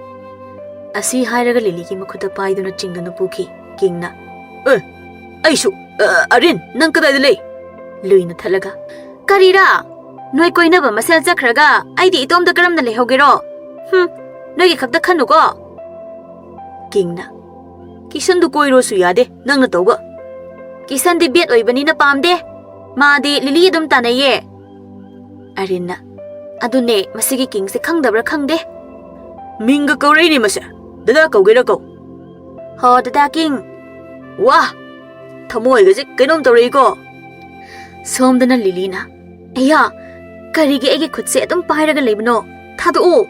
ꯑꯁꯤ ꯍꯥꯏꯔꯒ ꯂꯤꯂꯤꯒꯤ ꯃꯈꯨꯠꯇ ꯄꯥꯏꯗꯨꯅ ꯆꯤꯡꯗꯨꯅ ꯄꯨꯈꯤ꯫ ꯀꯤꯡꯅ, "ꯑꯦ, ꯑꯩꯁꯨ, ꯑ, ꯑꯥꯏꯔꯤꯟ, ꯅꯪ ꯀꯗꯥꯏꯗ ꯂꯩ?" ꯂꯨꯏꯅ ꯊꯠꯂꯒ, "ꯀꯔꯤꯔꯥ? ꯅꯣꯏ ꯀꯣꯏꯅꯕ ꯃꯁꯦꯜ ꯆꯠꯈ꯭ꯔꯒ ꯑꯩꯗꯤ ꯏꯇꯣꯝꯗ ꯀꯔꯝꯅ ꯂꯩꯍꯧꯒꯦꯔꯣ? ꯍꯨꯝ, ꯅꯣꯏꯒꯤ ꯈꯛꯇ ꯈꯟꯅꯨꯀꯣ꯫" ꯀꯤꯡꯅ, "ꯀꯤꯁꯟꯗꯨ ꯀꯣꯏꯔꯣꯁꯨ ꯌꯥꯗꯦ, ꯅꯪꯅ ꯇꯧꯕ꯫" "ꯀꯤꯁꯟꯗꯤ ꯕꯦꯠ ꯑꯣꯏꯕꯅꯤꯅ ꯄꯥꯝꯗꯦ꯫ ꯃꯥꯗꯤ ꯂꯤꯂꯤ ꯑꯗꯨꯝ ꯇꯥꯟꯅꯩꯌꯦ꯫" ꯑꯥꯏꯔꯤꯟꯅ, "ꯑꯗꯨꯅꯦ, ꯃꯁꯤꯒꯤ ꯀꯤꯡꯁꯦ ꯈꯪꯗꯕ꯭ꯔꯥ ꯈꯪꯗꯦ꯫" "ꯃꯤꯡꯒ ꯀꯧꯔꯛꯏꯅꯦ ꯃꯁꯦ꯫ ꯗꯗꯥ ꯀꯧꯒꯦꯔꯥ ꯀꯧ꯫" "ꯍꯣ, ꯗꯗꯥ ꯀꯤꯡ꯫" "ꯋꯥ!" ꯊꯃꯣꯏꯒꯁꯦ ꯀꯩꯅꯣꯝ ꯇꯧꯔꯛꯏꯀꯣ꯫ ꯁꯣꯝꯗꯅ ꯂꯤꯂꯤꯅ, "ꯑꯩꯌꯥ, ꯀꯔꯤꯒꯤ ꯑꯩꯒꯤ ꯈꯨꯠꯁꯦ ꯑꯗꯨꯝ ꯄꯥꯏꯔꯒ ꯂꯩꯕꯅꯣ? ꯊꯥꯗꯣꯛꯑꯣ!"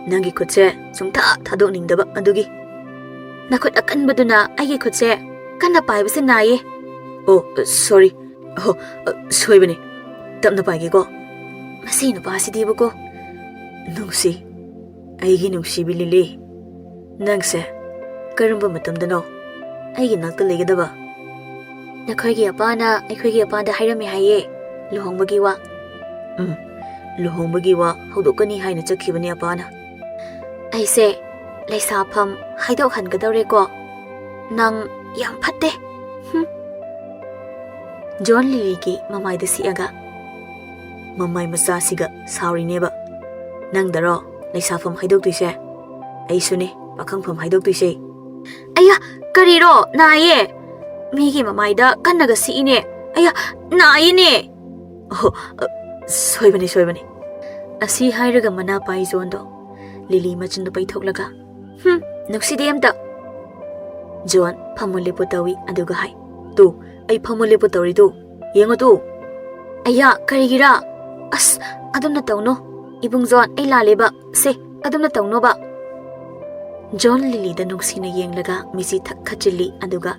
"ꯅꯪꯒꯤ ꯈꯨꯠꯁꯦ ꯁꯨꯡꯊꯥ ꯊꯥꯗꯣꯛꯅꯤꯡꯗꯕ ꯑꯗꯨꯒꯤ꯫ ꯅꯈꯨꯠ ꯑꯀꯟꯕꯗꯨꯅ ꯑꯩꯒꯤ ꯈꯨꯠꯁꯦ ꯀꯟꯅ ꯄꯥꯏꯕꯁꯦ ꯅꯥꯏꯌꯦ꯫" "ꯑꯣ, ꯁꯣꯔꯤ꯫ ꯑꯣ, ꯁꯣꯏꯕꯅꯦ꯫ ꯇꯞꯅ ꯄꯥꯏꯒꯦꯀꯣ꯫" ꯃꯁꯤ ꯅꯨꯄꯥꯁꯤꯗꯤꯕꯀꯣ꯫ ꯅꯨꯡꯁꯤ, ꯑꯩꯒꯤ ꯅꯨꯡꯁꯤꯕꯤ ꯂꯤꯂꯤ, ꯅꯪꯁꯦ ꯀꯔꯝꯕ ꯃꯇꯝꯗꯅꯣ ꯑꯩꯒꯤ ꯅꯥꯛꯇ ꯂꯩꯒꯗꯕ? "ꯅꯈꯣꯏꯒꯤ ꯑꯄꯥꯅ ꯑꯩꯈꯣꯏꯒꯤ ꯑꯄꯥꯗ ꯍꯥꯏꯔꯝꯃꯦ ꯍꯥꯏꯌꯦ, ꯂꯨꯍꯣꯡꯕꯒꯤ ꯋꯥ꯫" "ꯎꯝ, ꯂꯨꯍꯣꯡꯕꯒꯤ ꯋꯥ ꯍꯧꯗꯣꯛꯀꯅꯤ ꯍꯥꯏꯅ ꯆꯠꯈꯤꯕꯅꯦ ꯑꯄꯥꯅ꯫" "ꯑꯩꯁꯦ ꯂꯩꯁꯥꯐꯝ ꯍꯥꯏꯗꯣꯛꯍꯟꯒꯗꯧꯔꯦꯀꯣ꯫ ꯅꯪ ꯌꯥꯝ ꯐꯠꯇꯦ꯫" ꯍꯨꯝ꯫ ꯖꯣꯟ ꯂꯤꯂꯤꯒꯤ ꯃꯃꯥꯏꯗ ꯁꯤꯛꯑꯒ, "ꯃꯃꯥꯏ ꯃꯆꯥꯁꯤꯒ ꯁꯥꯎꯔꯤꯅꯦꯕ꯫ ꯅꯪꯗꯔꯣ ꯂꯩꯁꯥꯐꯝ ꯍꯥꯏꯗꯣꯛꯇꯣꯏꯁꯦ? ꯑꯩꯁꯨꯅꯦ ꯄꯥꯈꯪꯐꯝ ꯍꯥꯏꯗꯣꯛꯇꯣꯏꯁꯦ꯫" "ꯑꯌꯥ, ꯀꯔꯤꯔꯣ? ꯅꯥꯏꯌꯦ꯫ ꯃꯤꯒꯤ ꯃꯃꯥꯏꯗ ꯀꯟꯅꯒ ꯁꯤꯛꯏꯅꯦ꯫ ꯑꯌꯥ, ꯅꯥꯏꯌꯦꯅꯦ꯫" "ꯑꯣ, ꯑ, ꯁꯣꯏꯕꯅꯤ, ꯁꯣꯏꯕꯅꯤ꯫" ꯑꯁꯤ ꯍꯥꯏꯔꯒ ꯃꯅꯥ ꯄꯥꯏ ꯖꯣꯟꯗꯣ ꯂꯤꯂꯤ ꯃꯆꯤꯟꯗꯣ ꯄꯩꯊꯣꯛꯂꯒ, "ꯍꯨꯝ, ꯅꯨꯡꯁꯤꯗꯦ ꯑꯝꯇ꯫" ꯖꯣꯟ ꯐꯝꯃꯨ ꯂꯦꯞꯄꯨ ꯇꯧꯏ, ꯑꯗꯨꯒ ꯍꯥꯏ, "ꯇꯨ, ꯑꯩ ꯐꯝꯃꯨ ꯂꯦꯞꯄꯨ ꯇꯧꯔꯤꯗꯨ ꯌꯦꯡꯉꯨ ꯇꯨ꯫" "ꯑꯌꯥ, ꯀꯔꯤꯒꯤꯔꯥ? ꯑꯁ, ꯑꯗꯨꯝꯅ ꯇꯧꯅꯣ꯫ ꯏꯕꯨꯡ ꯖꯣꯟ, ꯑꯩ ꯂꯥꯜꯂꯦꯕ꯫ ꯁꯦ, ꯑꯗꯨꯝꯅ ꯇꯧꯅꯣꯕ꯫" ꯖꯣꯟ ꯂꯤꯂꯤꯗ ꯅꯨꯡꯁꯤꯅ ꯌꯦꯡꯂꯒ ꯃꯤꯠꯁꯤ ꯊꯛ ꯈꯠꯆꯤꯜꯂꯤ, ꯑꯗꯨꯒ,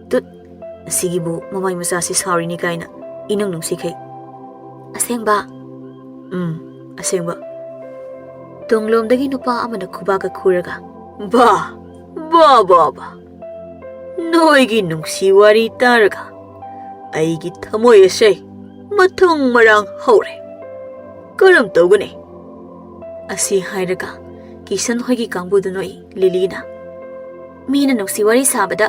"ꯇꯨꯠ, ꯑꯁꯤꯒꯤꯕꯨ ꯃꯃꯥꯏ ꯃꯆꯥꯁꯤ ꯁꯥꯎꯔꯤꯅꯤ ꯀꯥꯏꯅ ꯏꯅꯨꯡ ꯅꯨꯡꯁꯤꯈꯩ꯫" "ꯑꯁꯦꯡꯕ?" "ꯎꯝ, ꯑꯁꯦꯡꯕ꯫" ꯇꯨꯡꯂꯣꯝꯗꯒꯤ ꯅꯨꯄꯥ ꯑꯃꯅ ꯈꯨꯕꯥꯛꯀ ꯈꯨꯔꯒ, "ꯕꯥ, ꯕꯥ, ꯕꯥ, ꯕꯥ꯫ ꯅꯣꯏꯒꯤ ꯅꯨꯡꯁꯤ ꯋꯥꯔꯤ ꯇꯥꯔꯒ ꯑꯩꯒꯤ ꯊꯃꯣꯏ ꯑꯁꯦ ꯃꯊꯨꯡ ꯃꯔꯥꯡ ꯍꯧꯔꯦ꯫ ꯀꯔꯝ ꯇꯧꯒꯅꯤ?" ꯑꯁꯤ ꯍꯥꯏꯔꯒ ꯀꯤꯁꯟ ꯍꯣꯏꯒꯤ ꯀꯥꯡꯕꯨꯗ ꯅꯣꯛꯏ ꯂꯤꯂꯤꯅ꯫ "ꯃꯤꯅ ꯅꯨꯡꯁꯤ ꯋꯥꯔꯤ ꯁꯥꯕꯗ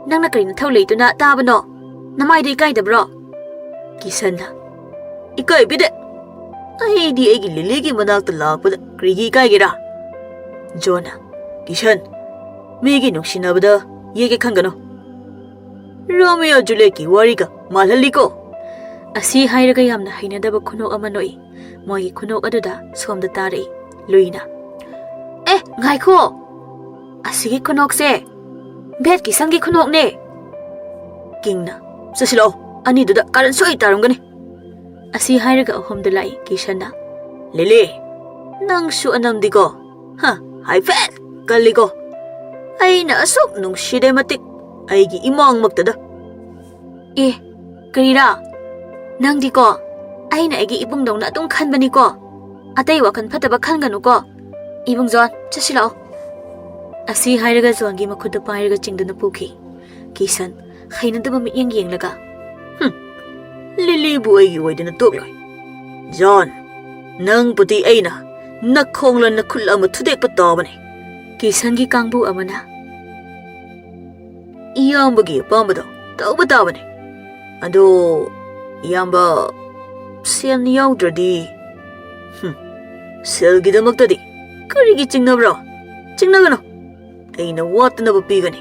ꯅꯪꯅ ꯀꯔꯤ ꯅꯊꯧ ꯂꯩꯗꯨꯅ ꯇꯥꯕꯅꯣ? ꯅꯃꯥꯏꯗꯣ ꯏꯀꯥꯏꯗꯕ꯭ꯔꯣ?" ꯀꯤꯁꯟꯅ, "ꯏꯀꯥꯏꯕꯤꯗꯦ꯫ ꯑꯩꯗꯤ ꯑꯩꯒꯤ ꯂꯤꯂꯤꯒꯤ ꯃꯅꯥꯛꯇ ꯂꯥꯛꯄꯗ ꯀꯔꯤꯒꯤ ꯏꯀꯥꯏꯒꯦꯔꯥ?" ꯖꯣꯟꯅ, "ꯀꯤꯁꯟ, ꯃꯤꯒꯤ ꯅꯨꯡꯁꯤꯅꯕꯗ ꯌꯦꯛꯀꯦ ꯈꯟꯒꯅꯨ꯫ ꯔꯣꯃꯤꯌꯣ ꯖꯨꯂꯤꯌꯦꯠꯀꯤ ꯋꯥꯔꯤꯒ ꯃꯥꯜꯍꯜꯂꯤꯀꯣ꯫" ꯑꯁꯤ ꯍꯥꯏꯔꯒ ꯌꯥꯝꯅ ꯍꯩꯅꯗꯕ ꯈꯨꯅꯣꯛ ꯑꯃ ꯅꯣꯛꯏ꯫ ꯃꯣꯏꯒꯤ ꯈꯨꯅꯣꯛ ꯑꯗꯨꯗ ꯁꯣꯝꯗ ꯇꯥꯔꯛꯏ ꯂꯨꯏꯅ, "ꯑꯦ, ꯉꯥꯏꯈꯣ! ꯑꯁꯤꯒꯤ ꯈꯨꯅꯣꯛꯁꯦ ꯚꯦꯠ ꯀꯤꯁꯟꯒꯤ ꯈꯨꯅꯣꯛꯅꯦ!" ꯀꯤꯡꯅ, "ꯆꯠꯁꯤꯜꯂꯛꯑꯣ, ꯑꯅꯤꯗꯨꯗ ꯀꯥꯔꯟ ꯁꯣꯏ ꯇꯥꯔꯝꯒꯅꯤ"꯫ ꯑꯁꯤ ꯍꯥꯏꯔꯒ ꯑꯍꯨꯝꯗꯨ ꯂꯥꯛꯏ꯫ ꯀꯤꯁꯟꯅ, "ꯂꯤꯂꯤ, ꯅꯪꯁꯨ ꯑꯅꯝꯗꯤꯀꯣ, ꯍ, ꯍꯥꯏꯐꯦꯠ ꯀꯜꯂꯤꯀꯣ꯫ ꯑꯩꯅ ꯑꯁꯨꯛ ꯅꯨꯡꯁꯤꯗꯦ ꯃꯇꯤꯛ, ꯑꯩꯒꯤ ꯏꯃꯥꯡꯃꯛꯇꯗ"꯫ "ꯑꯦ, ꯀꯔꯤꯔꯥ? ꯅꯪꯗꯤꯀꯣ, ꯑꯩꯅ ꯑꯩꯒꯤ ꯏꯕꯨꯡꯗꯧꯅ ꯑꯗꯨꯝ ꯈꯟꯕꯅꯤꯀꯣ꯫ ꯑꯇꯩ ꯋꯥꯈꯜ ꯐꯠꯇꯕ ꯈꯟꯒꯅꯨꯀꯣ꯫ ꯏꯕꯨꯡ ꯖꯣꯟ, ꯆꯠꯁꯤꯜꯂꯛꯑꯣ"꯫ ꯑꯁꯤ ꯍꯥꯏꯔꯒ ꯖꯣꯟꯒꯤ ꯃꯈꯨꯠꯇ ꯄꯥꯏꯔꯒ ꯆꯤꯡꯗꯨꯅ ꯄꯨꯈꯤ꯫ ꯀꯤꯁꯟ ꯍꯩꯅꯗꯕ ꯃꯤꯠꯌꯦꯡ ꯌꯦꯡꯂꯒ, "ꯍꯨꯝ, ꯂꯤꯂꯤꯕꯨ ꯑꯩꯒꯤ ꯑꯣꯏꯗꯅ ꯇꯣꯛꯂꯣꯏ꯫ ꯖꯣꯟ, ꯅꯪꯕꯨꯗꯤ ꯑꯩꯅ ꯅꯈꯣꯡꯂ ꯅꯈꯨꯠꯂ ꯑꯃ ꯊꯨꯗꯦꯛꯄ ꯇꯥꯕꯅꯤ"꯫ ꯀꯤꯁꯟꯒꯤ ꯀꯥꯡꯕꯨ ꯑꯃꯅ, "ꯏꯌꯥꯝꯕꯒꯤ ꯑꯄꯥꯝꯕꯗꯣ ꯇꯧꯕ ꯇꯥꯕꯅꯤ꯫ ꯑꯗꯣ ꯏꯌꯥꯝꯕ, ꯁꯦꯜ ꯌꯥꯎꯗ꯭ꯔꯗꯤ"꯫ "ꯍꯨꯝ, ꯁꯦꯜꯒꯤꯗꯃꯛꯇꯗꯤ ꯀꯔꯤꯒꯤ ꯆꯤꯡꯅꯕ꯭ꯔꯣ? ꯆꯤꯡꯅꯒꯅꯨ, ꯑꯩꯅ ꯋꯥꯠꯇꯅꯕ ꯄꯤꯒꯅꯤ꯫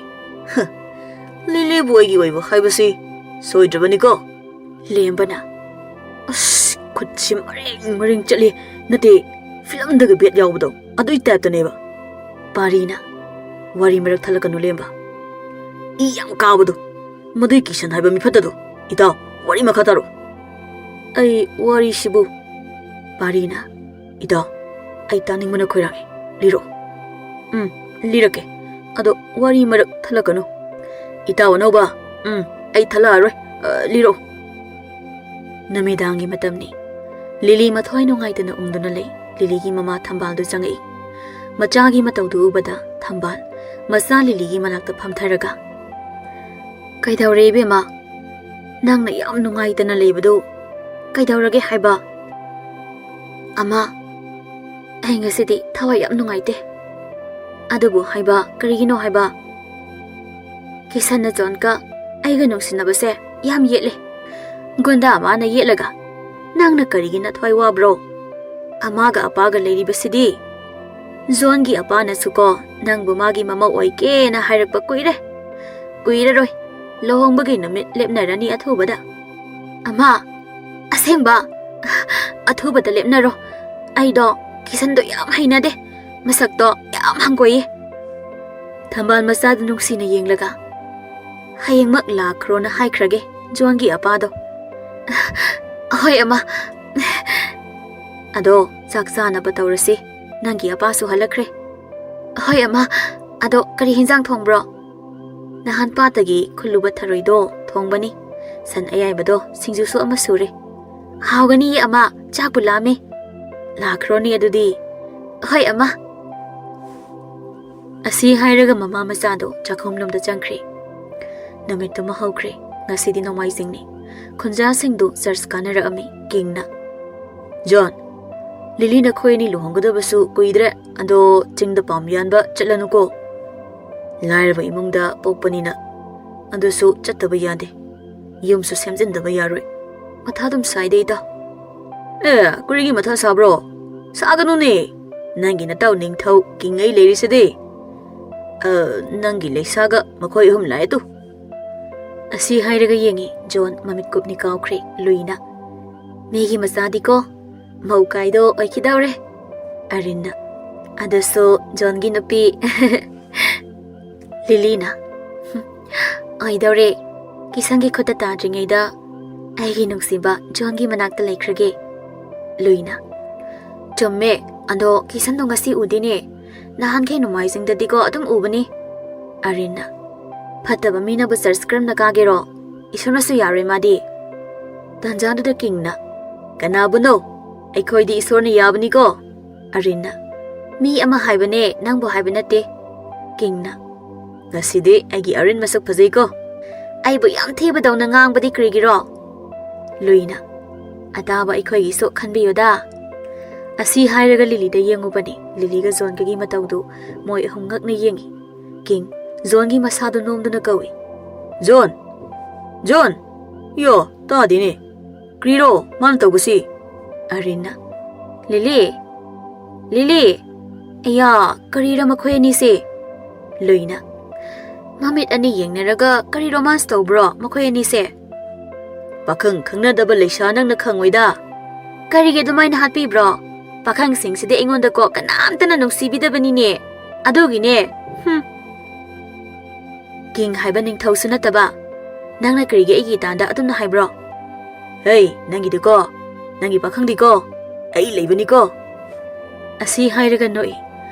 ꯍ, ꯂꯤꯂꯤꯕꯨ ꯑꯩꯒꯤ ꯑꯣꯏꯕ ꯍꯥꯏꯕꯁꯤ ꯁꯣꯏꯗ꯭ꯔꯕꯅꯤꯀꯣ"꯫ ꯂꯦꯝꯕꯅ, "ꯑꯁ, ꯈꯨꯠꯁꯤ ꯃꯔꯦꯡ ꯃꯔꯦꯡ ꯆꯠꯂꯤ꯫ ꯅꯠꯇꯦ, ꯐꯤꯂꯝꯗꯒ ꯕꯦꯠ ꯌꯥꯎꯕꯗꯣ, ꯑꯗꯨꯏ ꯇꯥꯏꯞꯇꯅꯦꯕ"꯫ ꯄꯥꯔꯤꯅ, "ꯋꯥꯔꯤ ꯃꯔꯛ ꯊꯠꯂꯛꯀꯅꯨ, ꯂꯦꯝꯕ꯫ ꯏ ꯌꯥꯝ ꯀꯥꯕꯗꯣ, ꯃꯗꯨꯏ ꯀꯤꯁꯟ ꯍꯥꯏꯕ ꯃꯤꯐꯠꯇꯗꯣ꯫ ꯏꯇꯥꯎ, ꯋꯥꯔꯤ ꯃꯈꯥ ꯇꯥꯔꯣ"꯫ "ꯑꯩ ꯋꯥꯔꯤꯁꯤꯕꯨ"꯫ ꯄꯥꯔꯤꯅ, "ꯏꯇꯥꯎ, ꯑꯩ ꯇꯥꯅꯤꯡꯕꯅ ꯈꯣꯏꯔꯥꯡꯉꯦ꯫ ꯂꯤꯔꯛꯑꯣ"꯫ "ꯎꯝ, ꯂꯤꯔꯛꯀꯦ꯫ ꯑꯗꯣ ꯋꯥꯔꯤ ꯃꯔꯛ ꯊꯠꯂꯛꯀꯅꯨ"꯫ "ꯏꯇꯥꯎ ꯑꯅꯧꯕ, ꯎꯝ, ꯑꯩ ꯊꯠꯂꯛꯑꯔꯣꯏ꯫ ꯑ, ꯂꯤꯔꯛꯑꯣ"꯫ ꯅꯨꯃꯤꯗꯥꯡꯒꯤ ꯃꯇꯝꯅꯤ꯫ ꯂꯤꯂꯤ ꯃꯊ꯭ꯋꯥꯏ ꯅꯨꯡꯉꯥꯏꯇꯅ ꯎꯪꯗꯨꯅ ꯂꯩ꯫ ꯂꯤꯂꯤꯒꯤ ꯃꯃꯥ ꯊꯝꯕꯥꯜꯗꯨ ꯆꯪꯉꯛꯏ꯫ ꯃꯆꯥꯒꯤ ꯃꯇꯧꯗꯨ ꯎꯕꯗ ꯊꯝꯕꯥꯜ ꯃꯆꯥ ꯂꯤꯂꯤꯒꯤ ꯃꯅꯥꯛꯇ ꯐꯝꯊꯔꯒ, "ꯀꯩꯗꯧꯔꯦ ꯏꯕꯦꯝꯃ? ꯅꯪꯅ ꯌꯥꯝ ꯅꯨꯡꯉꯥꯏꯇꯅ ꯂꯩꯕꯗꯨ ꯀꯩꯗꯧꯔꯒꯦ ꯍꯥꯏꯕ?" "ꯑꯃ, ꯑꯩ ꯉꯁꯤꯗꯤ ꯊꯋꯥꯏ ꯌꯥꯝ ꯅꯨꯡꯉꯥꯏꯇꯦ꯫ ꯑꯗꯨꯕꯨ ꯍꯥꯏꯕ, ꯀꯔꯤꯒꯤꯅꯣ ꯍꯥꯏꯕ? ꯀꯤꯁꯟꯅ ꯖꯣꯟꯀ ꯑꯩꯒ ꯅꯨꯡꯁꯤꯅꯕꯁꯦ ꯌꯥꯝ ꯌꯦꯠꯂꯦ꯫ ꯒꯨꯟꯗꯥ ꯑꯃꯅ ꯌꯦꯠꯂꯒ ꯅꯪꯅ ꯀꯔꯤꯒꯤ ꯅꯊ꯭ꯋꯥꯏ ꯋꯥꯕ꯭ꯔꯣ? ꯑꯃꯥꯒ ꯑꯄꯥꯒ ꯂꯩꯔꯤꯕꯁꯤꯗꯤ꯫ ꯖꯣꯟꯒꯤ ꯑꯄꯥꯅꯁꯨꯀꯣ ꯅꯪꯕꯨ ꯃꯥꯒꯤ ꯃꯃꯧ ꯑꯣꯏꯒꯦꯅ ꯍꯥꯏꯔꯛꯄ ꯀꯨꯏꯔꯦ꯫ ꯀꯨꯏꯔꯔꯣꯏ, ꯂꯨꯍꯣꯡꯕꯒꯤ ꯅꯨꯃꯤꯠ ꯂꯦꯞꯅꯔꯅꯤ ꯑꯊꯨꯕꯗ"꯫ "ꯑꯃ, ꯑꯁꯦꯡꯕ? ꯑꯊꯨꯕꯗ ꯂꯦꯞꯅꯔꯣ꯫ ꯑꯩꯗꯣ ꯀꯤꯁꯟꯗꯣ ꯌꯥꯝ ꯍꯩꯅꯗꯦ꯫ ꯃꯁꯛꯇꯣ ꯌꯥꯝ ꯍꯪꯒꯣꯏꯌꯦ"꯫ ꯊꯝꯕꯥꯜ ꯃꯆꯥꯗꯨ ꯅꯨꯡꯁꯤꯅ ꯌꯦꯡꯂꯒ, ꯍꯌꯦꯡꯃꯛ ꯂꯥꯛꯈ꯭ꯔꯣꯅ ꯍꯥꯏꯈ꯭ꯔꯒꯦ, ꯖꯣꯟꯒꯤ ꯑꯄꯥꯗꯣ꯫ ꯍꯣꯏ, ꯑꯃ꯫ ꯑꯗꯣ ꯆꯥꯛ ꯆꯥꯅꯕ ꯇꯧꯔꯁꯤ꯫ ꯅꯪꯒꯤ ꯑꯄꯥꯁꯨ ꯍꯜꯂꯛꯈ꯭ꯔꯦ꯫ ꯍꯣꯏ, ꯑꯃ꯫ ꯑꯗꯣ ꯀꯔꯤ ꯍꯤꯟꯖꯥꯡ ꯊꯣꯡꯕ꯭ꯔꯣ? ꯅꯍꯥꯟ ꯄꯥꯠꯇꯒꯤ ꯈꯨꯜꯂꯨꯕ ꯊꯔꯣꯏꯗꯣ ꯊꯣꯡꯕꯅꯤ꯫ ꯁꯟ ꯑꯌꯥꯏꯕꯗꯣ ꯁꯤꯡꯖꯨꯁꯨ ꯑꯃ ꯁꯨꯔꯦ꯫ ꯍꯥꯎꯒꯅꯤꯌꯦ, ꯑꯃ꯫ ꯆꯥꯛꯄꯨ ꯂꯥꯝꯃꯦ꯫ ꯂꯥꯛꯈ꯭ꯔꯣꯅꯦ ꯑꯗꯨꯗꯤ꯫ ꯍꯣꯏ, ꯑꯃ꯫ ꯑꯁꯤ ꯍꯥꯏꯔꯒ ꯃꯃꯥ ꯃꯆꯥꯗꯣ ꯆꯥꯛꯈꯨꯝꯂꯣꯝꯗ ꯆꯪꯈ꯭ꯔꯦ꯫ ꯅꯨꯃꯤꯠꯇꯨꯃ ꯍꯧꯈ꯭ꯔꯦ꯫ ꯉꯁꯤꯗꯤ ꯅꯣꯡꯃꯥꯏꯖꯤꯡꯅꯤ꯫ ꯈꯨꯟꯖꯥꯁꯤꯡꯗꯨ ꯆꯔꯆ ꯀꯥꯅꯔꯛꯑꯝꯃꯤ꯫ ꯀꯤꯡꯅ, "ꯖꯣꯟ, ꯂꯤꯂꯤ ꯅꯈꯣꯏ ꯑꯅꯤ ꯂꯨꯍꯣꯡꯒꯗꯕꯁꯨ ꯀꯨꯏꯗ꯭ꯔꯦ, ꯑꯗꯣ ꯆꯤꯡꯗ ꯄꯥꯝ ꯌꯥꯟꯕ ꯆꯠꯂꯅꯨꯀꯣ꯫ ꯂꯥꯏꯔꯕ ꯏꯃꯨꯡꯗ ꯄꯣꯛꯄꯅꯤꯅ꯫ ꯑꯗꯨꯁꯨ ꯆꯠꯇꯕ ꯌꯥꯗꯦ꯫ ꯌꯨꯝꯁꯨ ꯁꯦꯝꯖꯤꯟꯗꯕ ꯌꯥꯔꯣꯏ꯫ ꯃꯊꯥ ꯑꯗꯨꯝ ꯁꯥꯏꯗ ꯏꯇꯥꯎ꯫" "ꯑꯦ, ꯀꯔꯤꯒꯤ ꯃꯊꯥ ꯁꯥꯕ꯭ꯔꯣ? ꯁꯥꯒꯅꯨꯅꯦ꯫ ꯅꯪꯒꯤ ꯅꯇꯥꯎ ꯅꯤꯡꯊꯧ ꯀꯤꯡ ꯑꯩ ꯂꯩꯔꯤꯁꯤꯗꯤ꯫ ꯑ, ꯅꯪꯒꯤ ꯂꯩꯁꯥꯒ ꯃꯈꯣꯏ ꯑꯍꯨꯝ ꯂꯥꯛꯑꯦ ꯇꯨ꯫" ꯑꯁꯤ ꯍꯥꯏꯔꯒ ꯌꯦꯡꯉꯤ꯫ ꯖꯣꯟ ꯃꯃꯤꯠ ꯀꯨꯞꯅꯤ ꯀꯥꯎꯈ꯭ꯔꯦ꯫ ꯂꯨꯏꯅ, "ꯃꯤꯒꯤ ꯃꯆꯥꯗꯤꯀꯣ ꯃꯧ ꯀꯥꯏꯗꯣ ꯑꯣꯏꯈꯤꯗꯧꯔꯦ꯫" ꯑꯔꯤꯟꯅ, "ꯑꯗꯨꯁꯨ ꯖꯣꯟꯒꯤ ꯅꯨꯄꯤ꯫" ꯂꯤꯂꯤꯅ, "ꯍꯨꯝ, ꯑꯣꯏꯗꯧꯔꯦ꯫ ꯀꯤꯁꯟꯒꯤ ꯈꯨꯠꯇ ꯇꯥꯗ꯭ꯔꯤꯉꯩꯗ ꯑꯩꯒꯤ ꯅꯨꯡꯁꯤꯕ ꯖꯣꯟꯒꯤ ꯃꯅꯥꯛꯇ ꯂꯩꯈ꯭ꯔꯒꯦ꯫" ꯂꯨꯏꯅ, "ꯆꯨꯝꯃꯦ, ꯑꯗꯣ ꯀꯤꯁꯟꯗꯣ ꯉꯁꯤ ꯎꯗꯦꯅꯦ꯫ ꯅꯍꯥꯟꯈꯩ ꯅꯣꯡꯃꯥꯏꯖꯤꯡꯗꯗꯤꯀꯣ ꯑꯗꯨꯝ ꯎꯕꯅꯤ꯫" ꯑꯔꯤꯟꯅ, "ꯐꯠꯇꯕ ꯃꯤꯅꯕꯨ ꯆꯔꯆ ꯀꯔꯝꯅ ꯀꯥꯒꯦꯔꯣ? ꯏꯁꯣꯔꯅꯁꯨ ꯌꯥꯔꯣꯏ ꯃꯥꯗꯤ꯫" ꯇꯥꯟꯖꯥꯗꯨꯗ ꯀꯤꯡꯅ, "ꯀꯅꯥꯕꯨꯅꯣ? ꯑꯩꯈꯣꯏꯗꯤ ꯏꯁꯣꯔꯅ ꯌꯥꯕꯅꯤꯀꯣ꯫" ꯑꯔꯤꯟꯅ, "ꯃꯤ ꯑꯃ ꯍꯥꯏꯕꯅꯦ, ꯅꯪꯕꯨ ꯍꯥꯏꯕ ꯅꯠꯇꯦ꯫" ꯀꯤꯡꯅ, "ꯉꯁꯤꯗꯤ ꯑꯩꯒꯤ ꯑꯔꯤꯟ ꯃꯁꯛ ꯐꯖꯩꯀꯣ꯫ ꯑꯩꯕꯨ ꯌꯥꯝ ꯊꯤꯕꯗꯧꯅ ꯉꯥꯡꯕꯗꯤ ꯀꯔꯤꯒꯤꯔꯣ?" ꯂꯨꯏꯅ, "ꯑꯇꯥꯕ ꯑꯩꯈꯣꯏꯒꯤꯁꯨ ꯈꯟꯕꯤꯌꯨꯗ꯫" ꯑꯁꯤ ꯍꯥꯏꯔꯒ ꯂꯤꯂꯤꯗ ꯌꯦꯡꯉꯨꯕꯅꯤ꯫ ꯂꯤꯂꯤꯒ ꯖꯣꯟꯒꯒꯤ ꯃꯇꯧꯗꯨ ꯃꯣꯏ ꯑꯍꯨꯝ ꯉꯛꯅ ꯌꯦꯡꯉꯤ꯫ ꯀꯤꯡ ꯖꯣꯟꯒꯤ ꯃꯁꯥꯗꯨ ꯅꯣꯝꯗꯨꯅ ꯀꯧꯏ, "ꯖꯣꯟ! ꯖꯣꯟ! ꯌꯣ, ꯇꯥꯗꯦꯅꯦ꯫ ꯀ꯭ꯔꯤꯔꯣ ꯃꯥꯅ ꯇꯧꯕꯁꯤ?" ꯑꯔꯤꯟꯅ, "ꯂꯤꯂꯤ! ꯂꯤꯂꯤ! ꯑꯌꯥ, ꯀꯔꯤꯔ ꯃꯈꯣꯏ ꯑꯅꯤꯁꯦ?" ꯂꯨꯏꯅ, "ꯃꯃꯤꯠ ꯑꯅꯤ ꯌꯦꯡꯅꯔꯒ ꯀꯔꯤ ꯔꯣꯃꯥꯟꯁ ꯇꯧꯕ꯭ꯔꯣ ꯃꯈꯣꯏ ꯑꯅꯤꯁꯦ?" "ꯄꯥꯈꯪ ꯈꯪꯅꯗꯕ ꯂꯩꯁꯥ ꯅꯪꯅ ꯈꯪꯉꯣꯏꯗ꯫" "ꯀꯔꯤꯒꯤ ꯑꯗꯨꯃꯥꯏꯅ ꯍꯥꯠꯄꯤꯕ꯭ꯔꯣ? ꯄꯥꯈꯪꯁꯤꯡꯁꯤꯗꯤ ꯑꯩꯉꯣꯟꯗꯀꯣ ꯀꯅꯥꯝꯇꯅ ꯅꯨꯡꯁꯤꯕꯤꯗꯕꯅꯤꯅꯦ꯫ ꯑꯗꯨꯒꯤꯅꯦ꯫ ꯍꯨꯝ꯫" ꯀꯤꯡ ꯍꯥꯏꯕ ꯅꯤꯡꯊꯧꯁꯨ ꯅꯠꯇꯕ꯫ ꯅꯪꯅ ꯀꯔꯤꯒꯤ ꯑꯩꯒꯤ ꯏꯇꯥꯟꯗ ꯑꯗꯨꯝꯅ ꯍꯥꯏꯕ꯭ꯔꯣ? ꯍꯦ, ꯅꯪꯒꯤꯗꯤꯀꯣ, ꯅꯪꯒꯤ ꯄꯥꯈꯪꯗꯤꯀꯣ, ꯑꯩ ꯂꯩꯕꯅꯤꯀꯣ꯫ ꯑꯁꯤ ꯍꯥꯏꯔꯒ ꯅꯣꯛꯏ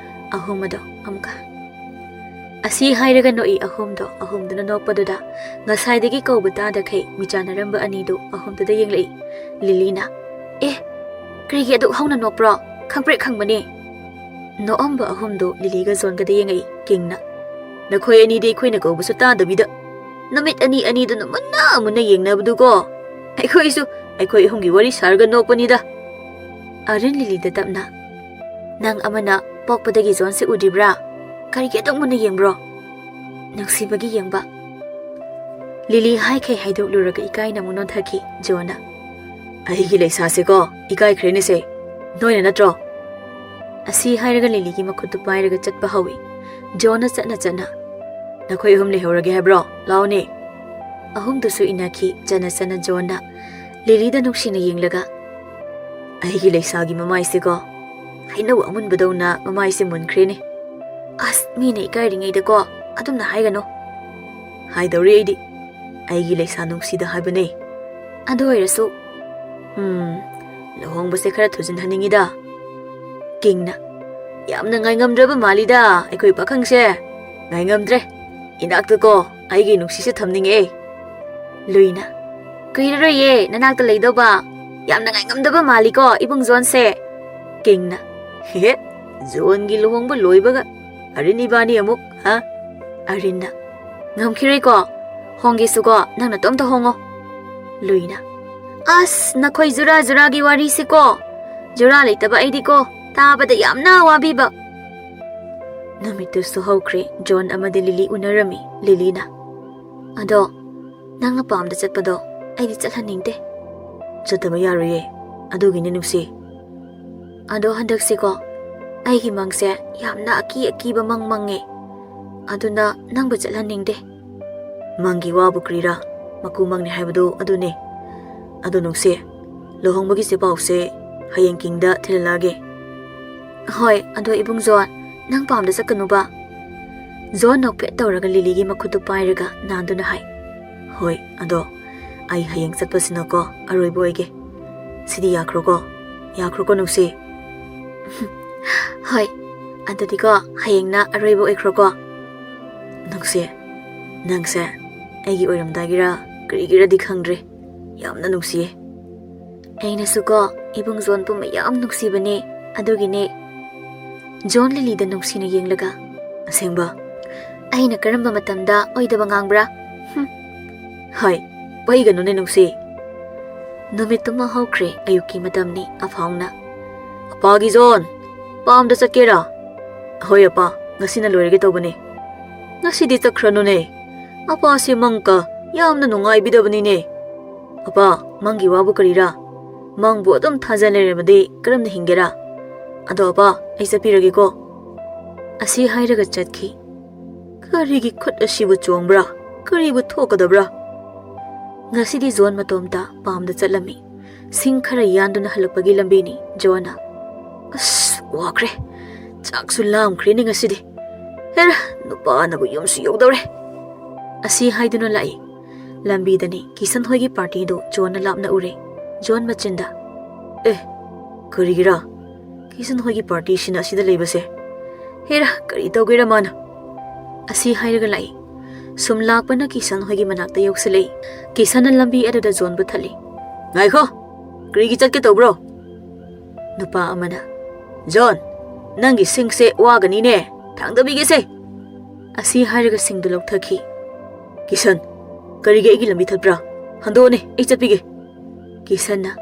ꯑꯍꯨꯝ ꯑꯗꯣ ꯑꯃꯨꯛꯀ꯫ ꯑꯁꯤ ꯍꯥꯏꯔꯒ ꯅꯣꯛꯏ ꯑꯍꯨꯝꯗꯣ꯫ ꯑꯍꯨꯝꯗꯨꯅ ꯅꯣꯛꯄꯗꯨꯗ ꯉꯁꯥꯏꯗꯒꯤ ꯀꯧꯕ ꯇꯥꯗꯈꯩ ꯃꯤꯆꯥꯟꯅꯔꯝꯕ ꯑꯅꯤꯗꯨ ꯑꯍꯨꯝꯗꯨꯗ ꯌꯦꯡꯂꯛꯏ꯫ ꯂꯤꯂꯤꯅ, "ꯑꯦ, ꯀꯔꯤꯒꯤ ꯑꯗꯨꯛ ꯍꯧꯅ ꯅꯣꯛꯄ꯭ꯔꯣ? ꯈꯪꯄ꯭ꯔꯦꯛ ꯈꯪꯕꯅꯦ꯫" ꯅꯣꯛꯑꯝꯕ ꯑꯍꯨꯝꯗꯨ ꯂꯤꯂꯤꯒ ꯖꯣꯟꯒꯗ ꯌꯦꯡꯉꯛꯏ꯫ ꯀꯤꯡꯅ, "ꯅꯈꯣꯏ ꯑꯅꯤꯗꯤ ꯑꯩꯈꯣꯏꯅ ꯀꯧꯕꯁꯨ ꯇꯥꯗꯕꯤꯗ ꯅꯃꯤꯠ ꯑꯅꯤ ꯑꯅꯤꯗꯨꯅ ꯃꯨꯟꯅ ꯃꯨꯟꯅ ꯌꯦꯡꯅꯕꯗꯨꯀꯣ꯫ ꯑꯩꯈꯣꯏꯁꯨ ꯑꯩꯈꯣꯏ ꯑꯍꯨꯝꯒꯤ ꯋꯥꯔꯤ ꯁꯥꯔꯒ ꯅꯣꯛꯄꯅꯤꯗ꯫" ꯑꯔꯤꯟ ꯂꯤꯂꯤꯗ ꯇꯞꯅ, "ꯅꯪ ꯑꯃꯅ ꯄꯣꯛꯄꯗꯒꯤ ꯖꯣꯟꯁꯦ ꯎꯗ꯭ꯔꯤꯕ꯭ꯔꯥ? ꯀꯔꯤꯒꯤ ꯑꯗꯨꯛ ꯃꯨꯟꯅ ꯌꯦꯡꯕ꯭ꯔꯣ?" "ꯅꯨꯡꯁꯤꯕꯒꯤ ꯌꯦꯡꯕ꯫" ꯂꯤꯂꯤ ꯍꯥꯏꯈꯩ ꯍꯥꯏꯗꯣꯛꯂꯨꯔꯒ ꯏꯀꯥꯏꯅ ꯑꯃꯨꯛ ꯅꯣꯟꯊꯈꯤ꯫ ꯖꯣꯟꯅ, "ꯑꯩꯒꯤ ꯂꯩꯁꯥꯁꯦꯀꯣ, ꯏꯀꯥꯏꯈ꯭ꯔꯦꯅꯦꯁꯦ꯫ ꯅꯣꯏꯅ ꯅꯠꯇ꯭ꯔꯣ?" ꯑꯁꯤ ꯍꯥꯏꯔꯒ ꯂꯤꯂꯤꯒꯤ ꯃꯈꯨꯠꯇꯨ ꯄꯥꯏꯔꯒ ꯆꯠꯄ ꯍꯧꯏ꯫ ꯖꯣꯟꯅ ꯆꯠꯅ ꯆꯠꯅ, "ꯅꯈꯣꯏ ꯑꯍꯨꯝ ꯂꯩꯍꯧꯔꯒꯦ ꯍꯥꯏꯕ꯭ꯔꯣ? ꯂꯥꯛꯑꯣꯅꯦ꯫" ꯑꯍꯨꯝꯗꯨꯁꯨ ꯏꯟꯅꯈꯤ꯫ ꯆꯠꯅ ꯆꯠꯅ ꯖꯣꯟꯅ ꯂꯤꯂꯤꯗ ꯅꯨꯡꯁꯤꯅ ꯌꯦꯡꯂꯒ, "ꯑꯩꯒꯤ ꯂꯩꯁꯥꯒꯤ ꯃꯃꯥꯏꯁꯦꯀꯣ, ꯍꯩꯅꯧ ꯑꯃꯨꯟꯕꯗꯧꯅ ꯃꯃꯥꯏꯁꯦ ꯃꯨꯟꯈ꯭ꯔꯦꯅꯦ꯫" "ꯑꯁ, ꯃꯤꯅ ꯏꯀꯥꯏꯔꯤꯉꯩꯗꯀꯣ ꯑꯗꯨꯝꯅ ꯍꯥꯏꯒꯅꯨ꯫" "ꯍꯥꯏꯗꯧꯔꯤ ꯑꯩꯗꯤ, ꯑꯩꯒꯤ ꯂꯩꯁꯥ ꯅꯨꯡꯁꯤꯗ ꯍꯥꯏꯕꯅꯦ꯫" "ꯑꯗꯨ ꯑꯣꯏꯔꯁꯨ꯫" "ꯎꯝ, ꯂꯨꯍꯣꯡꯕꯁꯦ ꯈꯔ ꯊꯨꯖꯤꯟꯍꯟꯅꯤꯡꯉꯤꯗ꯫" ꯀꯤꯡꯅ, "ꯌꯥꯝꯅ ꯉꯥꯏꯉꯝꯗ꯭ꯔꯕ ꯃꯥꯜꯂꯤꯗ ꯑꯩꯈꯣꯏ ꯄꯥꯈꯪꯁꯦ꯫ ꯉꯥꯏꯉꯝꯗ꯭ꯔꯦ꯫ ꯏꯅꯥꯛꯇꯀꯣ ꯑꯩꯒꯤ ꯅꯨꯡꯁꯤꯁꯦ ꯊꯝꯅꯤꯡꯉꯦ꯫" ꯂꯨꯏꯅ, "ꯀꯨꯏꯔꯔꯣꯏꯌꯦ ꯅꯅꯥꯛꯇ ꯂꯩꯗꯧꯕ꯫ ꯌꯥꯝꯅ ꯉꯥꯏꯉꯝꯗꯕ ꯃꯥꯜꯂꯤꯀꯣ ꯏꯕꯨꯡ ꯖꯣꯟꯁꯦ꯫" ꯀꯤꯡꯅ, "ꯍꯦꯍꯦ, ꯖꯣꯟꯒꯤ ꯂꯨꯍꯣꯡꯕ ꯂꯣꯏꯕꯒ ꯑꯔꯤꯟ ꯏꯕꯥꯅꯤ ꯑꯃꯨꯛ, ꯍꯥ?" ꯑꯔꯤꯟꯅ, "ꯉꯝꯈꯤꯔꯣꯏꯀꯣ, ꯍꯣꯡꯒꯦꯁꯨꯀꯣ ꯅꯪ ꯅꯇꯣꯝꯇ ꯍꯣꯡꯉꯣ꯫" ꯂꯨꯏꯅ, "ꯑꯁ, ꯅꯈꯣꯏ ꯖꯨꯔꯥ ꯖꯨꯔꯥꯒꯤ ꯋꯥꯔꯤꯁꯤꯀꯣ, ꯖꯨꯔꯥ ꯂꯩꯇꯕ ꯑꯩꯗꯤꯀꯣ ꯇꯥꯕꯗ ꯌꯥꯝꯅ ꯋꯥꯕꯤꯕ꯫" ꯅꯨꯃꯤꯠꯇꯨꯁꯨ ꯍꯧꯈ꯭ꯔꯦ꯫ ꯖꯣꯟ ꯑꯃꯗꯤ ꯂꯤꯂꯤ ꯎꯅꯔꯝꯃꯤ꯫ ꯂꯤꯂꯤꯅ, "ꯑꯗꯣ ꯅꯪꯅ ꯄꯥꯝꯗ ꯆꯠꯄꯗꯣ ꯑꯩꯗꯤ ꯆꯠꯍꯟꯅꯤꯡꯗꯦ꯫" "ꯆꯠꯇꯕ ꯌꯥꯔꯣꯏꯌꯦ, ꯑꯗꯨꯒꯤꯅꯦ ꯅꯨꯡꯁꯤ꯫" "ꯑꯗꯣ ꯍꯟꯗꯛꯁꯤꯀꯣ ꯑꯩꯒꯤ ꯃꯪꯁꯦ ꯌꯥꯝꯅ ꯑꯀꯤ ꯑꯀꯤꯕ ꯃꯪ ꯃꯪꯉꯦ, ꯑꯗꯨꯅ ꯅꯪꯕꯨ ꯆꯠꯍꯟꯅꯤꯡꯗꯦ꯫" "ꯃꯪꯒꯤ ꯋꯥꯕꯨ ꯀ꯭ꯔꯤꯔꯥ, ꯃꯀꯨ ꯃꯪꯅꯤ ꯍꯥꯏꯕꯗꯨ ꯑꯗꯨꯅꯦ꯫ ꯑꯗꯨ ꯅꯨꯡꯁꯤ, ꯂꯨꯍꯣꯡꯕꯒꯤꯁꯦ ꯄꯥꯎꯁꯦ ꯍꯌꯦꯡ ꯀꯤꯡꯗ ꯊꯤꯜꯍꯜꯂꯛꯑꯒꯦ꯫" "ꯍꯣꯏ, ꯑꯗꯣ ꯏꯕꯨꯡ ꯖꯣꯟ, ꯅꯪ ꯄꯥꯝꯗ ꯆꯠꯀꯅꯨꯕ꯫" ꯖꯣꯟ ꯅꯣꯛꯐꯦꯠ ꯇꯧꯔꯒ ꯂꯤꯂꯤꯒꯤ ꯃꯈꯨꯠꯇꯨ ꯄꯥꯏꯔꯒ ꯅꯥꯟꯗꯨꯅ ꯍꯥꯏ, "ꯍꯣꯏ, ꯑꯗꯣ ꯑꯩ ꯍꯌꯦꯡ ꯆꯠꯄꯁꯤꯅꯀꯣ ꯑꯔꯣꯏꯕ ꯑꯣꯏꯒꯦ꯫ ꯁꯤꯗꯤ ꯌꯥꯈ꯭ꯔꯣꯀꯣ? ꯌꯥꯈ꯭ꯔꯣꯀꯣ, ꯅꯨꯡꯁꯤ?" "ꯍꯣꯏ, ꯑꯗꯨꯗꯤꯀꯣ ꯍꯌꯦꯡꯅ ꯑꯔꯣꯏꯕ ꯑꯣꯏꯈ꯭ꯔꯣꯀꯣ꯫" "ꯅꯨꯡꯁꯤ, ꯅꯪꯁꯦ ꯑꯩꯒꯤ ꯑꯣꯏꯔꯝꯗꯥꯏꯒꯤꯔ ꯀꯔꯤꯒꯤꯔꯗꯤ ꯈꯪꯗ꯭ꯔꯦ, ꯌꯥꯝꯅ ꯅꯨꯡꯁꯤꯌꯦ꯫" "ꯑꯩꯅꯁꯨꯀꯣ ꯏꯕꯨꯡ ꯖꯣꯟꯕꯨ ꯃꯌꯥꯝ ꯅꯨꯡꯁꯤꯕꯅꯦ, ꯑꯗꯨꯒꯤꯅꯦ꯫" ꯖꯣꯟ ꯂꯤꯂꯤꯗ ꯅꯨꯡꯁꯤꯅ ꯌꯦꯡꯂꯒ, "ꯑꯁꯦꯡꯕ?" "ꯑꯩꯅ ꯀꯔꯝꯕ ꯃꯇꯝꯗ ꯑꯣꯏꯗꯕ ꯉꯥꯡꯕ꯭ꯔꯥ? ꯍꯨꯝ꯫" "ꯍꯣꯏ, ꯄꯩꯒꯅꯨꯅꯦ, ꯅꯨꯡꯁꯤ꯫" ꯅꯨꯃꯤꯠꯇꯨꯃ ꯍꯧꯈ꯭ꯔꯦ, ꯑꯌꯨꯛꯀꯤ ꯃꯇꯝꯅꯤ꯫ ꯑꯐꯥꯎꯅ, "ꯑꯄꯥꯒꯤ ꯖꯣꯟ, ꯄꯥꯝꯗ ꯆꯠꯀꯦꯔꯥ?" "ꯍꯣꯏ ꯑꯄꯥ, ꯉꯁꯤꯅ ꯂꯣꯏꯔꯒꯦ ꯇꯧꯕꯅꯦ꯫" "ꯉꯁꯤꯗꯤ ꯆꯠꯈ꯭ꯔꯅꯨꯅꯦ, ꯑꯄꯥꯁꯦ ꯃꯪꯀ ꯌꯥꯝꯅ ꯅꯨꯡꯉꯥꯏꯕꯤꯗꯕꯅꯤꯅꯦ꯫" "ꯑꯄꯥ, ꯃꯪꯒꯤ ꯋꯥꯕꯨ ꯀꯔꯤꯔꯥ? ꯃꯪꯕꯨ ꯑꯗꯨꯝ ꯊꯥꯖ ꯂꯩꯔꯕꯗꯤ ꯀꯔꯝꯅ ꯍꯤꯡꯒꯦꯔꯥ? ꯑꯗꯣ ꯑꯄꯥ, ꯑꯩ ꯆꯠꯄꯤꯔꯒꯦꯀꯣ꯫" ꯑꯁꯤ ꯍꯥꯏꯔꯒ ꯆꯠꯈꯤ꯫ ꯀꯔꯤꯒꯤ ꯈꯨꯠ ꯑꯁꯤꯕꯨ ꯆꯣꯡꯕ꯭ꯔꯥ? ꯀꯔꯤꯕꯨ ꯊꯣꯛꯀꯗꯕ꯭ꯔꯥ? ꯉꯁꯤꯗꯤ ꯖꯣꯟ ꯃꯇꯣꯝꯇ ꯄꯥꯝꯗ ꯆꯠꯂꯝꯃꯤ꯫ ꯁꯤꯡ ꯈꯔ ꯌꯥꯟꯗꯨꯅ ꯍꯜꯂꯛꯄꯒꯤ ꯂꯝꯕꯤꯅꯤ ꯖꯣꯟꯅ꯫ "ꯑꯁ, ꯋꯥꯈ꯭ꯔꯦ꯫ ꯆꯥꯛꯁꯨ ꯂꯥꯝꯈ꯭ꯔꯦꯅꯦ ꯉꯁꯤꯗꯤ꯫ ꯍꯦꯔꯥ, ꯅꯨꯄꯥꯅꯕꯨ ꯌꯨꯝꯁꯨ ꯌꯧꯗꯧꯔꯦ꯫" ꯑꯁꯤ ꯍꯥꯏꯗꯨꯅ ꯂꯥꯛꯏ꯫ ꯂꯝꯕꯤꯗꯅꯤ ꯀꯤꯁꯟ ꯍꯣꯏꯒꯤ ꯄꯥꯔꯇꯤꯗꯨ ꯖꯣꯟꯅ ꯂꯥꯞꯅ ꯎꯔꯦ꯫ ꯖꯣꯟ ꯃꯆꯤꯟꯗ, "ꯑꯦ, ꯀꯔꯤꯒꯤꯔꯥ ꯀꯤꯁꯟ ꯍꯣꯏꯒꯤ ꯄꯥꯔꯇꯤꯁꯤꯅ ꯑꯁꯤꯗ ꯂꯩꯕꯁꯦ? ꯍꯦꯔꯥ, ꯀꯔꯤ ꯇꯧꯒꯦꯔꯥ ꯃꯥꯅ?" ꯑꯁꯤ ꯍꯥꯏꯔꯒ ꯂꯥꯛꯏ꯫ ꯁꯨꯝ ꯂꯥꯛꯄꯅ ꯀꯤꯁꯟ ꯍꯣꯏꯒꯤ ꯃꯅꯥꯛꯇ ꯌꯧꯁꯤꯜꯂꯛꯏ꯫ ꯀꯤꯁꯟꯅ ꯂꯝꯕꯤ ꯑꯗꯨꯗ ꯖꯣꯟꯕꯨ ꯊꯠꯂꯤ꯫ "ꯉꯥꯏꯈꯣ, ꯀꯔꯤꯒꯤ ꯆꯠꯀꯦ ꯇꯧꯕ꯭ꯔꯣ?" ꯅꯨꯄꯥ ꯑꯃꯅ, "ꯖꯣꯟ, ꯅꯪꯒꯤ ꯁꯤꯡꯁꯦ ꯋꯥꯒꯅꯤꯅꯦ, ꯊꯥꯡꯗꯕꯤꯒꯦꯁꯦ꯫" ꯑꯁꯤ ꯍꯥꯏꯔꯒ ꯁꯤꯡꯗꯨ ꯂꯧꯊꯈꯤ꯫ "ꯀꯤꯁꯟ, ꯀꯔꯤꯒꯤ ꯑꯩꯒꯤ ꯂꯝꯕꯤ ꯊꯠꯄ꯭ꯔꯥ? ꯍꯟꯗꯣꯛꯑꯣꯅꯦ, ꯑꯩ ꯆꯠꯄꯤꯒꯦ꯫" ꯀꯤꯁꯟꯅ,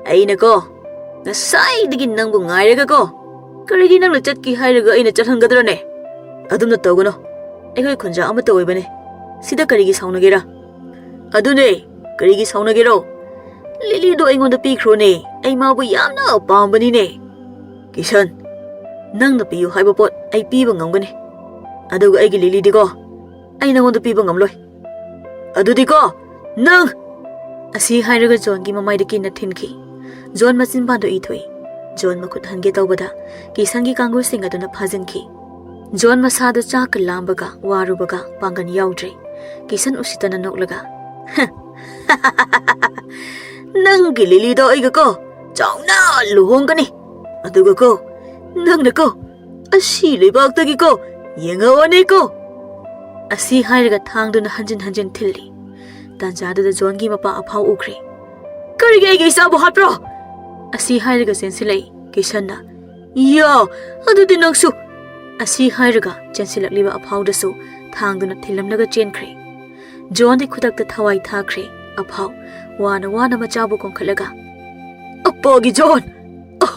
"ꯑꯩꯅꯀꯣ, ꯉꯁꯥꯏꯗꯒꯤ ꯅꯪꯕꯨ ꯉꯥꯏꯔꯒꯀꯣ, ꯀꯔꯤꯒꯤ ꯅꯪꯅ ꯆꯠꯀꯦ ꯍꯥꯏꯔꯒ ꯑꯩꯅ ꯆꯠꯍꯟꯒꯗ꯭ꯔꯅꯦ? ꯑꯗꯨꯝꯅ ꯇꯧꯒꯅꯨ, ꯑꯩꯈꯣꯏ ꯈꯨꯟꯖꯥ ꯑꯃꯠꯇ ꯑꯣꯏꯕꯅꯦ, ꯁꯤꯗ ꯀꯔꯤꯒꯤ ꯁꯥꯎꯅꯒꯦꯔꯥ?" "ꯑꯗꯨꯅꯦ, ꯀꯔꯤꯒꯤ ꯁꯥꯎꯅꯒꯦꯔꯣ? ꯂꯤꯂꯤꯗꯣ ꯑꯩꯉꯣꯟꯗ ꯄꯤꯈ꯭ꯔꯣꯅꯦ, ꯑꯩ ꯃꯥꯕꯨ ꯌꯥꯝꯅ ꯄꯥꯝꯕꯅꯤꯅꯦ꯫" "ꯀꯤꯁꯟ, ꯅꯪꯅ ꯄꯤꯌꯨ ꯍꯥꯏꯕ ꯄꯣꯠ ꯑꯩ ꯄꯤꯕ ꯉꯝꯒꯅꯤ, ꯑꯗꯨꯒ ꯑꯩꯒꯤ ꯂꯤꯂꯤꯗꯤꯀꯣ, ꯑꯩ ꯅꯉꯣꯟꯗ ꯄꯤꯕ ꯉꯝꯂꯣꯏ꯫ ꯑꯗꯨꯗꯤꯀꯣ, ꯅꯪ!" ꯑꯁꯤ ꯍꯥꯏꯔꯒ ꯖꯣꯟꯒꯤ ꯃꯃꯥꯏꯗ ꯀꯤꯟꯅ ꯊꯤꯟꯈꯤ꯫ ꯖꯣꯟ ꯃꯆꯤꯟꯕꯥꯟꯗꯨ ꯏ ꯊꯣꯛꯏ꯫ ꯖꯣꯟ ꯃꯈꯨꯠ ꯍꯟꯒꯦ ꯇꯧꯕꯗ ꯀꯤꯁꯟꯒꯤ ꯀꯥꯡꯒꯨꯁꯤꯡ ꯑꯗꯨꯅ ꯐꯥꯖꯤꯟꯈꯤ꯫ ꯖꯣꯟ ꯃꯁꯥꯗꯨ ꯆꯥꯛꯀ ꯂꯥꯝꯕꯒ ꯋꯥꯔꯨꯕꯒ ꯄꯥꯡꯒꯜ ꯌꯥꯎꯗ꯭ꯔꯦ꯫ ꯀꯤꯁꯟ ꯎꯁꯤꯠꯇꯅ ꯅꯣꯛꯂꯒ, "ꯅꯪꯒꯤ ꯂꯤꯂꯤꯗꯣ ꯑꯩꯒꯀꯣ ꯆꯥꯎꯅ ꯂꯨꯍꯣꯡꯒꯅꯤ꯫ ꯑꯗꯨꯒꯀꯣ ꯅꯪꯅꯀꯣ ꯑꯁꯤ ꯂꯩꯕꯥꯛꯇꯒꯤꯀꯣ ꯌꯦꯡꯍꯧꯑꯅꯤꯀꯣ"꯫ ꯑꯁꯤ ꯍꯥꯏꯔꯒ ꯊꯥꯡꯗꯨꯅ ꯍꯟꯖꯤꯟ ꯍꯟꯖꯤꯟ ꯊꯤꯜꯂꯤ꯫ ꯇꯥꯟꯖꯥꯗꯨꯗ ꯖꯣꯟꯒꯤ ꯃꯄꯥ ꯑꯐꯥꯎ ꯎꯈ꯭ꯔꯦ꯫ "ꯀꯔꯤꯒꯤ ꯑꯩꯒꯤ ꯏꯆꯥꯕꯨ ꯍꯥꯠꯄ꯭ꯔꯣ?" ꯑꯁꯤ ꯍꯥꯏꯔꯒ ꯆꯦꯟꯁꯤꯜꯂꯛꯏ ꯀꯤꯁꯟꯅ꯫ "ꯌꯥ, ꯑꯗꯨꯗꯤ ꯅꯪꯁꯨ!" ꯑꯁꯤ ꯍꯥꯏꯔꯒ ꯆꯦꯟꯁꯤꯜꯂꯛꯂꯤꯕ ꯑꯐꯥꯎꯗꯁꯨ ꯊꯥꯡꯗꯨꯅ ꯊꯤꯜꯂꯝꯂꯒ ꯆꯦꯟꯈ꯭ꯔꯦ꯫ ꯖꯣꯟꯗꯤ ꯈꯨꯗꯛꯇ ꯊꯋꯥꯏ ꯊꯥꯈ꯭ꯔꯦ꯫ ꯑꯐꯥꯎ ꯋꯥꯅ ꯋꯥꯅ ꯃꯆꯥꯕꯨ ꯀꯣꯟꯈꯠꯂꯒ, "ꯑꯄꯥꯒꯤ ꯖꯣꯟ! ꯑ,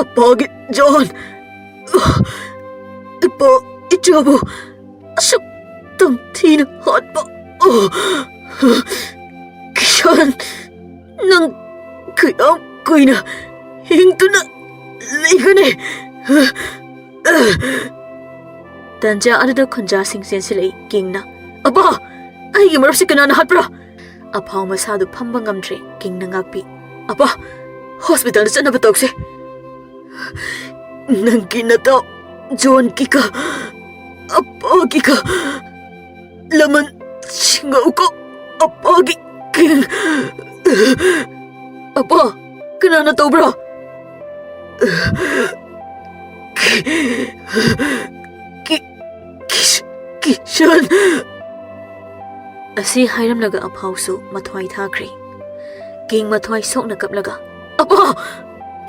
ꯑꯄꯥꯒꯤ ꯖꯣꯟ! ꯑ, ꯏꯄꯥ ꯏꯆꯥꯕꯨ ꯑꯁꯨꯛ ꯇꯝꯊꯤꯅ ꯍꯥꯠꯄ, ꯑ, ꯀꯤꯁꯟ, ꯅꯪ ꯀꯌꯥꯝ ꯀꯨꯏꯅ ꯍꯤꯡꯗꯨꯅ ꯂꯩꯒꯅꯤ?" ꯇꯟꯖꯥ ꯑꯗꯨꯗ ꯈꯨꯟꯖꯥꯁꯤꯡ ꯆꯦꯟꯁꯤꯜꯂꯛꯏ꯫ ꯀꯤꯡꯅ, "ꯑꯄꯥ, ꯑꯩꯒꯤ ꯃꯔꯨꯞꯁꯤ ꯀꯅꯥꯅ ꯍꯥꯠꯄ꯭ꯔꯥ?" ꯑꯐꯥꯎ ꯃꯁꯥꯗꯨ ꯐꯝꯕ ꯉꯝꯗ꯭ꯔꯦ꯫ ꯀꯤꯡꯅ ꯉꯥꯛꯄꯤ, "ꯑꯄꯥ, ꯍꯣꯁꯄꯤꯇꯥꯜꯗ ꯆꯠꯅꯕ ꯇꯧꯁꯦ꯫ ꯅꯪꯒꯤ ꯅꯇꯥꯎ ꯖꯣꯟꯒꯤꯒ ꯑꯄꯥꯒꯤꯒ ꯂꯃꯟ ꯁꯤꯡꯉꯧꯀꯣ, ꯑꯄꯥꯒꯤ ꯀꯤꯡ꯫" "ꯑꯄꯥ, ꯀꯅꯥꯅ ꯇꯧꯕ꯭ꯔꯥ?" "ꯀꯤ-, ꯀꯤ-, ꯀꯤꯁ-, ꯀꯤꯁꯟ!" ꯑꯁꯤ ꯍꯥꯏꯔꯝꯂꯒ ꯑꯐꯥꯎꯁꯨ ꯃꯊ꯭ꯋꯥꯏ ꯊꯥꯈ꯭ꯔꯦ꯫ ꯀꯤꯡ ꯃꯊ꯭ꯋꯥꯏ ꯁꯣꯛꯅ ꯀꯞꯂꯒ, "ꯑꯄꯥ!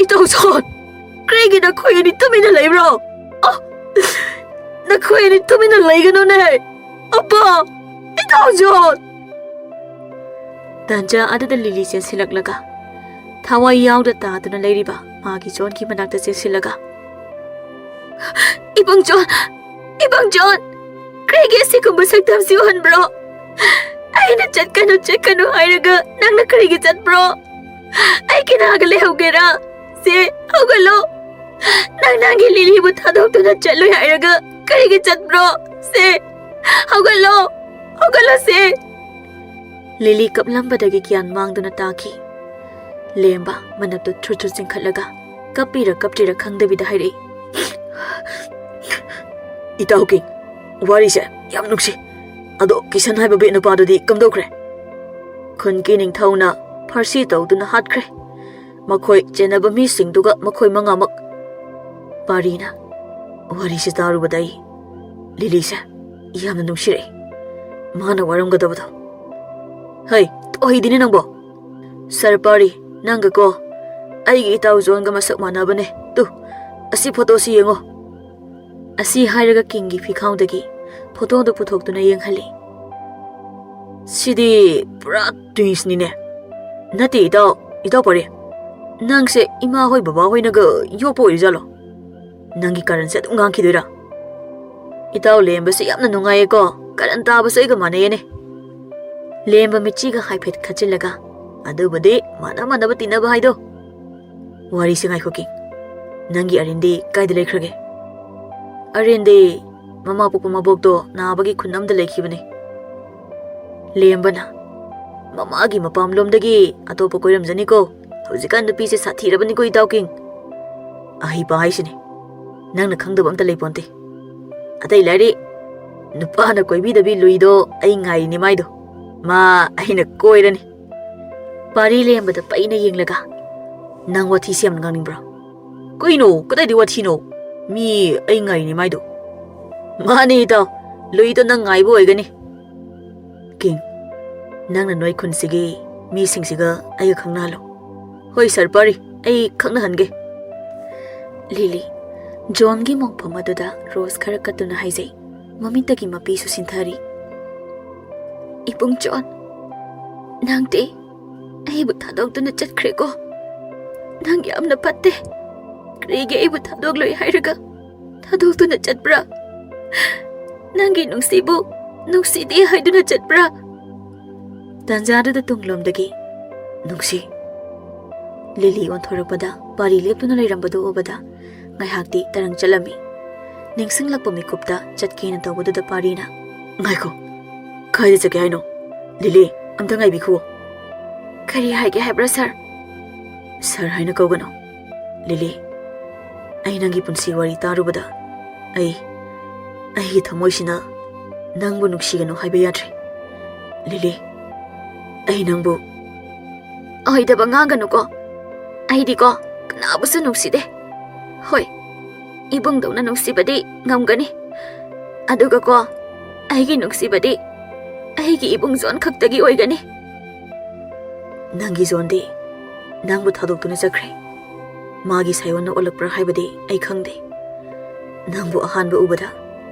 ꯏꯇꯥꯎ ꯖꯣꯟ! ꯀꯔꯤꯒꯤ ꯅꯈꯣꯏ ꯑꯅꯤ ꯇꯨꯃꯤꯟꯅ ꯂꯩꯕ꯭ꯔꯣ? ꯑ! ꯅꯈꯣꯏ ꯑꯅꯤ ꯇꯨꯃꯤꯟꯅ ꯂꯩꯒꯅꯨꯅꯦ! ꯑꯄꯥ! ꯏꯇꯥꯎ ꯖꯣꯟ!" ꯇꯥꯟꯖꯥ ꯑꯗꯨꯗ ꯂꯤꯂꯤ ꯆꯦꯟꯁꯤꯜꯂꯛꯂꯒ ꯊꯋꯥꯏ ꯌꯥꯎꯗ ꯇꯥꯗꯨꯅ ꯂꯩꯔꯤꯕ ꯃꯥꯒꯤ ꯖꯣꯟꯒꯤ ꯃꯅꯥꯛꯇ ꯆꯦꯟꯁꯤꯜꯂꯒ, "ꯏꯕꯨꯡ ꯖꯣꯟ, ꯏꯕꯨꯡ ꯖꯣꯟ, ꯀꯔꯤꯒꯤ ꯑꯁꯤꯒꯨꯝꯕ ꯁꯛꯇꯝꯁꯤ ꯎꯍꯟꯕ꯭ꯔꯣ? ꯑꯩꯅ ꯆꯠꯀꯅꯨ, ꯆꯠꯀꯅꯨ ꯍꯥꯏꯔꯒ ꯅꯪꯅ ꯀꯔꯤꯒꯤ ꯆꯠꯄ꯭ꯔꯣ? ꯑꯩ ꯀꯅꯥꯒ ꯂꯩꯍꯧꯒꯦꯔꯥ? ꯁꯦ, ꯍꯧꯒꯠꯂꯣ꯫ ꯅꯪ ꯅꯪꯒꯤ ꯂꯤꯂꯤꯕꯨ ꯊꯥꯗꯣꯛꯇꯨꯅ ꯆꯠꯂꯣꯏ ꯍꯥꯏꯔꯒ ꯀꯔꯤꯒꯤ ꯆꯠꯄ꯭ꯔꯣ? ꯁꯦ, ꯍꯧꯒꯠꯂꯣ, ꯍꯧꯒꯠꯂꯣ ꯁꯦ!" ꯂꯤꯂꯤ ꯀꯞꯂꯝꯕꯗꯒꯤ ꯒ꯭ꯌꯥꯟ ꯃꯥꯡꯗꯨꯅ ꯇꯥꯈꯤ꯫ ꯂꯦꯝꯕ ꯃꯅꯞꯇꯨ ꯊ꯭ꯔꯨ ꯊ꯭ꯔꯨ ꯆꯤꯡꯈꯠꯂꯒ ꯀꯞꯄꯤꯔ ꯀꯞꯇ꯭ꯔꯤꯔ ꯈꯪꯗꯕꯤꯗ ꯍꯥꯏꯔꯛꯏ, ꯏꯇꯥꯎ ꯀꯤꯡ, ꯋꯥꯔꯤꯁꯦ ꯌꯥꯝ ꯅꯨꯡꯁꯤ꯫ ꯑꯗꯣ ꯀꯤꯁꯟ ꯍꯥꯏꯕ ꯕꯦꯠ ꯅꯨꯄꯥꯗꯨꯗꯤ ꯀꯝꯗꯧꯈ꯭ꯔꯦ? ꯈꯨꯟꯒꯤ ꯅꯤꯡꯊꯧꯅ ꯐꯥꯔꯁꯤ ꯇꯧꯗꯨꯅ ꯍꯥꯠꯈ꯭ꯔꯦ꯫ ꯃꯈꯣꯏ ꯆꯦꯟꯅꯕ ꯃꯤꯁꯤꯡꯗꯨꯒ ꯃꯈꯣꯏ ꯃꯉꯥꯃꯛ꯫ ꯄꯥꯔꯤꯅ ꯋꯥꯔꯤꯁꯤ ꯇꯥꯔꯨꯕꯗ ꯑꯩ ꯂꯤꯂꯤꯁꯦ ꯌꯥꯝꯅ ꯅꯨꯡꯁꯤꯔꯛꯏ꯫ ꯃꯥꯅ ꯋꯥꯔꯝꯒꯗꯕꯗꯣ꯫ ꯍꯩ, ꯇꯣꯍꯩꯗꯤꯅꯦ ꯅꯪꯕꯣ꯫ ꯁꯔ ꯄꯥꯔꯤ, ꯅꯪꯒꯀꯣ ꯑꯩꯒꯤ ꯏꯇꯥꯎ ꯖꯣꯟꯒ ꯃꯁꯛ ꯃꯥꯟꯅꯕꯅꯦ꯫ ꯇꯨ, ꯑꯁꯤ ꯐꯣꯇꯣꯁꯤ ꯌꯦꯡꯉꯣ꯫ ꯑꯁꯤ ꯍꯥꯏꯔꯒ ꯀꯤꯡꯒꯤ ꯐꯤꯈꯥꯎꯗꯒꯤ ꯐꯣꯇꯣꯗꯨ ꯄꯨꯊꯣꯛꯇꯨꯅ ꯌꯦꯡꯍꯜꯂꯤ꯫ ꯁꯤꯗꯤ ꯄꯨꯔꯥ ꯇ꯭ꯋꯤꯟꯁꯅꯤꯅꯦ꯫ ꯅꯠꯇꯦ ꯏꯇꯥꯎ, ꯏꯇꯥꯎ ꯄꯥꯔꯤ, ꯅꯪꯁꯦ ꯏꯃꯥ ꯍꯣꯏ ꯕꯕꯥ ꯍꯣꯏꯅꯒ ꯌꯣꯛꯄ ꯑꯣꯏꯔꯤꯖꯥꯠꯂꯣ? ꯅꯪꯒꯤ ꯀꯔꯟꯁꯦ ꯑꯗꯨꯝ ꯉꯥꯡꯈꯤꯗꯣꯏꯔꯥ? ꯏꯇꯥꯎ ꯂꯦꯝꯕꯁꯦ ꯌꯥꯝꯅ ꯅꯨꯡꯉꯥꯏꯌꯦꯀꯣ, ꯀꯔꯟ ꯇꯥꯕꯁꯦ ꯑꯩꯒ ꯃꯥꯟꯅꯩꯌꯦꯅꯦ꯫ ꯂꯦꯝꯕ ꯃꯤꯠꯆꯤꯒ ꯍꯥꯏꯐꯦꯠ ꯈꯠꯆꯤꯜꯂꯒ, ꯑꯗꯨꯕꯨꯗꯤ ꯃꯥꯟꯅ ꯃꯥꯟꯅꯕ ꯇꯤꯟꯅꯕ ꯍꯥꯏꯗꯣ꯫ ꯋꯥꯔꯤꯁꯦ ꯉꯥꯏꯈꯣ ꯀꯤꯡ, ꯅꯪꯒꯤ ꯑꯔꯦꯟꯗꯤ ꯀꯥꯏꯗ ꯂꯩꯈ꯭ꯔꯒꯦ? ꯑꯔꯦꯟꯗꯤ ꯃꯃꯥ ꯄꯣꯛꯄ ꯃꯕꯣꯛꯇꯣ ꯅꯥꯕꯒꯤ ꯈꯨꯟ ꯑꯃꯗ ꯂꯩꯈꯤꯕꯅꯦ꯫ ꯂꯦꯝꯕꯅ, ꯃꯃꯥꯒꯤ ꯃꯄꯥꯝꯂꯣꯝꯗꯒꯤ ꯑꯇꯣꯞꯄ ꯀꯣꯏꯔꯝꯖꯅꯤꯀꯣ꯫ ꯍꯧꯖꯤꯛꯀꯥꯟ ꯅꯨꯄꯤꯁꯦ ꯁꯥꯊꯤꯔꯕꯅꯤꯀꯣ ꯏꯇꯥꯎ ꯀꯤꯡ꯫ ꯑꯍꯩꯕ ꯍꯥꯏꯁꯤꯅꯤ, ꯅꯪꯅ ꯈꯪꯗꯕ ꯑꯝꯇ ꯂꯩꯄꯣꯟꯇꯦ꯫ ꯑꯇꯩ ꯂꯥꯏꯔꯤ, ꯅꯨꯄꯥꯅ ꯀꯣꯏꯕꯤꯗꯕꯤ ꯂꯨꯏꯗꯣ ꯑꯩ ꯉꯥꯏꯔꯤꯅꯦ ꯃꯥꯏꯗꯣ꯫ ꯃꯥ ꯑꯩꯅ ꯀꯣꯏꯔꯅꯤ꯫ ꯄꯥꯔꯤ ꯂꯦꯝꯕꯗ ꯄꯩꯅ ꯌꯦꯡꯂꯒ, ꯅꯪ ꯋꯥꯊꯤꯁꯤ ꯌꯥꯝꯅ ꯉꯥꯡꯅꯤꯡꯕ꯭ꯔꯣ? ꯀꯩꯅꯣ? ꯀꯗꯥꯏꯗꯩ ꯋꯥꯊꯤꯅꯣ? ꯃꯤ ꯑꯩ ꯉꯥꯏꯔꯤꯅꯦ ꯃꯥꯏꯗꯣ꯫ ꯃꯥꯅꯤ ꯏꯇꯥꯎ, ꯂꯨꯏꯗꯣ ꯅꯪ ꯉꯥꯏꯕ ꯑꯣꯏꯒꯅꯤ꯫ ꯀꯤꯡ, ꯅꯪꯅ ꯅꯣꯏ ꯈꯨꯟꯁꯤꯒꯤ ꯃꯤꯁꯤꯡꯁꯤꯒ ꯑꯩꯒ ꯈꯪꯅꯍꯜꯂꯣ꯫ ꯍꯣꯏ ꯁꯔ ꯄꯥꯔꯤ, ꯑꯩ ꯈꯪꯅꯍꯟꯒꯦ꯫ ꯂꯤꯂꯤ, ꯖꯣꯟꯒꯤ ꯃꯣꯡꯐꯝ ꯑꯗꯨꯗ ꯔꯣꯁ ꯈꯔ ꯀꯠꯇꯨꯅ ꯍꯥꯏꯖꯩ꯫ ꯃꯃꯤꯠꯇꯒꯤ ꯃꯄꯤꯁꯨ ꯁꯤꯟꯊꯔꯤ꯫ ꯏꯕꯨꯡ ꯖꯣꯟ, ꯅꯪꯗꯤ ꯑꯩꯕꯨ ꯊꯥꯗꯣꯛꯇꯨꯅ ꯆꯠꯈ꯭ꯔꯦꯀꯣ꯫ ꯅꯪ ꯌꯥꯝꯅ ꯐꯠꯇꯦ꯫ ꯀꯔꯤꯒꯤ ꯑꯩꯕꯨ ꯊꯥꯗꯣꯛꯂꯣꯏ ꯍꯥꯏꯔꯒ ꯊꯥꯗꯣꯛꯇꯨꯅ ꯆꯠꯄ꯭ꯔꯥ? ꯅꯪꯒꯤ ꯅꯨꯡꯁꯤꯕꯨ ꯅꯨꯡꯁꯤꯗꯦ ꯍꯥꯏꯗꯨꯅ ꯆꯠꯄ꯭ꯔꯥ? ꯇꯥꯟꯖꯥꯗꯨꯗ ꯇꯨꯡꯂꯣꯝꯗꯒꯤ, "ꯅꯨꯡꯁꯤ!" ꯂꯤꯂꯤ ꯑꯣꯟꯊꯣꯔꯛꯄꯗ ꯄꯥꯔꯤ ꯂꯦꯞꯇꯨꯅ ꯂꯩꯔꯝꯕꯗꯨ ꯎꯕꯗ ꯉꯥꯏꯍꯥꯛꯇꯤ ꯇꯔꯪ ꯆꯠꯂꯝꯃꯤ꯫ ꯅꯤꯡꯁꯤꯡꯂꯛꯄ ꯃꯤꯀꯨꯞꯇ ꯆꯠꯀꯦꯅ ꯇꯧꯕꯗꯨꯗ ꯄꯥꯔꯤꯅ, "ꯉꯥꯏꯈꯣ, ꯀꯥꯏꯗ ꯆꯠꯀꯦ ꯍꯥꯏꯅꯣ? ꯂꯤꯂꯤ, ꯑꯝꯇ ꯉꯥꯏꯕꯤꯈꯨꯋꯣ꯫" "ꯀꯔꯤ ꯍꯥꯏꯒꯦ ꯍꯥꯏꯕ꯭ꯔꯥ ꯁꯥꯔ?" "ꯁꯥꯔ ꯍꯥꯏꯅ ꯀꯧꯒꯅꯨ꯫ ꯂꯤꯂꯤ, ꯑꯩ ꯅꯪꯒꯤ ꯄꯨꯟꯁꯤ ꯋꯥꯔꯤ ꯇꯥꯔꯨꯕꯗ ꯑꯩ, ꯑꯩꯒꯤ ꯊꯃꯣꯏꯁꯤꯅ ꯅꯪꯕꯨ ꯅꯨꯡꯁꯤꯒꯅꯨ ꯍꯥꯏꯕ ꯌꯥꯗ꯭ꯔꯦ꯫ ꯂꯤꯂꯤ, ꯑꯩ ꯅꯪꯕꯨ ꯑꯣꯏꯗꯕ ꯉꯥꯡꯒꯅꯨꯀꯣ꯫ ꯑꯩꯗꯤꯀꯣ ꯀꯅꯥꯕꯨꯁꯨ ꯅꯨꯡꯁꯤꯗꯦ꯫ ꯍꯣꯏ, ꯏꯕꯨꯡꯗꯧꯅ ꯅꯨꯡꯁꯤꯕꯗꯤ ꯉꯝꯒꯅꯤ꯫ ꯑꯗꯨꯒꯀꯣ, ꯑꯩꯒꯤ ꯅꯨꯡꯁꯤꯕꯗꯤ ꯑꯩꯒꯤ ꯏꯕꯨꯡ ꯖꯣꯟ ꯈꯛꯇꯒꯤ ꯑꯣꯏꯒꯅꯤ꯫ ꯅꯪꯒꯤ ꯖꯣꯟꯗꯤ ꯅꯪꯕꯨ ꯊꯥꯗꯣꯛꯇꯨꯅ ꯆꯠꯈ꯭ꯔꯦ꯫ ꯃꯥꯒꯤ ꯁꯥꯏꯑꯣꯟꯅ ꯑꯣꯜꯂꯛꯄ꯭ꯔꯥ ꯍꯥꯏꯕꯗꯤ ꯑꯩ ꯈꯪꯗꯦ꯫ ꯅꯪꯕꯨ ꯑꯍꯥꯟꯕ ꯎꯕꯗ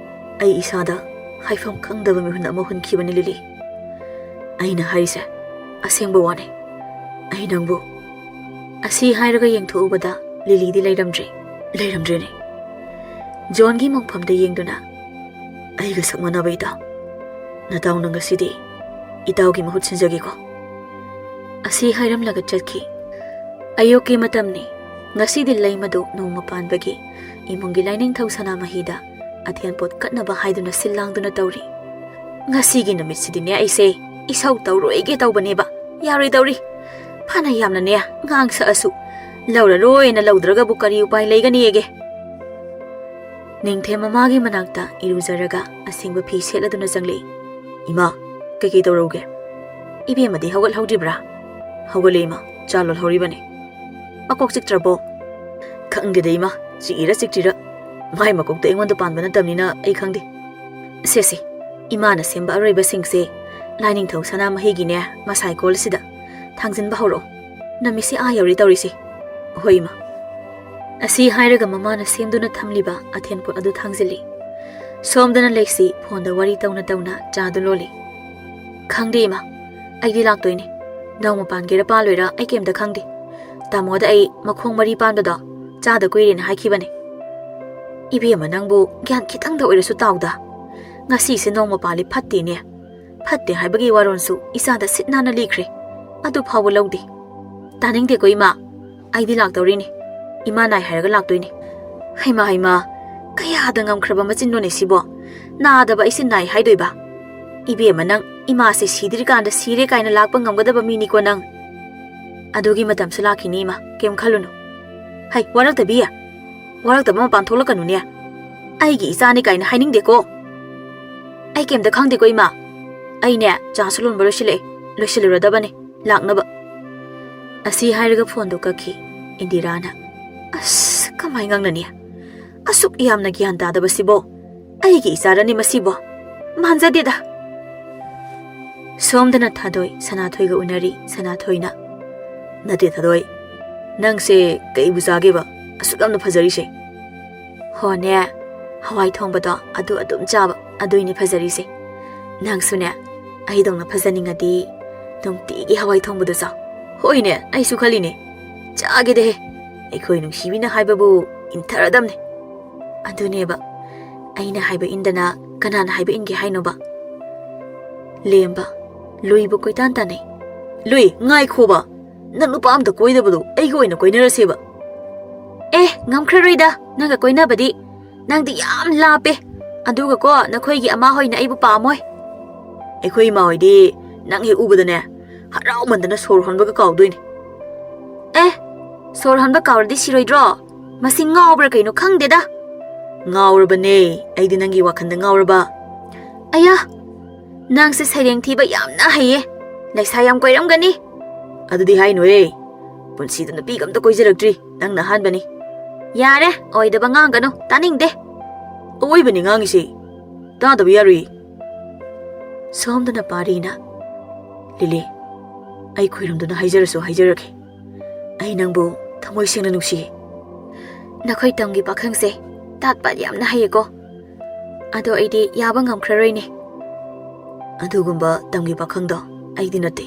ꯑꯩ ꯏꯁꯥꯗ ꯍꯥꯏꯐꯝ ꯈꯪꯗꯕ ꯃꯤꯍꯨꯟ ꯑꯃ ꯍꯨꯟꯈꯤꯕꯅꯤ, ꯂꯤꯂꯤ꯫ ꯑꯩꯅ ꯍꯥꯏꯔꯤꯁꯦ ꯑꯁꯦꯡꯕ ꯋꯥꯅꯤ꯫ ꯑꯩ ꯅꯪꯕꯨ ꯑꯁꯤ ꯍꯥꯏꯔꯒ ꯌꯦꯡꯊꯣꯛꯎꯕꯗ ꯂꯤꯂꯤꯗꯤ ꯂꯩꯔꯝꯗ꯭ꯔꯦ꯫ ꯂꯩꯔꯝꯗ꯭ꯔꯦꯅꯦ꯫ ꯖꯣꯟꯒꯤ ꯃꯣꯡꯐꯝꯗ ꯌꯦꯡꯗꯨꯅ, "ꯑꯩꯒ ꯁꯛ ꯃꯥꯟꯅꯕ ꯏꯇꯥꯎ꯫ ꯅꯇꯥꯎꯅ ꯉꯁꯤꯗꯤ ꯏꯇꯥꯎꯒꯤ ꯃꯍꯨꯠ ꯁꯤꯟꯖꯒꯦꯀꯣ?" ꯑꯁꯤ ꯍꯥꯏꯔꯝꯂꯒ ꯆꯠꯈꯤ꯫ ꯑꯌꯨꯛꯀꯤ ꯃꯇꯝꯅꯤ꯫ ꯉꯁꯤꯗꯤ ꯂꯩꯃꯗꯨ ꯅꯣꯡꯃ ꯄꯥꯟꯕꯒꯤ ꯏꯃꯨꯡꯒꯤ ꯂꯥꯏꯅꯤꯡꯊꯧ ꯁꯅꯥꯃꯍꯤꯗ ꯑꯊꯦꯟꯄꯣꯠ ꯀꯠꯅꯕ ꯍꯥꯏꯗꯨꯅ ꯁꯤꯜ ꯂꯥꯡꯗꯨꯅ ꯇꯧꯔꯤ꯫ "ꯉꯁꯤꯒꯤ ꯅꯨꯃꯤꯠꯁꯤꯗꯤꯅꯦ ꯑꯩꯁꯦ ꯏꯁꯧ ꯇꯧꯔꯣꯏꯒꯦ ꯇꯧꯕꯅꯦꯕ꯫ ꯌꯥꯔꯣꯏꯗꯧꯔꯤ꯫ ꯐꯅ ꯌꯥꯝꯅꯅꯦ ꯉꯥꯡ ꯁꯛꯑꯁꯨ ꯂꯧꯔꯔꯣꯏꯅ ꯂꯧꯗ꯭ꯔꯒꯕꯨ ꯀꯔꯤ ꯎꯄꯥꯏ ꯂꯩꯒꯅꯤꯒꯦ?" ꯅꯤꯡꯊꯦꯝ ꯃꯃꯥꯒꯤ ꯃꯅꯥꯛꯇ ꯏꯔꯨꯖꯔꯒ ꯑꯁꯦꯡꯕ ꯐꯤ ꯁꯦꯠꯂꯗꯨꯅ ꯆꯪꯂꯛꯏ꯫ "ꯏꯃꯥ, ꯀꯩꯀꯩ ꯇꯧꯔꯛꯎꯒꯦ?" "ꯏꯕꯦꯝꯃꯗꯤ ꯍꯧꯒꯠꯍꯧꯗ꯭ꯔꯤꯕ꯭ꯔꯥ?" "ꯍꯧꯒꯠꯂꯦ ꯏꯃꯥ, ꯆꯥ ꯂꯣꯜꯍꯧꯔꯤꯕꯅꯦ꯫" "ꯃꯀꯣꯛ ꯆꯤꯛꯇ꯭ꯔꯕꯣ?" "ꯈꯪꯗꯦꯗ ꯏꯃꯥ, ꯆꯤꯛꯏꯔ ꯆꯤꯛꯇ꯭ꯔꯤꯔ꯫ ꯃꯥꯏ ꯃꯀꯣꯛꯇ ꯑꯩꯉꯣꯟꯗ ꯄꯥꯟꯕ ꯅꯠꯇꯕꯅꯤꯅ ꯑꯩ ꯈꯪꯗꯦ꯫" "ꯁꯦ ꯁꯦ, ꯏꯃꯥꯅ ꯁꯦꯝꯕ ꯑꯔꯣꯏꯕꯁꯤꯡꯁꯦ ꯂꯥꯏꯅꯤꯡꯊꯧ ꯁꯅꯥꯃꯍꯤꯒꯤꯅꯦ ꯃꯁꯥꯏ ꯀꯣꯜꯁꯤꯗ ꯊꯥꯡꯖꯤꯟꯕ ꯍꯧꯔꯛꯑꯣ꯫ ꯅꯨꯃꯤꯠꯁꯦ ꯑꯥ ꯌꯧꯔꯦ ꯇꯧꯔꯤꯁꯦ꯫" "ꯍꯣꯏ ꯏꯃꯥ꯫" ꯑꯁꯤ ꯍꯥꯏꯔꯒ ꯃꯃꯥꯅ ꯁꯦꯝꯗꯨꯅ ꯊꯝꯂꯤꯕ ꯑꯊꯦꯟꯄꯣꯠ ꯑꯗꯨ ꯊꯥꯡꯖꯤꯜꯂꯤ꯫ ꯁꯣꯝꯗꯅ ꯂꯩꯁꯤ ꯐꯣꯟꯗ ꯋꯥꯔꯤ ꯇꯧꯅ ꯇꯧꯅ ꯆꯥꯗꯨ ꯂꯣꯜꯂꯤ꯫ "ꯈꯪꯗꯦ ꯏꯃꯥ, ꯑꯩꯗꯤ ꯂꯥꯛꯇꯣꯏꯅꯦ꯫ ꯅꯣꯡꯃ ꯄꯥꯟꯒꯦꯔꯥ ꯄꯥꯜꯂꯣꯏꯔꯥ ꯑꯩ ꯀꯩꯝꯇ ꯈꯪꯗꯦ꯫ ꯇꯥꯃꯣꯗ ꯑꯩ ꯃꯈꯣꯡ ꯃꯔꯤ ꯄꯥꯟꯕꯗꯣ ꯆꯥꯗ ꯀꯨꯏꯔꯦꯅ ꯍꯥꯏꯈꯤꯕꯅꯦ꯫" "ꯏꯕꯦꯝꯃ, ꯅꯪꯕꯨ ꯒ꯭ꯌꯥꯟ ꯈꯤꯇꯪꯗ ꯑꯣꯏꯔꯁꯨ ꯇꯥꯎꯗ꯫ ꯉꯁꯤꯁꯦ ꯅꯣꯡꯃ ꯄꯥꯜꯂꯤ ꯐꯠꯇꯦꯅꯦ꯫ ꯐꯠꯇꯦ ꯍꯥꯏꯕꯒꯤ ꯋꯥꯔꯣꯜꯁꯨ ꯏꯆꯥꯗ ꯁꯤꯠ ꯅꯥꯟꯅ ꯂꯤꯈ꯭ꯔꯦ꯫ ꯑꯗꯨ ꯐꯥꯎꯕ ꯂꯧꯗꯦ꯫ ꯇꯥꯅꯤꯡꯗꯦꯀꯣ ꯏꯃꯥ, ꯑꯩꯗꯤ ꯂꯥꯛꯇꯧꯔꯤꯅꯦ꯫ ꯏꯃꯥ ꯅꯥꯏ ꯍꯥꯏꯔꯒ ꯂꯥꯛꯇꯣꯏꯅꯦ꯫" "ꯍꯩꯃꯥ, ꯍꯩꯃꯥ, ꯀꯌꯥꯗ ꯉꯝꯈ꯭ꯔꯕ ꯃꯆꯤꯟꯅꯣꯅꯦ ꯁꯤꯕꯣ? ꯅꯥꯗꯕ ꯑꯩꯁꯦ ꯅꯥꯏ ꯍꯥꯏꯗꯣꯏꯕ? ꯏꯕꯦꯝꯃ, ꯅꯪ ꯏꯃꯥꯁꯦ ꯁꯤꯗ꯭ꯔꯤꯀꯥꯟꯗ ꯁꯤꯔꯦ ꯀꯥꯏꯅ ꯂꯥꯛꯄ ꯉꯝꯒꯗꯕ ꯃꯤꯅꯤꯀꯣ ꯅꯪ꯫ ꯑꯗꯨꯒꯤ ꯃꯇꯝꯁꯨ ꯂꯥꯛꯈꯤꯅꯤ ꯏꯃꯥ, ꯀꯩꯝ ꯈꯜꯂꯨꯅꯨ꯫" "ꯍꯩ, ꯋꯥꯔꯛꯇꯕꯤ, ꯋꯥꯔꯛꯇꯕ ꯃꯄꯥꯟ ꯊꯣꯛꯂꯛꯀꯅꯨꯅꯦ꯫ ꯑꯩꯒꯤ ꯏꯆꯥꯅꯤ ꯀꯥꯏꯅ ꯍꯥꯏꯅꯤꯡꯗꯦꯀꯣ꯫ ꯑꯩ ꯀꯩꯝꯇ ꯈꯪꯗꯦꯀꯣ, ꯏꯃꯥ꯫ ꯑꯩꯅꯦ, ꯆꯥꯁꯨ ꯂꯣꯟꯕ ꯂꯣꯏꯁꯤꯜꯂꯛꯑꯦ, ꯂꯣꯏꯁꯤꯜꯂꯨꯔꯗꯕꯅꯦ, ꯂꯥꯛꯅꯕ꯫ ꯑꯁꯤ ꯍꯥꯏꯔꯒ ꯐꯣꯟꯗꯣ ꯀꯛꯈꯤ ꯏꯟꯗꯤꯔꯥꯅ꯫ ꯑꯁ, ꯀꯃꯥꯏ ꯉꯥꯡꯅꯅꯤ? ꯑꯁꯨꯛ ꯌꯥꯝꯅ ꯒ꯭ꯌꯥꯟ ꯇꯥꯗꯕꯁꯤꯕꯣ꯫ ꯑꯩꯒꯤ ꯏꯆꯥꯔꯅꯤ ꯃꯁꯤꯕꯣ? ꯃꯥꯟꯖꯗꯦꯗ꯫ ꯁꯣꯝꯗꯅ ꯊꯥꯗꯣꯏ ꯁꯅꯥꯊꯣꯏꯒ ꯎꯅꯔꯤ꯫ ꯁꯅꯥꯊꯣꯏꯅ, "ꯅꯠꯇꯦ ꯊꯥꯗꯣꯏ, ꯅꯪꯁꯦ ꯀꯩꯕꯨ ꯆꯥꯒꯦꯕ? ꯑꯁꯨꯛ ꯌꯥꯝꯅ ꯐꯖꯔꯤꯁꯦ?" "ꯍꯣꯅꯦ, ꯍꯋꯥꯏ ꯊꯣꯡꯕꯗꯣ ꯑꯗꯨ ꯑꯗꯨꯝ ꯆꯥꯕ, ꯑꯗꯨꯏꯅꯦ ꯐꯖꯔꯤꯁꯦ꯫ ꯅꯪꯁꯨꯅꯦ, ꯑꯩꯗꯧꯅ ꯐꯖꯅꯤꯡꯉꯗꯤ ꯅꯨꯡꯇꯤꯒꯤ ꯍꯋꯥꯏ ꯊꯣꯡꯕꯗꯣ ꯆꯥꯎ꯫" "ꯍꯣꯏꯅꯦ, ꯑꯩꯁꯨ ꯈꯜꯂꯤꯅꯦ, ꯆꯥꯒꯦꯗꯦꯍꯦ꯫ ꯑꯩꯈꯣꯏ ꯅꯨꯡꯁꯤꯕꯤꯅ ꯍꯥꯏꯕꯕꯨ ꯏꯟꯊꯔꯗꯝꯅꯦ꯫" ꯑꯗꯨꯅꯦꯕ, ꯑꯩꯅ ꯍꯥꯏꯕ ꯏꯟꯗꯅ ꯀꯅꯥꯅ ꯍꯥꯏꯕ ꯏꯟꯒꯦ ꯍꯥꯏꯅꯣꯕ? ꯂꯦꯝꯕ, ꯂꯨꯏꯕꯨ ꯀꯣꯏꯇꯥꯟ ꯇꯥꯟꯅꯩ꯫ "ꯂꯨꯏ, ꯉꯥꯏꯈꯣꯕ, ꯅꯪ ꯅꯨꯄꯥ ꯑꯝꯇ ꯀꯣꯏꯗꯕꯗꯣ ꯑꯩꯒ ꯑꯣꯏꯅ ꯀꯣꯏꯅꯔꯁꯦꯕ꯫" "ꯑꯦ, ꯉꯝꯈ꯭ꯔꯔꯣꯏꯗ ꯅꯪꯒ ꯀꯣꯏꯅꯕꯗꯤ꯫ ꯅꯪꯗꯤ ꯌꯥꯝ ꯂꯥꯞꯄꯦ꯫ ꯑꯗꯨꯒꯀꯣ, ꯅꯈꯣꯏꯒꯤ ꯑꯃꯥ ꯍꯣꯏꯅ ꯑꯩꯕꯨ ꯄꯥꯝꯃꯣꯏ꯫" "ꯑꯩꯈꯣꯏ ꯏꯃꯥ ꯍꯣꯏꯗꯤ ꯅꯪ ꯍꯦꯛ ꯎꯕꯗꯅꯦ, ꯍꯔꯥꯎꯃꯟꯗꯅ ꯁꯣꯔ ꯍꯣꯟꯕꯒ ꯀꯥꯎꯗꯣꯏꯅꯦ꯫" "ꯑꯦ, ꯁꯣꯔ ꯍꯣꯟꯕ ꯀꯥꯎꯔꯗꯤ ꯁꯤꯔꯣꯏꯗ꯭ꯔꯣ? ꯃꯁꯤ ꯉꯥꯎꯕ꯭ꯔꯥ ꯀꯩꯅꯣ ꯈꯪꯗꯦꯗ꯫" "ꯉꯥꯎꯔꯕꯅꯦ, ꯑꯩꯗꯤ ꯅꯪꯒꯤ ꯋꯥꯈꯜꯗ ꯉꯥꯎꯔꯕ꯫" "ꯑꯌꯥ, ꯅꯪꯁꯦ ꯁꯩꯔꯦꯡ ꯊꯤꯕ ꯌꯥꯝꯅ ꯍꯩꯌꯦ꯫ ꯂꯩꯁꯥ ꯌꯥꯝ ꯀꯣꯏꯔꯝꯒꯅꯤ꯫" "ꯑꯗꯨꯗꯤ ꯍꯥꯏꯅꯨꯍꯦ, ꯄꯨꯟꯁꯤꯗ ꯅꯨꯄꯤꯒ ꯑꯝꯇ ꯀꯣꯏꯖꯔꯛꯇ꯭ꯔꯤ, ꯅꯪꯅ ꯑꯍꯥꯟꯕꯅꯤ꯫" "ꯌꯥꯔꯦ, ꯑꯣꯏꯗꯕ ꯉꯥꯡꯒꯅꯨ, ꯇꯥꯅꯤꯡꯗꯦ꯫" "ꯑꯋꯣꯏꯕꯅꯤ ꯉꯥꯡꯉꯤꯁꯤ, ꯇꯥꯗꯕ ꯌꯥꯔꯣꯏ꯫" ꯁꯣꯝꯗꯅ ꯄꯥꯔꯤꯅ, "ꯂꯤꯂꯤ, ꯑꯩ ꯈꯣꯏꯔꯝꯗꯨꯅ ꯍꯥꯏꯖꯔꯁꯨ ꯍꯥꯏꯖꯔꯒꯦ, ꯑꯩ ꯅꯪꯕꯨ ꯊꯃꯣꯏ ꯁꯦꯡꯅ ꯅꯨꯡꯁꯤꯌꯦ꯫" "ꯅꯈꯣꯏ ꯇꯝꯒꯤ ꯄꯥꯈꯪꯁꯦ ꯇꯥꯠ ꯄꯥꯠ ꯌꯥꯝꯅ ꯍꯩꯌꯦꯀꯣ꯫ ꯑꯗꯣ ꯑꯩꯗꯤ ꯌꯥꯕ ꯉꯝꯈ꯭ꯔꯔꯣꯏꯅꯦ꯫" "ꯑꯗꯨꯒꯨꯝꯕ ꯇꯝꯒꯤ ꯄꯥꯈꯪꯗꯣ ꯑꯩꯗꯤ ꯅꯠꯇꯦ꯫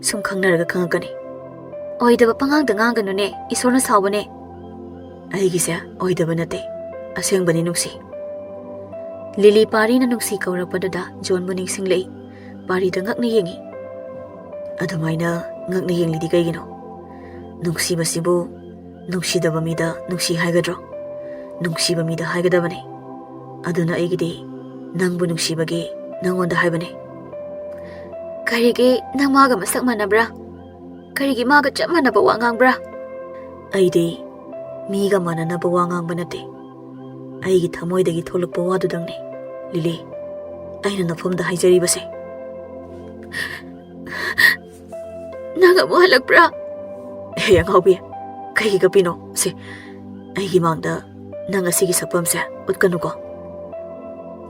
ꯁꯨꯝ ꯈꯪꯅꯔꯒ ꯈꯪꯉꯛꯀꯅꯤ꯫" "ꯑꯣꯏꯗꯕ ꯄꯉꯥꯡꯗ ꯉꯥꯡꯒꯅꯨꯅꯦ, ꯏꯁꯣꯔꯅ ꯁꯥꯎꯕꯅꯦ꯫" "ꯑꯩꯒꯤꯁꯦ ꯑꯣꯏꯗꯕ ꯅꯠꯇꯦ, ꯑꯁꯦꯡꯕꯅꯤ ꯅꯨꯡꯁꯤ꯫" ꯂꯤꯂꯤ ꯄꯥꯔꯤꯅ ꯅꯨꯡꯁꯤ ꯀꯧꯔꯛꯄꯗꯨꯗ ꯖꯣꯟꯕꯨ ꯅꯤꯡꯁꯤꯡꯂꯛꯏ꯫ ꯄꯥꯔꯤꯗ ꯉꯛꯅ ꯌꯦꯡꯉꯤ꯫ "ꯑꯗꯨꯃꯥꯏꯅ ꯉꯛꯅ ꯌꯦꯡꯂꯤꯗꯤ ꯀꯩꯒꯤꯅꯣ? ꯅꯨꯡꯁꯤꯕꯁꯤꯕꯨ ꯅꯨꯡꯁꯤꯗꯕ ꯃꯤꯗ ꯅꯨꯡꯁꯤ ꯍꯥꯏꯒꯗ꯭ꯔꯣ? ꯅꯨꯡꯁꯤꯕ ꯃꯤꯗ ꯍꯥꯏꯒꯗꯕꯅꯤ꯫ ꯑꯗꯨꯅ ꯑꯩꯒꯤꯗꯤ ꯅꯪꯕꯨ ꯅꯨꯡꯁꯤꯕꯒꯤ ꯅꯪꯉꯣꯟꯗ ꯍꯥꯏꯕꯅꯤ꯫" "ꯀꯔꯤꯒꯤ ꯅꯪ ꯃꯥꯒ ꯃꯁꯛ ꯃꯥꯟꯅꯕ꯭ꯔꯥ? ꯀꯔꯤꯒꯤ ꯃꯥꯒ ꯆꯞ ꯃꯥꯟꯅꯕ ꯋꯥ ꯉꯥꯡꯕ꯭ꯔꯥ?" "ꯑꯩꯗꯤ ꯃꯤꯒ ꯃꯥꯟꯅꯅꯕ ꯋꯥ ꯉꯥꯡꯕ ꯅꯠꯇꯦ꯫ ꯑꯩꯒꯤ ꯊꯃꯣꯏꯗꯒꯤ ꯊꯣꯛꯂꯛꯄ ꯋꯥꯗꯨꯗꯪꯅꯤ, ꯂꯤꯂꯤ, ꯑꯩꯅ ꯅꯐꯝꯗ ꯍꯥꯏꯖꯔꯤꯕꯁꯦ꯫ ꯅꯪ ꯑꯃꯨꯛ ꯍꯜꯂꯛꯄ꯭ꯔꯥ? ꯍꯦ ꯑꯉꯥꯎꯕꯤ, ꯀꯩꯒꯤ ꯀꯞꯄꯤꯅꯣ? ꯁꯦ, ꯑꯩꯒꯤ ꯃꯥꯡꯗ ꯅꯪ ꯑꯁꯤꯒꯤ ꯁꯛꯐꯝꯁꯦ ꯎꯠꯀꯅꯨꯀꯣ꯫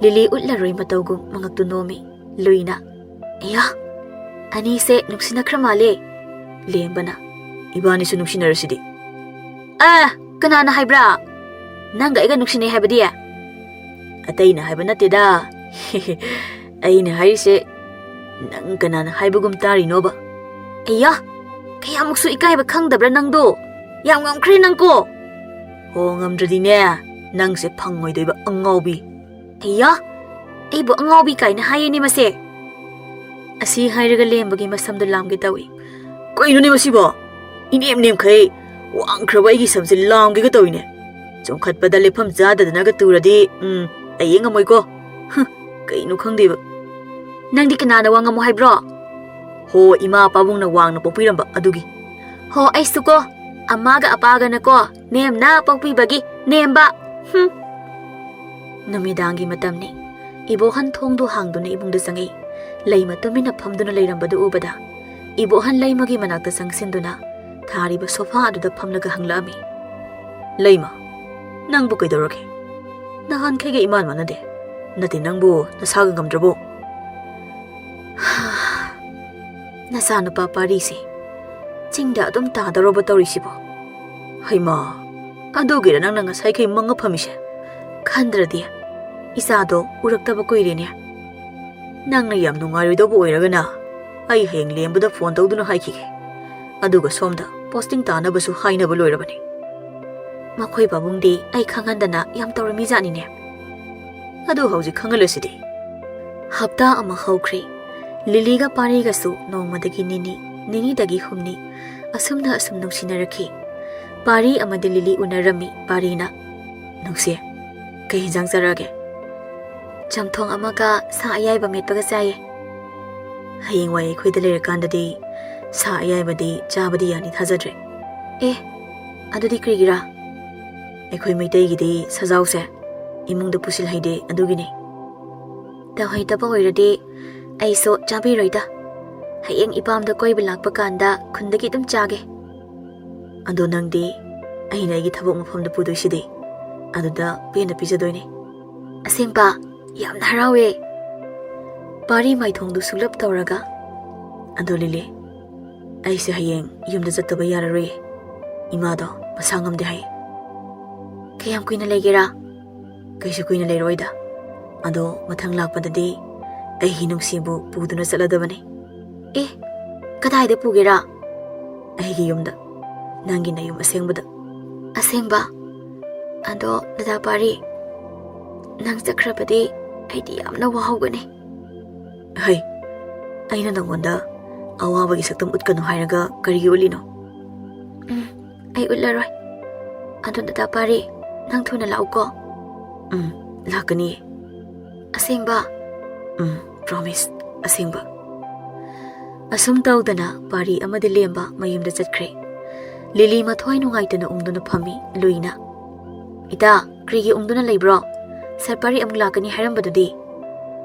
ꯂꯤꯂꯤ ꯎꯠꯂꯔꯣꯏ ꯃꯇꯧꯒꯨꯝ ꯃꯉꯛꯇꯨ ꯅꯣꯝꯃꯤ꯫ ꯂꯨꯏꯅ, "ꯑꯌꯥ, ꯑꯅꯤꯁꯦ ꯅꯨꯡꯁꯤꯅꯈ꯭ꯔ ꯃꯥꯜꯂꯦ꯫" ꯂꯦꯝꯕꯅ, "ꯏꯕꯥꯅꯤꯁꯨ ꯅꯨꯡꯁꯤꯅꯔꯁꯤꯗꯤ꯫" "ꯑꯦ, ꯀꯅꯥꯅ ꯍꯥꯏꯕ꯭ꯔꯥ? ꯅꯪꯒ ꯑꯩꯒ ꯅꯨꯡꯁꯤꯅꯩ ꯍꯥꯏꯕꯗꯤ?" "ꯑꯇꯩꯅ ꯍꯥꯏꯕ ꯅꯠꯇꯦꯗ꯫ ꯑꯩꯅ ꯍꯥꯏꯔꯤꯁꯦ ꯅꯪ ꯀꯅꯥꯅ ꯍꯥꯏꯕꯒꯨꯝ ꯇꯥꯔꯤꯅꯣꯕ?" "ꯑꯌꯥ, ꯀꯌꯥꯃꯨꯛꯁꯨ ꯏꯀꯥꯏꯕ ꯈꯪꯗꯕ꯭ꯔꯥ ꯅꯪꯗꯣ? ꯌꯥꯝ ꯉꯝꯈ꯭ꯔꯦ ꯅꯪꯀꯣ!" "ꯍꯣ, ꯉꯝꯗ꯭ꯔꯗꯤꯅꯦ, ꯅꯪꯁꯦ ꯐꯪꯉꯣꯏꯗꯣꯏꯕ, ꯑꯉꯥꯎꯕꯤ꯫" "ꯑꯌꯥ, ꯑꯩꯕꯨ ꯑꯉꯥꯎꯕꯤ ꯀꯥꯏꯅ ꯍꯥꯏꯌꯦꯅꯦ ꯃꯁꯦ?" ꯑꯁꯤ ꯍꯥꯏꯔꯒ ꯂꯦꯝꯕꯒꯤ ꯃꯁꯝꯗꯣ ꯂꯥꯝꯒꯦ ꯇꯧꯏ꯫ "ꯀꯩꯅꯣꯅꯦ ꯃꯁꯤꯕꯣ? ꯏꯅꯦꯝ ꯅꯦꯝꯈꯩ ꯋꯥꯡꯈ꯭ꯔꯕ ꯑꯩꯒꯤ ꯁꯝꯁꯦ ꯂꯥꯝꯒꯦꯒ ꯇꯧꯏꯅꯦ꯫ ꯆꯣꯡꯈꯠꯄꯗ ꯂꯦꯞꯐꯝ ꯆꯥꯗꯗꯅꯒ ꯇꯨꯔꯗꯤ, ꯎꯝ, ꯑꯩ ꯌꯦꯡꯉꯝꯃꯣꯏꯀꯣ꯫ ꯍ, ꯀꯩꯅꯣ ꯈꯪꯗꯦꯕ꯫" "ꯅꯪꯗꯤ ꯀꯅꯥꯅ ꯋꯥ ꯉꯝꯃꯣ ꯍꯥꯏꯕ꯭ꯔꯣ?" "ꯍꯣ, ꯏꯃꯥ ꯄꯥꯕꯨꯡꯅ ꯋꯥꯡꯅ ꯄꯣꯛꯄꯤꯔꯝꯕ ꯑꯗꯨꯒꯤ꯫" "ꯍꯣ, ꯑꯩꯁꯨꯀꯣ, ꯑꯃꯥꯒ ꯑꯄꯥꯒꯅꯀꯣ ꯅꯦꯝꯅ ꯄꯣꯛꯄꯤꯕꯒꯤ ꯅꯦꯝꯕ꯫ ꯍꯨꯝ꯫" ꯅꯨꯃꯤꯗꯥꯡꯒꯤ ꯃꯇꯝꯅꯤ꯫ ꯏꯕꯣꯍꯟ ꯊꯣꯡꯗꯨ ꯍꯥꯡꯗꯨꯅ ꯏꯃꯨꯡꯗ ꯆꯪꯉꯛꯏ꯫ ꯂꯩꯃ ꯇꯨꯃꯤꯟꯅ ꯐꯝꯗꯨꯅ ꯂꯩꯔꯝꯕꯗꯨ ꯎꯕꯗ, ꯏꯕꯣꯍꯟ ꯂꯩꯃꯒꯤ ꯃꯅꯥꯛꯇ ꯆꯪꯁꯤꯟꯗꯨꯅ ꯊꯥꯔꯤꯕ ꯁꯣꯐꯥ ꯑꯗꯨꯗ ꯐꯝꯂꯒ ꯍꯪꯂꯛꯑꯝꯃꯤ꯫ "ꯂꯩꯃ, ꯅꯪꯕꯨ ꯀꯩꯗꯧꯔꯒꯦ? ꯅꯍꯥꯟꯈꯩꯒ ꯏꯃꯥꯟ ꯃꯥꯟꯅꯗꯦ꯫ ꯅꯠꯇꯦ, ꯅꯪꯕꯨ ꯅꯁꯥꯒ ꯉꯝꯗ꯭ꯔꯕꯣ?" "ꯅꯆꯥꯅꯨꯄꯥ ꯄꯥꯔꯤꯁꯦ ꯆꯤꯡꯗ ꯑꯗꯨꯝ ꯇꯥꯗꯧꯔꯕ ꯇꯧꯔꯤꯁꯤꯕꯣ?" "ꯍꯩꯃꯥ, ꯑꯗꯨꯒꯤꯔ ꯅꯪꯅ ꯉꯁꯥꯏꯈꯩ ꯃꯪꯉ ꯐꯝꯃꯤꯁꯦ? ꯈꯟꯗ꯭ꯔꯗꯤ, ꯏꯆꯥꯗꯣ ꯎꯔꯛꯇꯕ ꯀꯨꯏꯔꯦꯅꯦ꯫" "ꯅꯪꯅ ꯌꯥꯝ ꯅꯨꯡꯉꯥꯏꯔꯣꯏꯗꯧꯕ ꯑꯣꯏꯔꯒꯅ, ꯑꯩ ꯍꯌꯦꯡ ꯂꯦꯝꯕꯗ ꯐꯣꯟ ꯇꯧꯗꯨꯅ ꯍꯥꯏꯈꯤꯒꯦ꯫ ꯑꯗꯨꯒ ꯁꯣꯝꯗ ꯄꯣꯁꯇꯤꯡ ꯇꯥꯅꯕꯁꯨ ꯍꯥꯏꯅꯕ ꯂꯣꯏꯔꯕꯅꯤ꯫" "ꯃꯈꯣꯏ ꯄꯥꯕꯨꯡꯗꯤ ꯑꯩ ꯈꯪꯍꯟꯗꯅ ꯌꯥꯝ ꯇꯧꯔꯝꯃꯤꯖꯥꯠꯅꯤꯅꯦ꯫" "ꯑꯗꯨ ꯍꯧꯖꯤꯛ ꯈꯪꯍꯜꯂꯁꯤꯗꯤ꯫" ꯍꯞꯇꯥ ꯑꯃ ꯍꯧꯈ꯭ꯔꯦ꯫ ꯂꯤꯂꯤꯒ ꯄꯥꯔꯤꯒꯁꯨ ꯅꯣꯡꯃꯗꯒꯤ ꯅꯤꯅꯤ, ꯅꯤꯅꯤꯗꯒꯤ ꯍꯨꯝꯅꯤ, ꯑꯁꯨꯝꯅ ꯑꯁꯨꯝ ꯅꯨꯡꯁꯤꯅꯔꯛꯈꯤ꯫ ꯄꯥꯔꯤ ꯑꯃꯗꯤ ꯂꯤꯂꯤ ꯎꯅꯔꯝꯃꯤ꯫ ꯄꯥꯔꯤꯅ, "ꯅꯨꯡꯁꯤ, ꯀꯩ ꯍꯤꯟꯖꯥꯡ ꯆꯥꯔꯛꯑꯒꯦ?" "ꯆꯝꯊꯣꯡ ꯑꯃꯒ ꯁꯥ ꯑꯌꯥꯏꯕ ꯃꯦꯠꯄꯒ ꯆꯥꯏꯌꯦ꯫" "ꯍꯌꯦꯡꯋꯥꯏ ꯑꯩꯈꯣꯏꯗ ꯂꯩꯔꯀꯥꯟꯗꯗꯤ ꯁꯥ ꯑꯌꯥꯏꯕꯗꯤ ꯆꯥꯕꯗꯤ ꯌꯥꯅꯤ ꯊꯥꯖꯗ꯭ꯔꯦ꯫" "ꯑꯦ, ꯑꯗꯨꯗꯤ ꯀꯔꯤꯒꯤꯔꯥ?" "ꯑꯩꯈꯣꯏ ꯃꯩꯇꯩꯒꯤꯗꯤ ꯁꯖꯥꯎꯁꯦ ꯏꯃꯨꯡꯗ ꯄꯨꯁꯤꯜꯍꯩꯗꯦ, ꯑꯗꯨꯒꯤꯅꯦ꯫ ꯇꯧꯍꯩꯗꯕ ꯑꯣꯏꯔꯗꯤ ꯑꯩꯁꯨ ꯆꯥꯕꯤꯔꯣꯏꯗ꯫ ꯍꯌꯦꯡ ꯏꯄꯥꯝꯗ ꯀꯣꯏꯕ ꯂꯥꯛꯄ ꯀꯥꯟꯗ ꯈꯨꯟꯗꯒꯤ ꯑꯗꯨꯝ ꯆꯥꯒꯦ꯫ ꯑꯗꯣ ꯅꯪꯗꯤ? ꯑꯩꯅ ꯑꯩꯒꯤ ꯊꯕꯛ ꯃꯐꯝꯗ ꯄꯨꯗꯣꯏꯁꯤꯗꯤ꯫ ꯑꯗꯨꯗ ꯄꯦꯟꯅ ꯄꯤꯖꯗꯣꯏꯅꯦ꯫ ꯑꯁꯦꯡꯕ? ꯌꯥꯝꯅ ꯍꯔꯥꯎꯋꯦ꯫ ꯄꯥꯔꯤ ꯃꯥꯏꯊꯣꯡꯗꯨ ꯁꯨꯡꯂꯞ ꯇꯧꯔꯒ, "ꯑꯗꯣ ꯂꯤꯂꯤ, ꯑꯩꯁꯦ ꯍꯌꯦꯡ ꯌꯨꯝꯗ ꯆꯠꯇꯕ ꯌꯥꯔꯔꯣꯏꯌꯦ꯫ ꯏꯃꯥꯗꯣ ꯃꯁꯥ ꯉꯝꯗꯦ ꯍꯥꯏ꯫" "ꯀꯌꯥꯝ ꯀꯨꯏꯅ ꯂꯩꯒꯦꯔꯥ?" "ꯀꯩꯁꯨ ꯀꯨꯏꯅ ꯂꯩꯔꯣꯏꯗ꯫ ꯑꯗꯣ ꯃꯊꯪ ꯂꯥꯛꯄꯗꯗꯤ ꯑꯩꯒꯤ ꯅꯨꯡꯁꯤꯕꯨ ꯄꯨꯗꯨꯅ ꯆꯠꯂꯗꯕꯅꯤ꯫" "ꯑꯦ, ꯀꯗꯥꯏꯗ ꯄꯨꯒꯦꯔꯥ?" "ꯑꯩꯒꯤ ꯌꯨꯝꯗ, ꯅꯪꯒꯤ ꯅꯌꯨꯝ ꯑꯁꯦꯡꯕꯗ꯫" "ꯑꯁꯦꯡꯕ? ꯑꯗꯣ ꯗꯗꯥ ꯄꯥꯔꯤ, ꯅꯪ ꯆꯠꯈ꯭ꯔꯕꯗꯤ ꯑꯩꯗꯤ ꯌꯥꯝꯅ ꯋꯥꯍꯧꯒꯅꯤ꯫" "ꯍꯩ, ꯑꯩꯅ ꯅꯪꯉꯣꯟꯗ ꯑꯋꯥꯕꯒꯤ ꯁꯛꯇꯝ ꯎꯠꯀꯅꯨ ꯍꯥꯏꯔꯒ ꯀꯔꯤꯒꯤ ꯎꯠꯂꯤꯅꯣ?" "ꯎꯝ, ꯑꯩ ꯎꯠꯂꯔꯣꯏ꯫ ꯑꯗꯣ ꯗꯗꯥ ꯄꯥꯔꯤ, ꯅꯪ ꯊꯨꯅ ꯂꯥꯛꯎꯀꯣ꯫" "ꯎꯝ, ꯂꯥꯛꯀꯅꯤꯌꯦ꯫" "ꯑꯁꯦꯡꯕ?" "ꯎꯝ, promise, ꯑꯁꯦꯡꯕ꯫" ꯑꯁꯨꯝ ꯇꯧꯗꯅ ꯄꯥꯔꯤ ꯑꯃꯗꯤ ꯂꯦꯝꯕ ꯃꯌꯨꯝꯗ ꯆꯠꯈ꯭ꯔꯦ꯫ ꯂꯤꯂꯤ ꯃꯊ꯭ꯋꯥꯏ ꯅꯨꯡꯉꯥꯏꯇꯅ ꯎꯪꯗꯨꯅ ꯐꯝꯃꯤ꯫ ꯂꯨꯏꯅ, "ꯏꯇꯥ, ꯀꯔꯤꯒꯤ ꯎꯪꯗꯨꯅ ꯂꯩꯕ꯭ꯔꯣ? ꯁꯥꯔ ꯄꯥꯔꯤ ꯑꯃꯨꯛ ꯂꯥꯛꯀꯅꯤ ꯍꯥꯏꯔꯝꯕꯗꯨꯗꯤ?"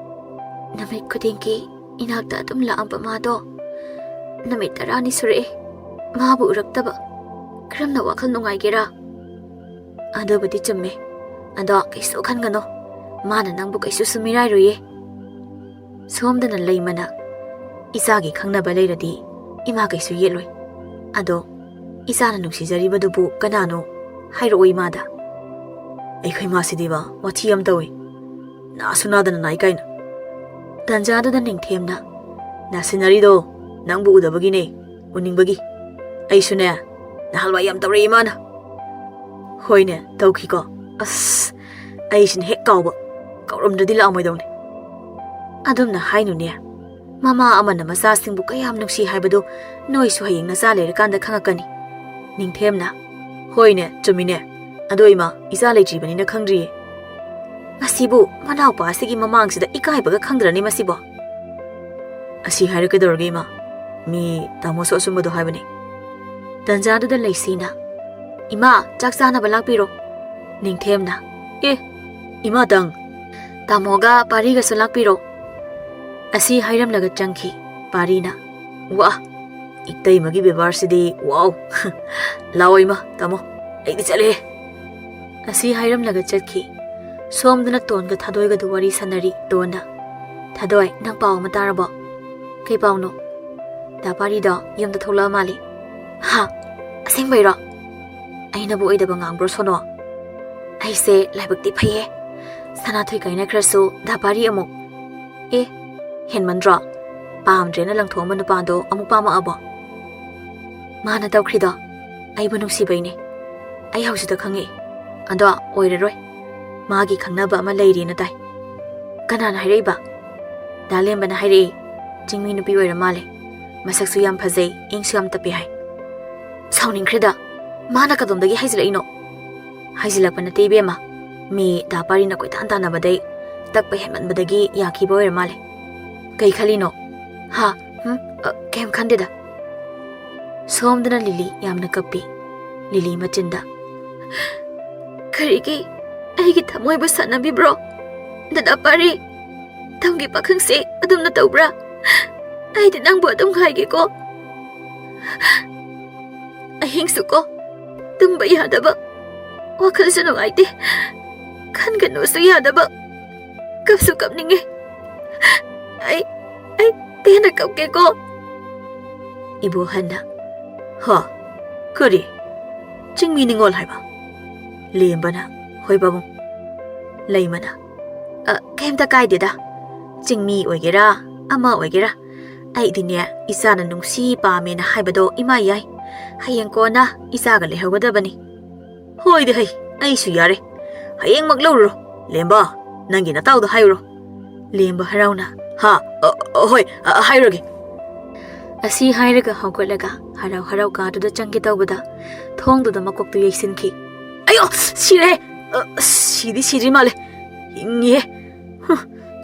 "ꯅꯨꯃꯤꯠ ꯈꯨꯗꯤꯡꯒꯤ ꯏꯅꯥꯛꯇ ꯑꯗꯨꯝ ꯂꯥꯛꯑꯝꯕ ꯃꯥꯗꯣ ꯅꯨꯃꯤꯠ ꯇꯔꯥꯅꯤ ꯁꯨꯔꯛꯑꯦ ꯃꯥꯕꯨ ꯎꯔꯛꯇꯕ꯫ ꯀꯔꯝꯅ ꯋꯥꯈꯜ ꯅꯨꯡꯉꯥꯏꯒꯦꯔꯥ?" "ꯑꯗꯨꯕꯨꯗꯤ ꯆꯨꯝꯃꯦ꯫ ꯑꯗꯣ ꯀꯩꯁꯨ ꯈꯟꯒꯅꯨ꯫ ꯃꯥꯅ ꯅꯪꯕꯨ ꯀꯩꯁꯨꯁꯨ ꯃꯤꯔꯥꯏꯔꯣꯏꯌꯦ꯫" ꯁꯣꯝꯗꯅ ꯂꯩꯃꯅ, "ꯏꯆꯥꯒꯤ ꯈꯪꯅꯕ ꯂꯩꯔꯗꯤ ꯏꯃꯥ ꯀꯩꯁꯨ ꯌꯦꯠꯂꯣꯏ꯫ ꯑꯗꯣ ꯏꯆꯥꯅ ꯅꯨꯡꯁꯤꯖꯔꯤꯕꯗꯨꯕꯨ ꯀꯅꯥꯅꯣ? ꯍꯥꯏꯔꯛꯑꯣ ꯏꯃꯥꯗ꯫" "ꯑꯩꯈꯣꯏ ꯃꯥꯁꯤꯗꯤꯕ ꯋꯥꯊꯤ ꯌꯥꯝ ꯇꯧꯏ꯫ ꯅꯥꯁꯨ ꯅꯥꯗꯅ ꯅꯥꯏ ꯀꯥꯏꯅ꯫" ꯇꯥꯟꯖꯥꯗꯨꯗ ꯅꯤꯡꯊꯦꯝꯅ, "ꯅꯥꯁꯤꯟꯅꯔꯤꯗꯣ ꯅꯪꯕꯨ ꯎꯗꯕꯒꯤꯅꯦ, ꯎꯅꯤꯡꯕꯒꯤ꯫ ꯑꯩꯁꯨꯅꯦ, ꯅꯍꯥꯟꯋꯥꯏ ꯌꯥꯝ ꯇꯧꯔꯛꯏ ꯏꯃꯥꯅ꯫" "ꯍꯣꯏꯅꯦ, ꯇꯧꯈꯤꯀꯣ꯫ ꯑꯁ, ꯑꯩꯁꯤꯅ ꯍꯦꯛ ꯀꯥꯎꯕ, ꯀꯥꯎꯔꯝꯗ꯭ꯔꯗꯤ ꯂꯥꯛꯑꯝꯃꯣꯏꯗꯧꯅꯤ꯫" "ꯑꯗꯨꯝꯅ ꯍꯥꯏꯅꯨꯅꯦ꯫ ꯃꯃꯥ ꯑꯃꯅ ꯃꯆꯥꯁꯤꯡꯕꯨ ꯀꯌꯥꯝ ꯅꯨꯡꯁꯤ ꯍꯥꯏꯕꯗꯨ ꯅꯣꯏꯁꯨ ꯍꯌꯦꯡ ꯅꯆꯥ ꯂꯩꯔꯀꯥꯟꯗ ꯈꯪꯉꯛꯀꯅꯤ꯫" ꯅꯤꯡꯊꯦꯝꯅ, "ꯍꯣꯏꯅꯦ, ꯆꯨꯝꯃꯤꯅꯦ꯫ ꯑꯗꯣ ꯏꯃꯥ, ꯏꯆꯥ ꯂꯩꯇ꯭ꯔꯤꯕꯅꯤꯅ ꯈꯪꯗ꯭ꯔꯤꯌꯦ꯫" "ꯃꯁꯤꯕꯨ, ꯃꯅꯥꯎꯄꯥ ꯑꯁꯤꯒꯤ ꯃꯃꯥꯡꯁꯤꯗ ꯏꯀꯥꯏꯕꯒ ꯈꯪꯗ꯭ꯔꯅꯤ ꯃꯁꯤꯕꯣ?" "ꯑꯁꯤ ꯍꯥꯏꯔ ꯀꯩꯗꯧꯔꯒꯦ ꯏꯃꯥ? ꯃꯤ ꯇꯥꯃꯣꯁꯨ ꯑꯆꯨꯝꯕꯗꯣ ꯍꯥꯏꯕꯅꯤ꯫" ꯇꯟꯖꯥꯗꯨꯗ ꯂꯩꯁꯤꯅ, "ꯏꯃꯥ, ꯆꯥꯛ ꯆꯥꯅꯕ ꯂꯥꯛꯄꯤꯔꯣ꯫" ꯅꯤꯡꯊꯦꯝꯅ, "ꯑꯦ, "ꯏꯃꯥꯇꯪ, ꯇꯥꯃꯣꯒ ꯄꯥꯔꯤꯒꯁꯨ ꯂꯥꯛꯄꯤꯔꯣ" ꯑꯁꯤ ꯍꯥꯏꯔꯝꯂꯒ ꯆꯪꯈꯤ ꯄꯥꯔꯤꯅ꯫ "ꯋꯥ, ꯏꯇꯩꯃꯒꯤ ꯕꯦꯕꯥꯔꯁꯤꯗꯤ, ꯋꯥꯎ! ꯂꯥꯛꯑꯣ ꯏꯃꯥ, ꯇꯥꯃꯣ, ꯑꯩꯗꯤ ꯆꯠꯂꯦ" ꯑꯁꯤ ꯍꯥꯏꯔꯝꯂꯒ ꯆꯠꯈꯤ꯫ ꯁꯣꯝꯗꯅ ꯇꯣꯟꯒ ꯊꯥꯗꯣꯏꯒꯗꯨ ꯋꯥꯔꯤ ꯁꯥꯟꯅꯔꯤ꯫ ꯇꯣꯟꯅ, "ꯊꯥꯗꯣꯏ, ꯅꯪ ꯄꯥꯎ ꯑꯃ ꯇꯥꯔꯕꯣ?" "ꯀꯩ ꯄꯥꯎꯅꯣ?" "ꯗꯥ ꯄꯥꯔꯤꯗꯣ ꯌꯨꯝꯗ ꯊꯣꯛꯂꯛꯑ ꯃꯥꯜꯂꯦ"꯫ "ꯍꯥ? ꯑꯁꯦꯡꯕꯩꯔꯣ? ꯑꯩꯅꯕꯨ ꯑꯣꯏꯗꯕ ꯉꯥꯡꯕ꯭ꯔꯣ ꯁꯣꯅꯣ? ꯑꯩꯁꯦ ꯂꯥꯏꯕꯛꯇꯤ ꯐꯩꯌꯦ꯫ ꯁꯅꯥꯊꯣꯏ ꯀꯥꯏꯅꯈ꯭ꯔꯁꯨ ꯗꯥ ꯄꯥꯔꯤ ꯑꯃꯨꯛ꯫ ꯑꯦ, ꯍꯦꯟꯃꯟꯗ꯭ꯔꯣ? ꯄꯥꯝꯗ꯭ꯔꯦꯅ ꯂꯪꯊꯣꯛꯑꯝꯕ ꯅꯨꯄꯥꯗꯣ ꯑꯃꯨꯛ ꯄꯥꯝꯃꯛꯑꯕꯣ?" "ꯃꯥꯅ ꯇꯧꯈ꯭ꯔꯤꯗꯣ ꯑꯩꯕꯨ ꯅꯨꯡꯁꯤꯕꯩꯅꯦ꯫ ꯑꯩ ꯍꯧꯖꯤꯛꯇ ꯈꯪꯉꯛꯑꯦ꯫ ꯑꯗꯣ ꯑꯣꯏꯔꯔꯣꯏ꯫ ꯃꯥꯒꯤ ꯈꯪꯅꯕ ꯑꯃ ꯂꯩꯔꯦꯅ ꯇꯥꯏ"꯫ "ꯀꯅꯥꯅ ꯍꯥꯏꯔꯛꯏꯕ?" "ꯗꯥ ꯂꯦꯝꯕꯅ ꯍꯥꯏꯔꯛꯑꯦ꯫ ꯆꯤꯡꯃꯤ ꯅꯨꯄꯤ ꯑꯣꯏꯔ ꯃꯥꯜꯂꯦ꯫ ꯃꯁꯛꯁꯨ ꯌꯥꯝ ꯐꯖꯩ, ꯏꯪꯁꯨ ꯌꯥꯝ ꯇꯞꯄꯤ ꯍꯥꯏ"꯫ "ꯁꯥꯎꯅꯤꯡꯈ꯭ꯔꯦꯗ꯫ ꯃꯥꯅ ꯀꯗꯣꯝꯗꯒꯤ ꯍꯥꯏꯖꯤꯜꯂꯛꯏꯅꯣ?" "ꯍꯥꯏꯖꯤꯜꯂꯛꯄ ꯅꯠꯇꯦ ꯏꯕꯦꯝꯃ꯫ ꯃꯤ ꯗꯥ ꯄꯥꯔꯤꯅ ꯀꯣꯏꯇꯥꯟ ꯇꯥꯟꯅꯕꯗꯩ ꯇꯛꯄ ꯍꯦꯟꯃꯟꯕꯗꯒꯤ ꯌꯥꯈꯤꯕ ꯑꯣꯏꯔ ꯃꯥꯜꯂꯦ"꯫ "ꯀꯩ ꯈꯜꯂꯤꯅꯣ?" "ꯍꯥ? ꯍꯨꯝ? ꯑ, ꯀꯩꯝ ꯈꯟꯗꯦꯗ"꯫ ꯁꯣꯝꯗꯅ ꯂꯤꯂꯤ ꯌꯥꯝꯅ ꯀꯞꯄꯤ꯫ ꯂꯤꯂꯤ ꯃꯆꯤꯟꯗ, "ꯀꯔꯤꯒꯤ ꯑꯩꯒꯤ ꯊꯃꯣꯏꯕꯨ ꯁꯥꯟꯅꯕꯤꯕ꯭ꯔꯣ? ꯗꯗꯥ ꯄꯥꯔꯤ, ꯇꯝꯒꯤ ꯄꯥꯈꯪꯁꯦ ꯑꯗꯨꯝꯅ ꯇꯧꯕ꯭ꯔꯥ? ꯑꯩꯗꯤ ꯅꯪꯕꯨ ꯑꯗꯨꯝ ꯉꯥꯏꯒꯦꯀꯣ꯫ ꯑꯍꯤꯡꯁꯨꯀꯣ, ꯇꯨꯝꯕ ꯌꯥꯗꯕ, ꯋꯥꯈꯜꯁꯨ ꯅꯨꯡꯉꯥꯏꯇꯦ, ꯈꯟꯒꯅꯨꯁꯨ ꯌꯥꯗꯕ, ꯀꯞꯁꯨ ꯀꯞꯅꯤꯡꯉꯦ꯫ ꯑꯩ, ꯑꯩ ꯄꯦꯟꯅ ꯀꯞꯀꯦꯀꯣ"꯫ ꯏꯕꯣꯍꯟꯅ, "ꯍꯥ? ꯀꯔꯤ? ꯆꯤꯡꯃꯤ ꯅꯤꯉꯣꯜ ꯍꯥꯏꯕ?" ꯂꯦꯝꯕꯅ, "ꯍꯣꯏ ꯄꯥꯕꯨꯡ"꯫ ꯂꯩꯃꯅ, "ꯑ, ꯀꯩꯝꯇ ꯀꯥꯏꯗꯦꯗ꯫ ꯆꯤꯡꯃꯤ ꯑꯣꯏꯒꯦꯔꯥ, ꯑꯃ ꯑꯣꯏꯒꯦꯔꯥ, ꯑꯩꯗꯤꯅꯦ, ꯏꯆꯥꯅ ꯅꯨꯡꯁꯤ ꯄꯥꯝꯃꯦꯅ ꯍꯥꯏꯕꯗꯣ ꯏꯃꯥ ꯌꯥꯏ꯫ ꯍꯌꯦꯡ ꯀꯣꯟꯅ ꯏꯆꯥꯒ ꯂꯩꯍꯧꯒꯗꯕꯅꯤ"꯫ "ꯍꯣꯏꯗꯤ ꯍꯩ, ꯑꯩꯁꯨ ꯌꯥꯔꯦ꯫ ꯍꯌꯦꯡꯃꯛ ꯂꯧꯔꯨꯔꯣ꯫ ꯂꯦꯝꯕ, ꯅꯪꯒꯤ ꯅꯇꯥꯎꯗ ꯍꯥꯏꯔꯨꯔꯣ"꯫ ꯂꯦꯝꯕ ꯍꯔꯥꯎꯅ, "ꯍꯥ? ꯑ, ꯑ, ꯍꯣꯏ, ꯑ, ꯍꯥꯏꯔꯒꯦ"꯫ ꯑꯁꯤ ꯍꯥꯏꯔꯒ ꯍꯧꯒꯠꯂꯒ ꯍꯔꯥꯎ ꯍꯔꯥꯎ ꯀꯥꯗꯨꯗ ꯆꯪꯒꯦ ꯇꯧꯕꯗ ꯊꯣꯡꯗꯨꯗ ꯃꯀꯣꯛꯇꯨ ꯌꯩꯁꯤꯟꯈꯤ꯫ "ꯑꯌꯣ, ꯁꯤꯔꯦ! ꯑ, ꯁꯤꯗꯤ ꯁꯤꯗ꯭ꯔꯤ ꯃꯥꯜꯂꯦ꯫ ꯍꯤꯡꯉꯤꯍꯦ꯫ ꯍꯨ,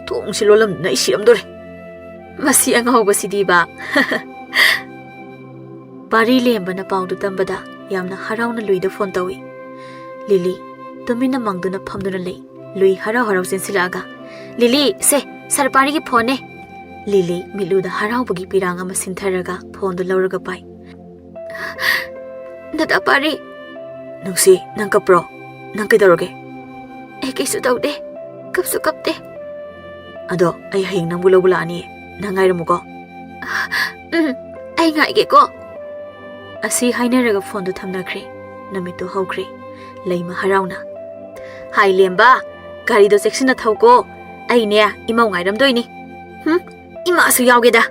ꯊꯣꯡꯁꯤ ꯂꯣꯜꯂꯝꯗꯅ ꯑꯩ ꯁꯤꯔꯝꯗꯣꯔꯦ"꯫ "ꯃꯁꯤ ꯑꯉꯥꯎꯕꯁꯤꯗꯤꯕ"꯫ ꯄꯥꯔꯤ ꯂꯦꯝꯕꯅ ꯄꯥꯎꯗꯨ ꯇꯝꯕꯗ ꯌꯥꯝꯅ ꯍꯔꯥꯎꯅ ꯂꯨꯏꯗ ꯐꯣꯟ ꯇꯧꯏ꯫ ꯂꯤꯂꯤ ꯇꯨꯃꯤꯟꯅ ꯃꯪꯗꯨꯅ ꯐꯝꯗꯨꯅ ꯂꯩ꯫ ꯂꯨꯏ ꯍꯔꯥꯎ ꯍꯔꯥꯎ ꯆꯦꯟꯁꯤꯜꯂꯛꯑꯒ, "ꯂꯤꯂꯤ, ꯁꯦ, ꯁꯥꯔ ꯄꯥꯔꯤꯒꯤ ꯐꯣꯟꯅꯦ!" ꯂꯤꯂꯤ ꯃꯤꯠꯂꯨꯗ ꯍꯔꯥꯎꯕꯒꯤ ꯄꯤꯔꯥꯡ ꯑꯃ ꯁꯤꯟꯊꯔꯒ ꯐꯣꯟꯗꯨ ꯂꯧꯔꯒ ꯄꯥꯏ꯫ "ꯗꯗꯥ ꯄꯥꯔꯤ!" "ꯅꯨꯡꯁꯤ, ꯅꯪ ꯀꯞꯄ꯭ꯔꯣ? ꯅꯪ ꯀꯩꯗꯧꯔꯒꯦ?" "ꯑꯩ ꯀꯩꯁꯨ ꯇꯧꯗꯦ, ꯀꯞꯁꯨ ꯀꯞꯇꯦ꯫" "ꯑꯗꯣ ꯑꯩ ꯍꯌꯦꯡ ꯅꯪꯕꯨ ꯂꯧꯕ ꯂꯥꯛꯑꯅꯤ, ꯅꯪ ꯉꯥꯏꯔꯝꯃꯨꯀꯣ꯫" "ꯎꯝ, ꯑꯩ ꯉꯥꯏꯒꯦꯀꯣ꯫" ꯑꯁꯤ ꯍꯥꯏꯅꯔꯒ ꯐꯣꯟꯗꯨ ꯊꯝꯅꯈ꯭ꯔꯦ꯫ ꯅꯨꯃꯤꯠꯇꯨ ꯍꯧꯈ꯭ꯔꯦ꯫ ꯂꯩꯃ ꯍꯔꯥꯎꯅ, "ꯍꯥꯏ ꯂꯦꯝꯕ, ꯒꯥꯔꯤꯗꯣ ꯆꯦꯛꯁꯤꯟꯅ ꯊꯧꯀꯣ꯫ ꯑꯩꯅꯦ ꯏꯃꯧ ꯉꯥꯏꯔꯝꯗꯣꯏꯅꯤ꯫" "ꯍꯨꯝ, ꯏꯃꯥꯁꯨ ꯌꯥꯎꯒꯦꯗ꯫"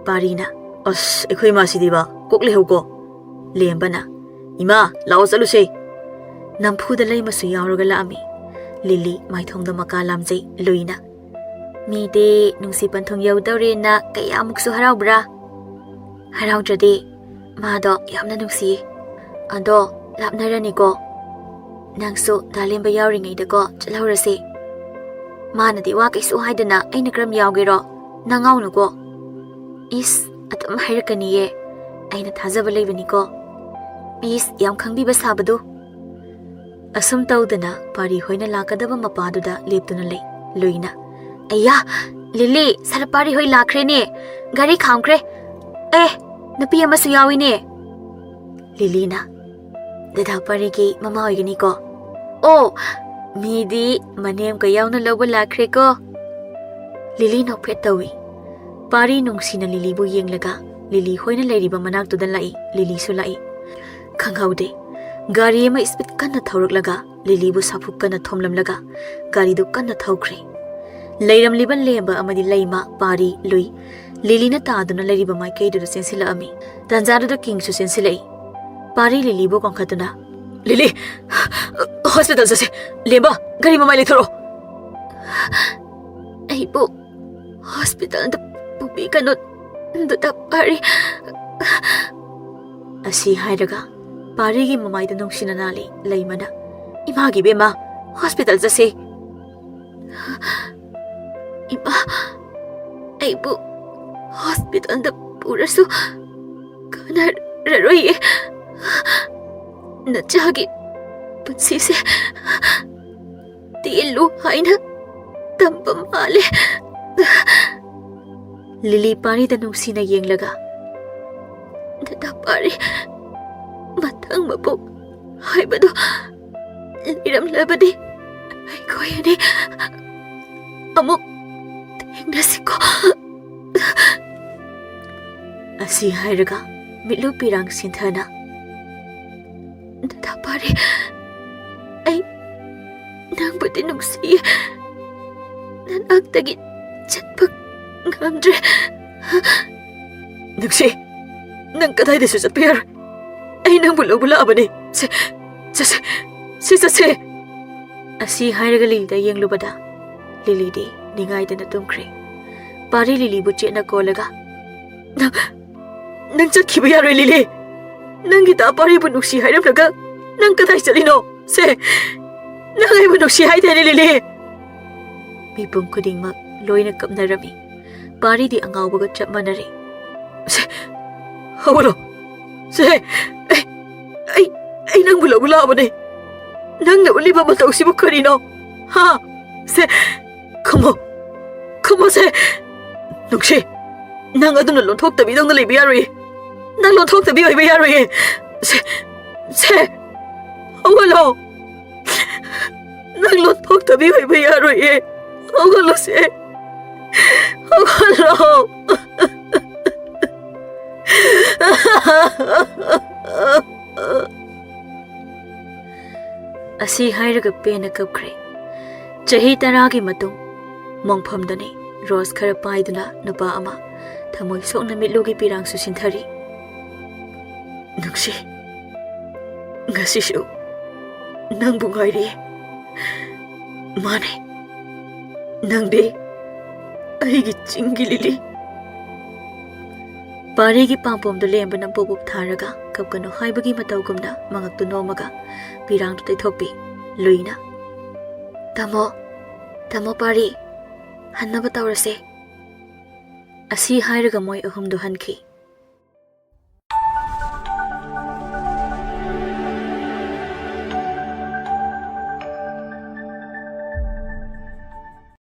ꯄꯥꯔꯤꯅ, "ꯑꯁ, ꯑꯩꯈꯣꯏ ꯏꯃꯥꯁꯤꯗꯤꯕ, ꯀꯣꯛ ꯂꯩꯍꯧꯀꯣ꯫" ꯂꯦꯝꯕꯅ, "ꯏꯃꯥ, ꯂꯥꯛꯑꯣ ꯆꯠꯂꯨꯁꯦ꯫" ꯅꯝꯐꯨꯗ ꯂꯩꯃꯁꯨ ꯌꯥꯎꯔꯒ ꯂꯥꯛꯑꯝꯃꯤ꯫ ꯂꯤꯂꯤ ꯃꯥꯏꯊꯣꯡꯗ ꯃꯀꯥ ꯂꯥꯝꯖꯩ꯫ ꯂꯨꯏꯅ, "ꯃꯤꯗꯤ ꯅꯨꯡꯁꯤ ꯄꯟꯊꯨꯡ ꯌꯧꯗꯧꯔꯦꯅ ꯀꯌꯥꯃꯨꯛꯁꯨ ꯍꯔꯥꯎꯕ꯭ꯔꯥ?" "ꯍꯔꯥꯎꯗ꯭ꯔꯗꯤ꯫ ꯃꯥꯗꯣ ꯌꯥꯝꯅ ꯅꯨꯡꯁꯤꯌꯦ꯫ ꯑꯗꯣ ꯂꯥꯞꯅꯔꯅꯤꯀꯣ꯫ ꯅꯪꯁꯨ ꯗꯥ ꯂꯦꯝꯕ ꯌꯥꯎꯔꯤꯉꯩꯗꯀꯣ ꯆꯠꯍꯧꯔꯁꯦ꯫ ꯃꯥꯅꯗꯤ ꯋꯥ ꯀꯩꯁꯨ ꯍꯥꯏꯗꯅ ꯑꯩꯅ ꯀꯔꯝ ꯌꯥꯎꯒꯦꯔꯣ? ꯅꯪ ꯉꯥꯎꯅꯨꯀꯣ꯫" "ꯏꯁ, ꯑꯗꯨꯝ ꯍꯥꯏꯔꯛꯀꯅꯤꯌꯦ꯫ ꯑꯩꯅ ꯊꯥꯖꯕ ꯂꯩꯕꯅꯤꯀꯣ꯫" "ꯏꯁ, ꯌꯥꯝ ꯈꯪꯕꯤꯕ ꯁꯥꯕꯗꯨ꯫" ꯑꯁꯨꯝ ꯇꯧꯗꯅ ꯄꯥꯔꯤ ꯍꯣꯏꯅ ꯂꯥꯛꯀꯗꯕ ꯃꯄꯥꯗꯨꯗ ꯂꯦꯞꯇꯨꯅ ꯂꯩ꯫ ꯂꯨꯏꯅ, "ꯑꯌꯥ, ꯂꯤꯂꯤ, ꯁꯥꯔ ꯄꯥꯔꯤ ꯍꯣꯏ ꯂꯥꯛꯈ꯭ꯔꯦꯅꯦ꯫ ꯒꯥꯔꯤ ꯈꯥꯝꯈ꯭ꯔꯦ꯫ ꯑꯦ, ꯅꯨꯄꯤ ꯑꯃꯁꯨ ꯌꯥꯎꯏꯅꯦ꯫" ꯂꯤꯂꯤꯅ, "ꯗꯗꯥ ꯄꯥꯔꯤꯒꯤ ꯃꯃꯥ ꯑꯣꯏꯒꯅꯤꯀꯣ꯫ ꯑꯣ, ꯃꯤꯗꯤ ꯃꯅꯦꯝꯀ ꯌꯥꯎꯅ ꯂꯧꯕ ꯂꯥꯛꯈ꯭ꯔꯦꯀꯣ꯫" ꯂꯤꯂꯤ ꯅꯣꯛꯐꯦꯠ ꯇꯧꯏ꯫ ꯄꯥꯔꯤ ꯅꯨꯡꯁꯤꯅ ꯂꯤꯂꯤꯕꯨ ꯌꯦꯡꯂꯒ ꯂꯤꯂꯤ ꯍꯣꯏꯅ ꯂꯩꯔꯤꯕ ꯃꯅꯥꯛꯇꯨꯗ ꯂꯥꯛꯏ꯫ ꯂꯤꯂꯤꯁꯨ ꯂꯥꯛꯏ꯫ ꯈꯪꯍꯧꯗꯦ, ꯒꯥꯔꯤ ꯑꯃ ꯏꯁꯄꯤꯠ ꯀꯟꯅ ꯊꯧꯔꯛꯂꯒ ꯂꯤꯂꯤꯕꯨ ꯁꯥꯐꯨ ꯀꯟꯅ ꯊꯣꯝꯂꯝꯂꯒ ꯒꯥꯔꯤꯗꯨ ꯀꯟꯅ ꯊꯧꯈ꯭ꯔꯦ꯫ ꯂꯩꯔꯝꯂꯤꯕ ꯂꯦꯝꯕ ꯑꯃꯗꯤ ꯂꯩꯃ, ꯄꯥꯔꯤ, ꯂꯨꯏ, ꯂꯤꯂꯤꯅ ꯇꯥꯗꯨꯅ ꯂꯩꯔꯤꯕ ꯃꯥꯏꯀꯩꯗꯨꯗ ꯆꯦꯟꯁꯤꯜꯂꯛꯑꯝꯃꯤ꯫ ꯇꯥꯟꯖꯥꯗꯨꯗ ꯀꯤꯡꯁꯨ ꯆꯦꯟꯁꯤꯜꯂꯛꯏ꯫ ꯄꯥꯔꯤ ꯂꯤꯂꯤꯕꯨ ꯀꯣꯟꯈꯠꯇꯨꯅ, "ꯂꯤꯂꯤ, ꯍꯣꯁꯄꯤꯇꯥꯜ ꯆꯠꯁꯦ꯫ ꯂꯦꯝꯕ, ꯒꯥꯔꯤ ꯃꯃꯥꯏ ꯂꯩꯊꯧꯔꯣ꯫" "ꯑꯩꯕꯨ ꯍꯣꯁꯄꯤꯇꯥꯜꯗ ꯄꯨꯕꯤꯒꯅꯨ, ꯗꯗꯥ ꯄꯥꯔꯤ꯫" ꯑꯁꯤ ꯍꯥꯏꯔꯒ ꯄꯥꯔꯤꯒꯤ ꯃꯃꯥꯏꯗ ꯅꯨꯡꯁꯤꯅ ꯅꯥꯜꯂꯤ ꯂꯩꯃꯅ꯫ "ꯏꯃꯥꯒꯤ ꯏꯕꯦꯝꯃ, ꯍꯣꯁꯄꯤꯇꯥꯜ ꯆꯠꯁꯤ꯫" "ꯏꯃꯥ, ꯑꯩꯕꯨ ꯍꯣꯁꯄꯤꯇꯥꯜꯗ ꯄꯨꯔꯁꯨ ꯀꯥꯟꯅꯔꯔꯣꯏꯌꯦ꯫ ꯅꯆꯥꯒꯤ ꯄꯨꯟꯁꯤꯁꯦ ꯇꯦꯜꯂꯨ ꯍꯥꯏꯅ ꯇꯝꯕ ꯃꯥꯜꯂꯦ꯫ ꯂꯤꯂꯤ ꯄꯥꯔꯤꯗ ꯅꯨꯡꯁꯤꯅ ꯌꯦꯡꯂꯒ, "ꯗꯗꯥ ꯄꯥꯔꯤ, ꯃꯊꯪ ꯃꯄꯣꯛ ꯍꯥꯏꯕꯗꯨ ꯂꯩꯔꯝꯂꯕꯗꯤ ꯑꯩꯈꯣꯏ ꯑꯅꯤ ꯑꯃꯨꯛ ꯊꯦꯡꯅꯁꯤꯀꯣ?" ꯑꯁꯤ ꯍꯥꯏꯔꯒ ꯃꯤꯠꯂꯨ ꯄꯤꯔꯥꯡ ꯁꯤꯟꯊꯅ, "ꯗꯗꯥ ꯄꯥꯔꯤ, ꯑꯩ ꯅꯪꯕꯨꯗꯤ ꯅꯨꯡꯁꯤꯌꯦ꯫ ꯅꯅꯥꯛꯇꯒꯤ ꯆꯠꯄ ꯉꯝꯗ꯭ꯔꯦ꯫" "ꯅꯨꯡꯁꯤ, ꯅꯪ ꯀꯗꯥꯏꯗꯁꯨ ꯆꯠꯄ ꯌꯥꯔꯣꯏ꯫ ꯑꯩ ꯅꯪꯕꯨ ꯂꯧꯕ ꯂꯥꯛꯑꯕꯅꯤ꯫ ꯁꯦ, ꯆꯠꯁꯦ, ꯁꯤ ꯆꯠꯁꯦ꯫" ꯑꯁꯤ ꯍꯥꯏꯔꯒ ꯂꯤꯂꯤꯗ ꯌꯦꯡꯂꯨꯕꯗ ꯂꯤꯂꯤꯗꯤ ꯅꯤꯡꯉꯥꯏꯗꯅ ꯇꯨꯝꯈ꯭ꯔꯦ꯫ ꯄꯥꯔꯤ ꯂꯤꯂꯤꯕꯨ ꯆꯦꯠꯅ ꯀꯣꯜꯂꯒ, "ꯅꯪ, ꯅꯪ ꯆꯠꯈꯤꯕ ꯌꯥꯔꯣꯏ, ꯂꯤꯂꯤ꯫ ꯅꯪꯒꯤ ꯗꯥ ꯄꯥꯔꯤꯕꯨ ꯅꯨꯡꯁꯤ ꯍꯥꯏꯔꯝꯂꯒ ꯅꯪ ꯀꯗꯥꯏ ꯆꯠꯂꯤꯅꯣ? ꯁꯦ, ꯅꯪ ꯑꯩꯕꯨ ꯅꯨꯡꯁꯤ ꯍꯥꯏꯗꯦꯅꯦ, ꯂꯤꯂꯤ꯫" ꯃꯤꯄꯨꯝ ꯈꯨꯗꯤꯡꯃꯛ ꯂꯣꯏꯅ ꯀꯞꯅꯔꯝꯃꯤ꯫ ꯄꯥꯔꯤꯗꯤ ꯑꯉꯥꯎꯕꯒ ꯆꯞ ꯃꯥꯟꯅꯔꯦ꯫ "ꯁꯦ, ꯍꯧꯒꯠꯂꯣ꯫ ꯁꯦ, ꯑꯩ, ꯑꯩ, ꯑꯩ ꯅꯪꯕꯨ ꯂꯧꯕ ꯂꯥꯛꯑꯕꯅꯦ꯫ ꯅꯪꯅ ꯎꯠꯂꯤꯕ ꯃꯇꯧꯁꯤꯕꯨ ꯀꯔꯤꯅꯣ? ꯍꯥ? ꯁꯦ, ꯈꯨꯝꯃꯣ꯫ ꯈꯨꯝꯃꯣꯁꯦ꯫ ꯅꯨꯡꯁꯤ, ꯅꯪ ꯑꯗꯨꯅ ꯂꯣꯟꯊꯣꯛꯇꯕꯤꯗꯧꯅ ꯂꯩꯕ ꯌꯥꯔꯣꯏꯌꯦ꯫ ꯅꯪ ꯂꯣꯟꯊꯣꯛꯇꯕꯤ ꯑꯣꯏꯕ ꯌꯥꯔꯣꯏꯌꯦ꯫ ꯁꯦ, ꯁꯦ, ꯍꯧꯒꯠꯂꯣ꯫ ꯅꯪ ꯂꯣꯟꯊꯣꯛꯇꯕꯤ ꯑꯣꯏꯕ ꯌꯥꯔꯣꯏꯌꯦ꯫ ꯍꯧꯒꯠꯂꯣꯁꯦ꯫ ꯍꯧꯒꯠꯂꯣ꯫" ꯑꯁꯤ ꯍꯥꯏꯔꯒ ꯄꯦꯟꯅ ꯀꯞꯈ꯭ꯔꯦ꯫ ꯆꯍꯤ ꯇꯔꯥꯒꯤ ꯃꯇꯨꯡ, ꯃꯣꯡꯐꯝꯗꯅꯤ ꯔꯣꯁ ꯈꯔ ꯄꯥꯏꯗꯨꯅ ꯅꯨꯄꯥ ꯑꯃ ꯊꯃꯣꯏ ꯁꯣꯛꯅ ꯃꯤꯠꯂꯨꯒꯤ ꯄꯤꯔꯥꯡꯁꯨ ꯁꯤꯟꯊꯔꯤ꯫ "ꯅꯨꯡꯁꯤ, ꯉꯁꯤꯁꯨ ꯅꯪꯕꯨ ꯉꯥꯏꯔꯤ꯫" "ꯃꯥꯅꯦ, ꯅꯪꯗꯤ ꯑꯩꯒꯤ ꯆꯤꯡꯒꯤ ꯂꯤꯂꯤ꯫" ꯄꯥꯔꯤꯒꯤ ꯄꯥꯝꯕꯣꯝꯗ ꯂꯦꯝꯕꯅ ꯕꯨꯞ ꯕꯨꯞ ꯊꯥꯔꯒ ꯀꯞꯀꯅꯨ ꯍꯥꯏꯕꯒꯤ ꯃꯇꯧꯒꯨꯝꯅ ꯃꯉꯛꯇꯨ ꯅꯣꯝꯃꯒ ꯄꯤꯔꯥꯡꯗꯨ ꯇꯩꯊꯣꯛꯄꯤ꯫ ꯂꯨꯏꯅ, "ꯇꯥꯃꯣ, ꯇꯥꯃꯣ ꯄꯥꯔꯤ, ꯍꯟꯅꯕ ꯇꯧꯔꯁꯦ꯫" ꯑꯁꯤ ꯍꯥꯏꯔꯒ ꯃꯣꯏ ꯑꯍꯨꯝꯗꯨ ꯍꯟꯈꯤ꯫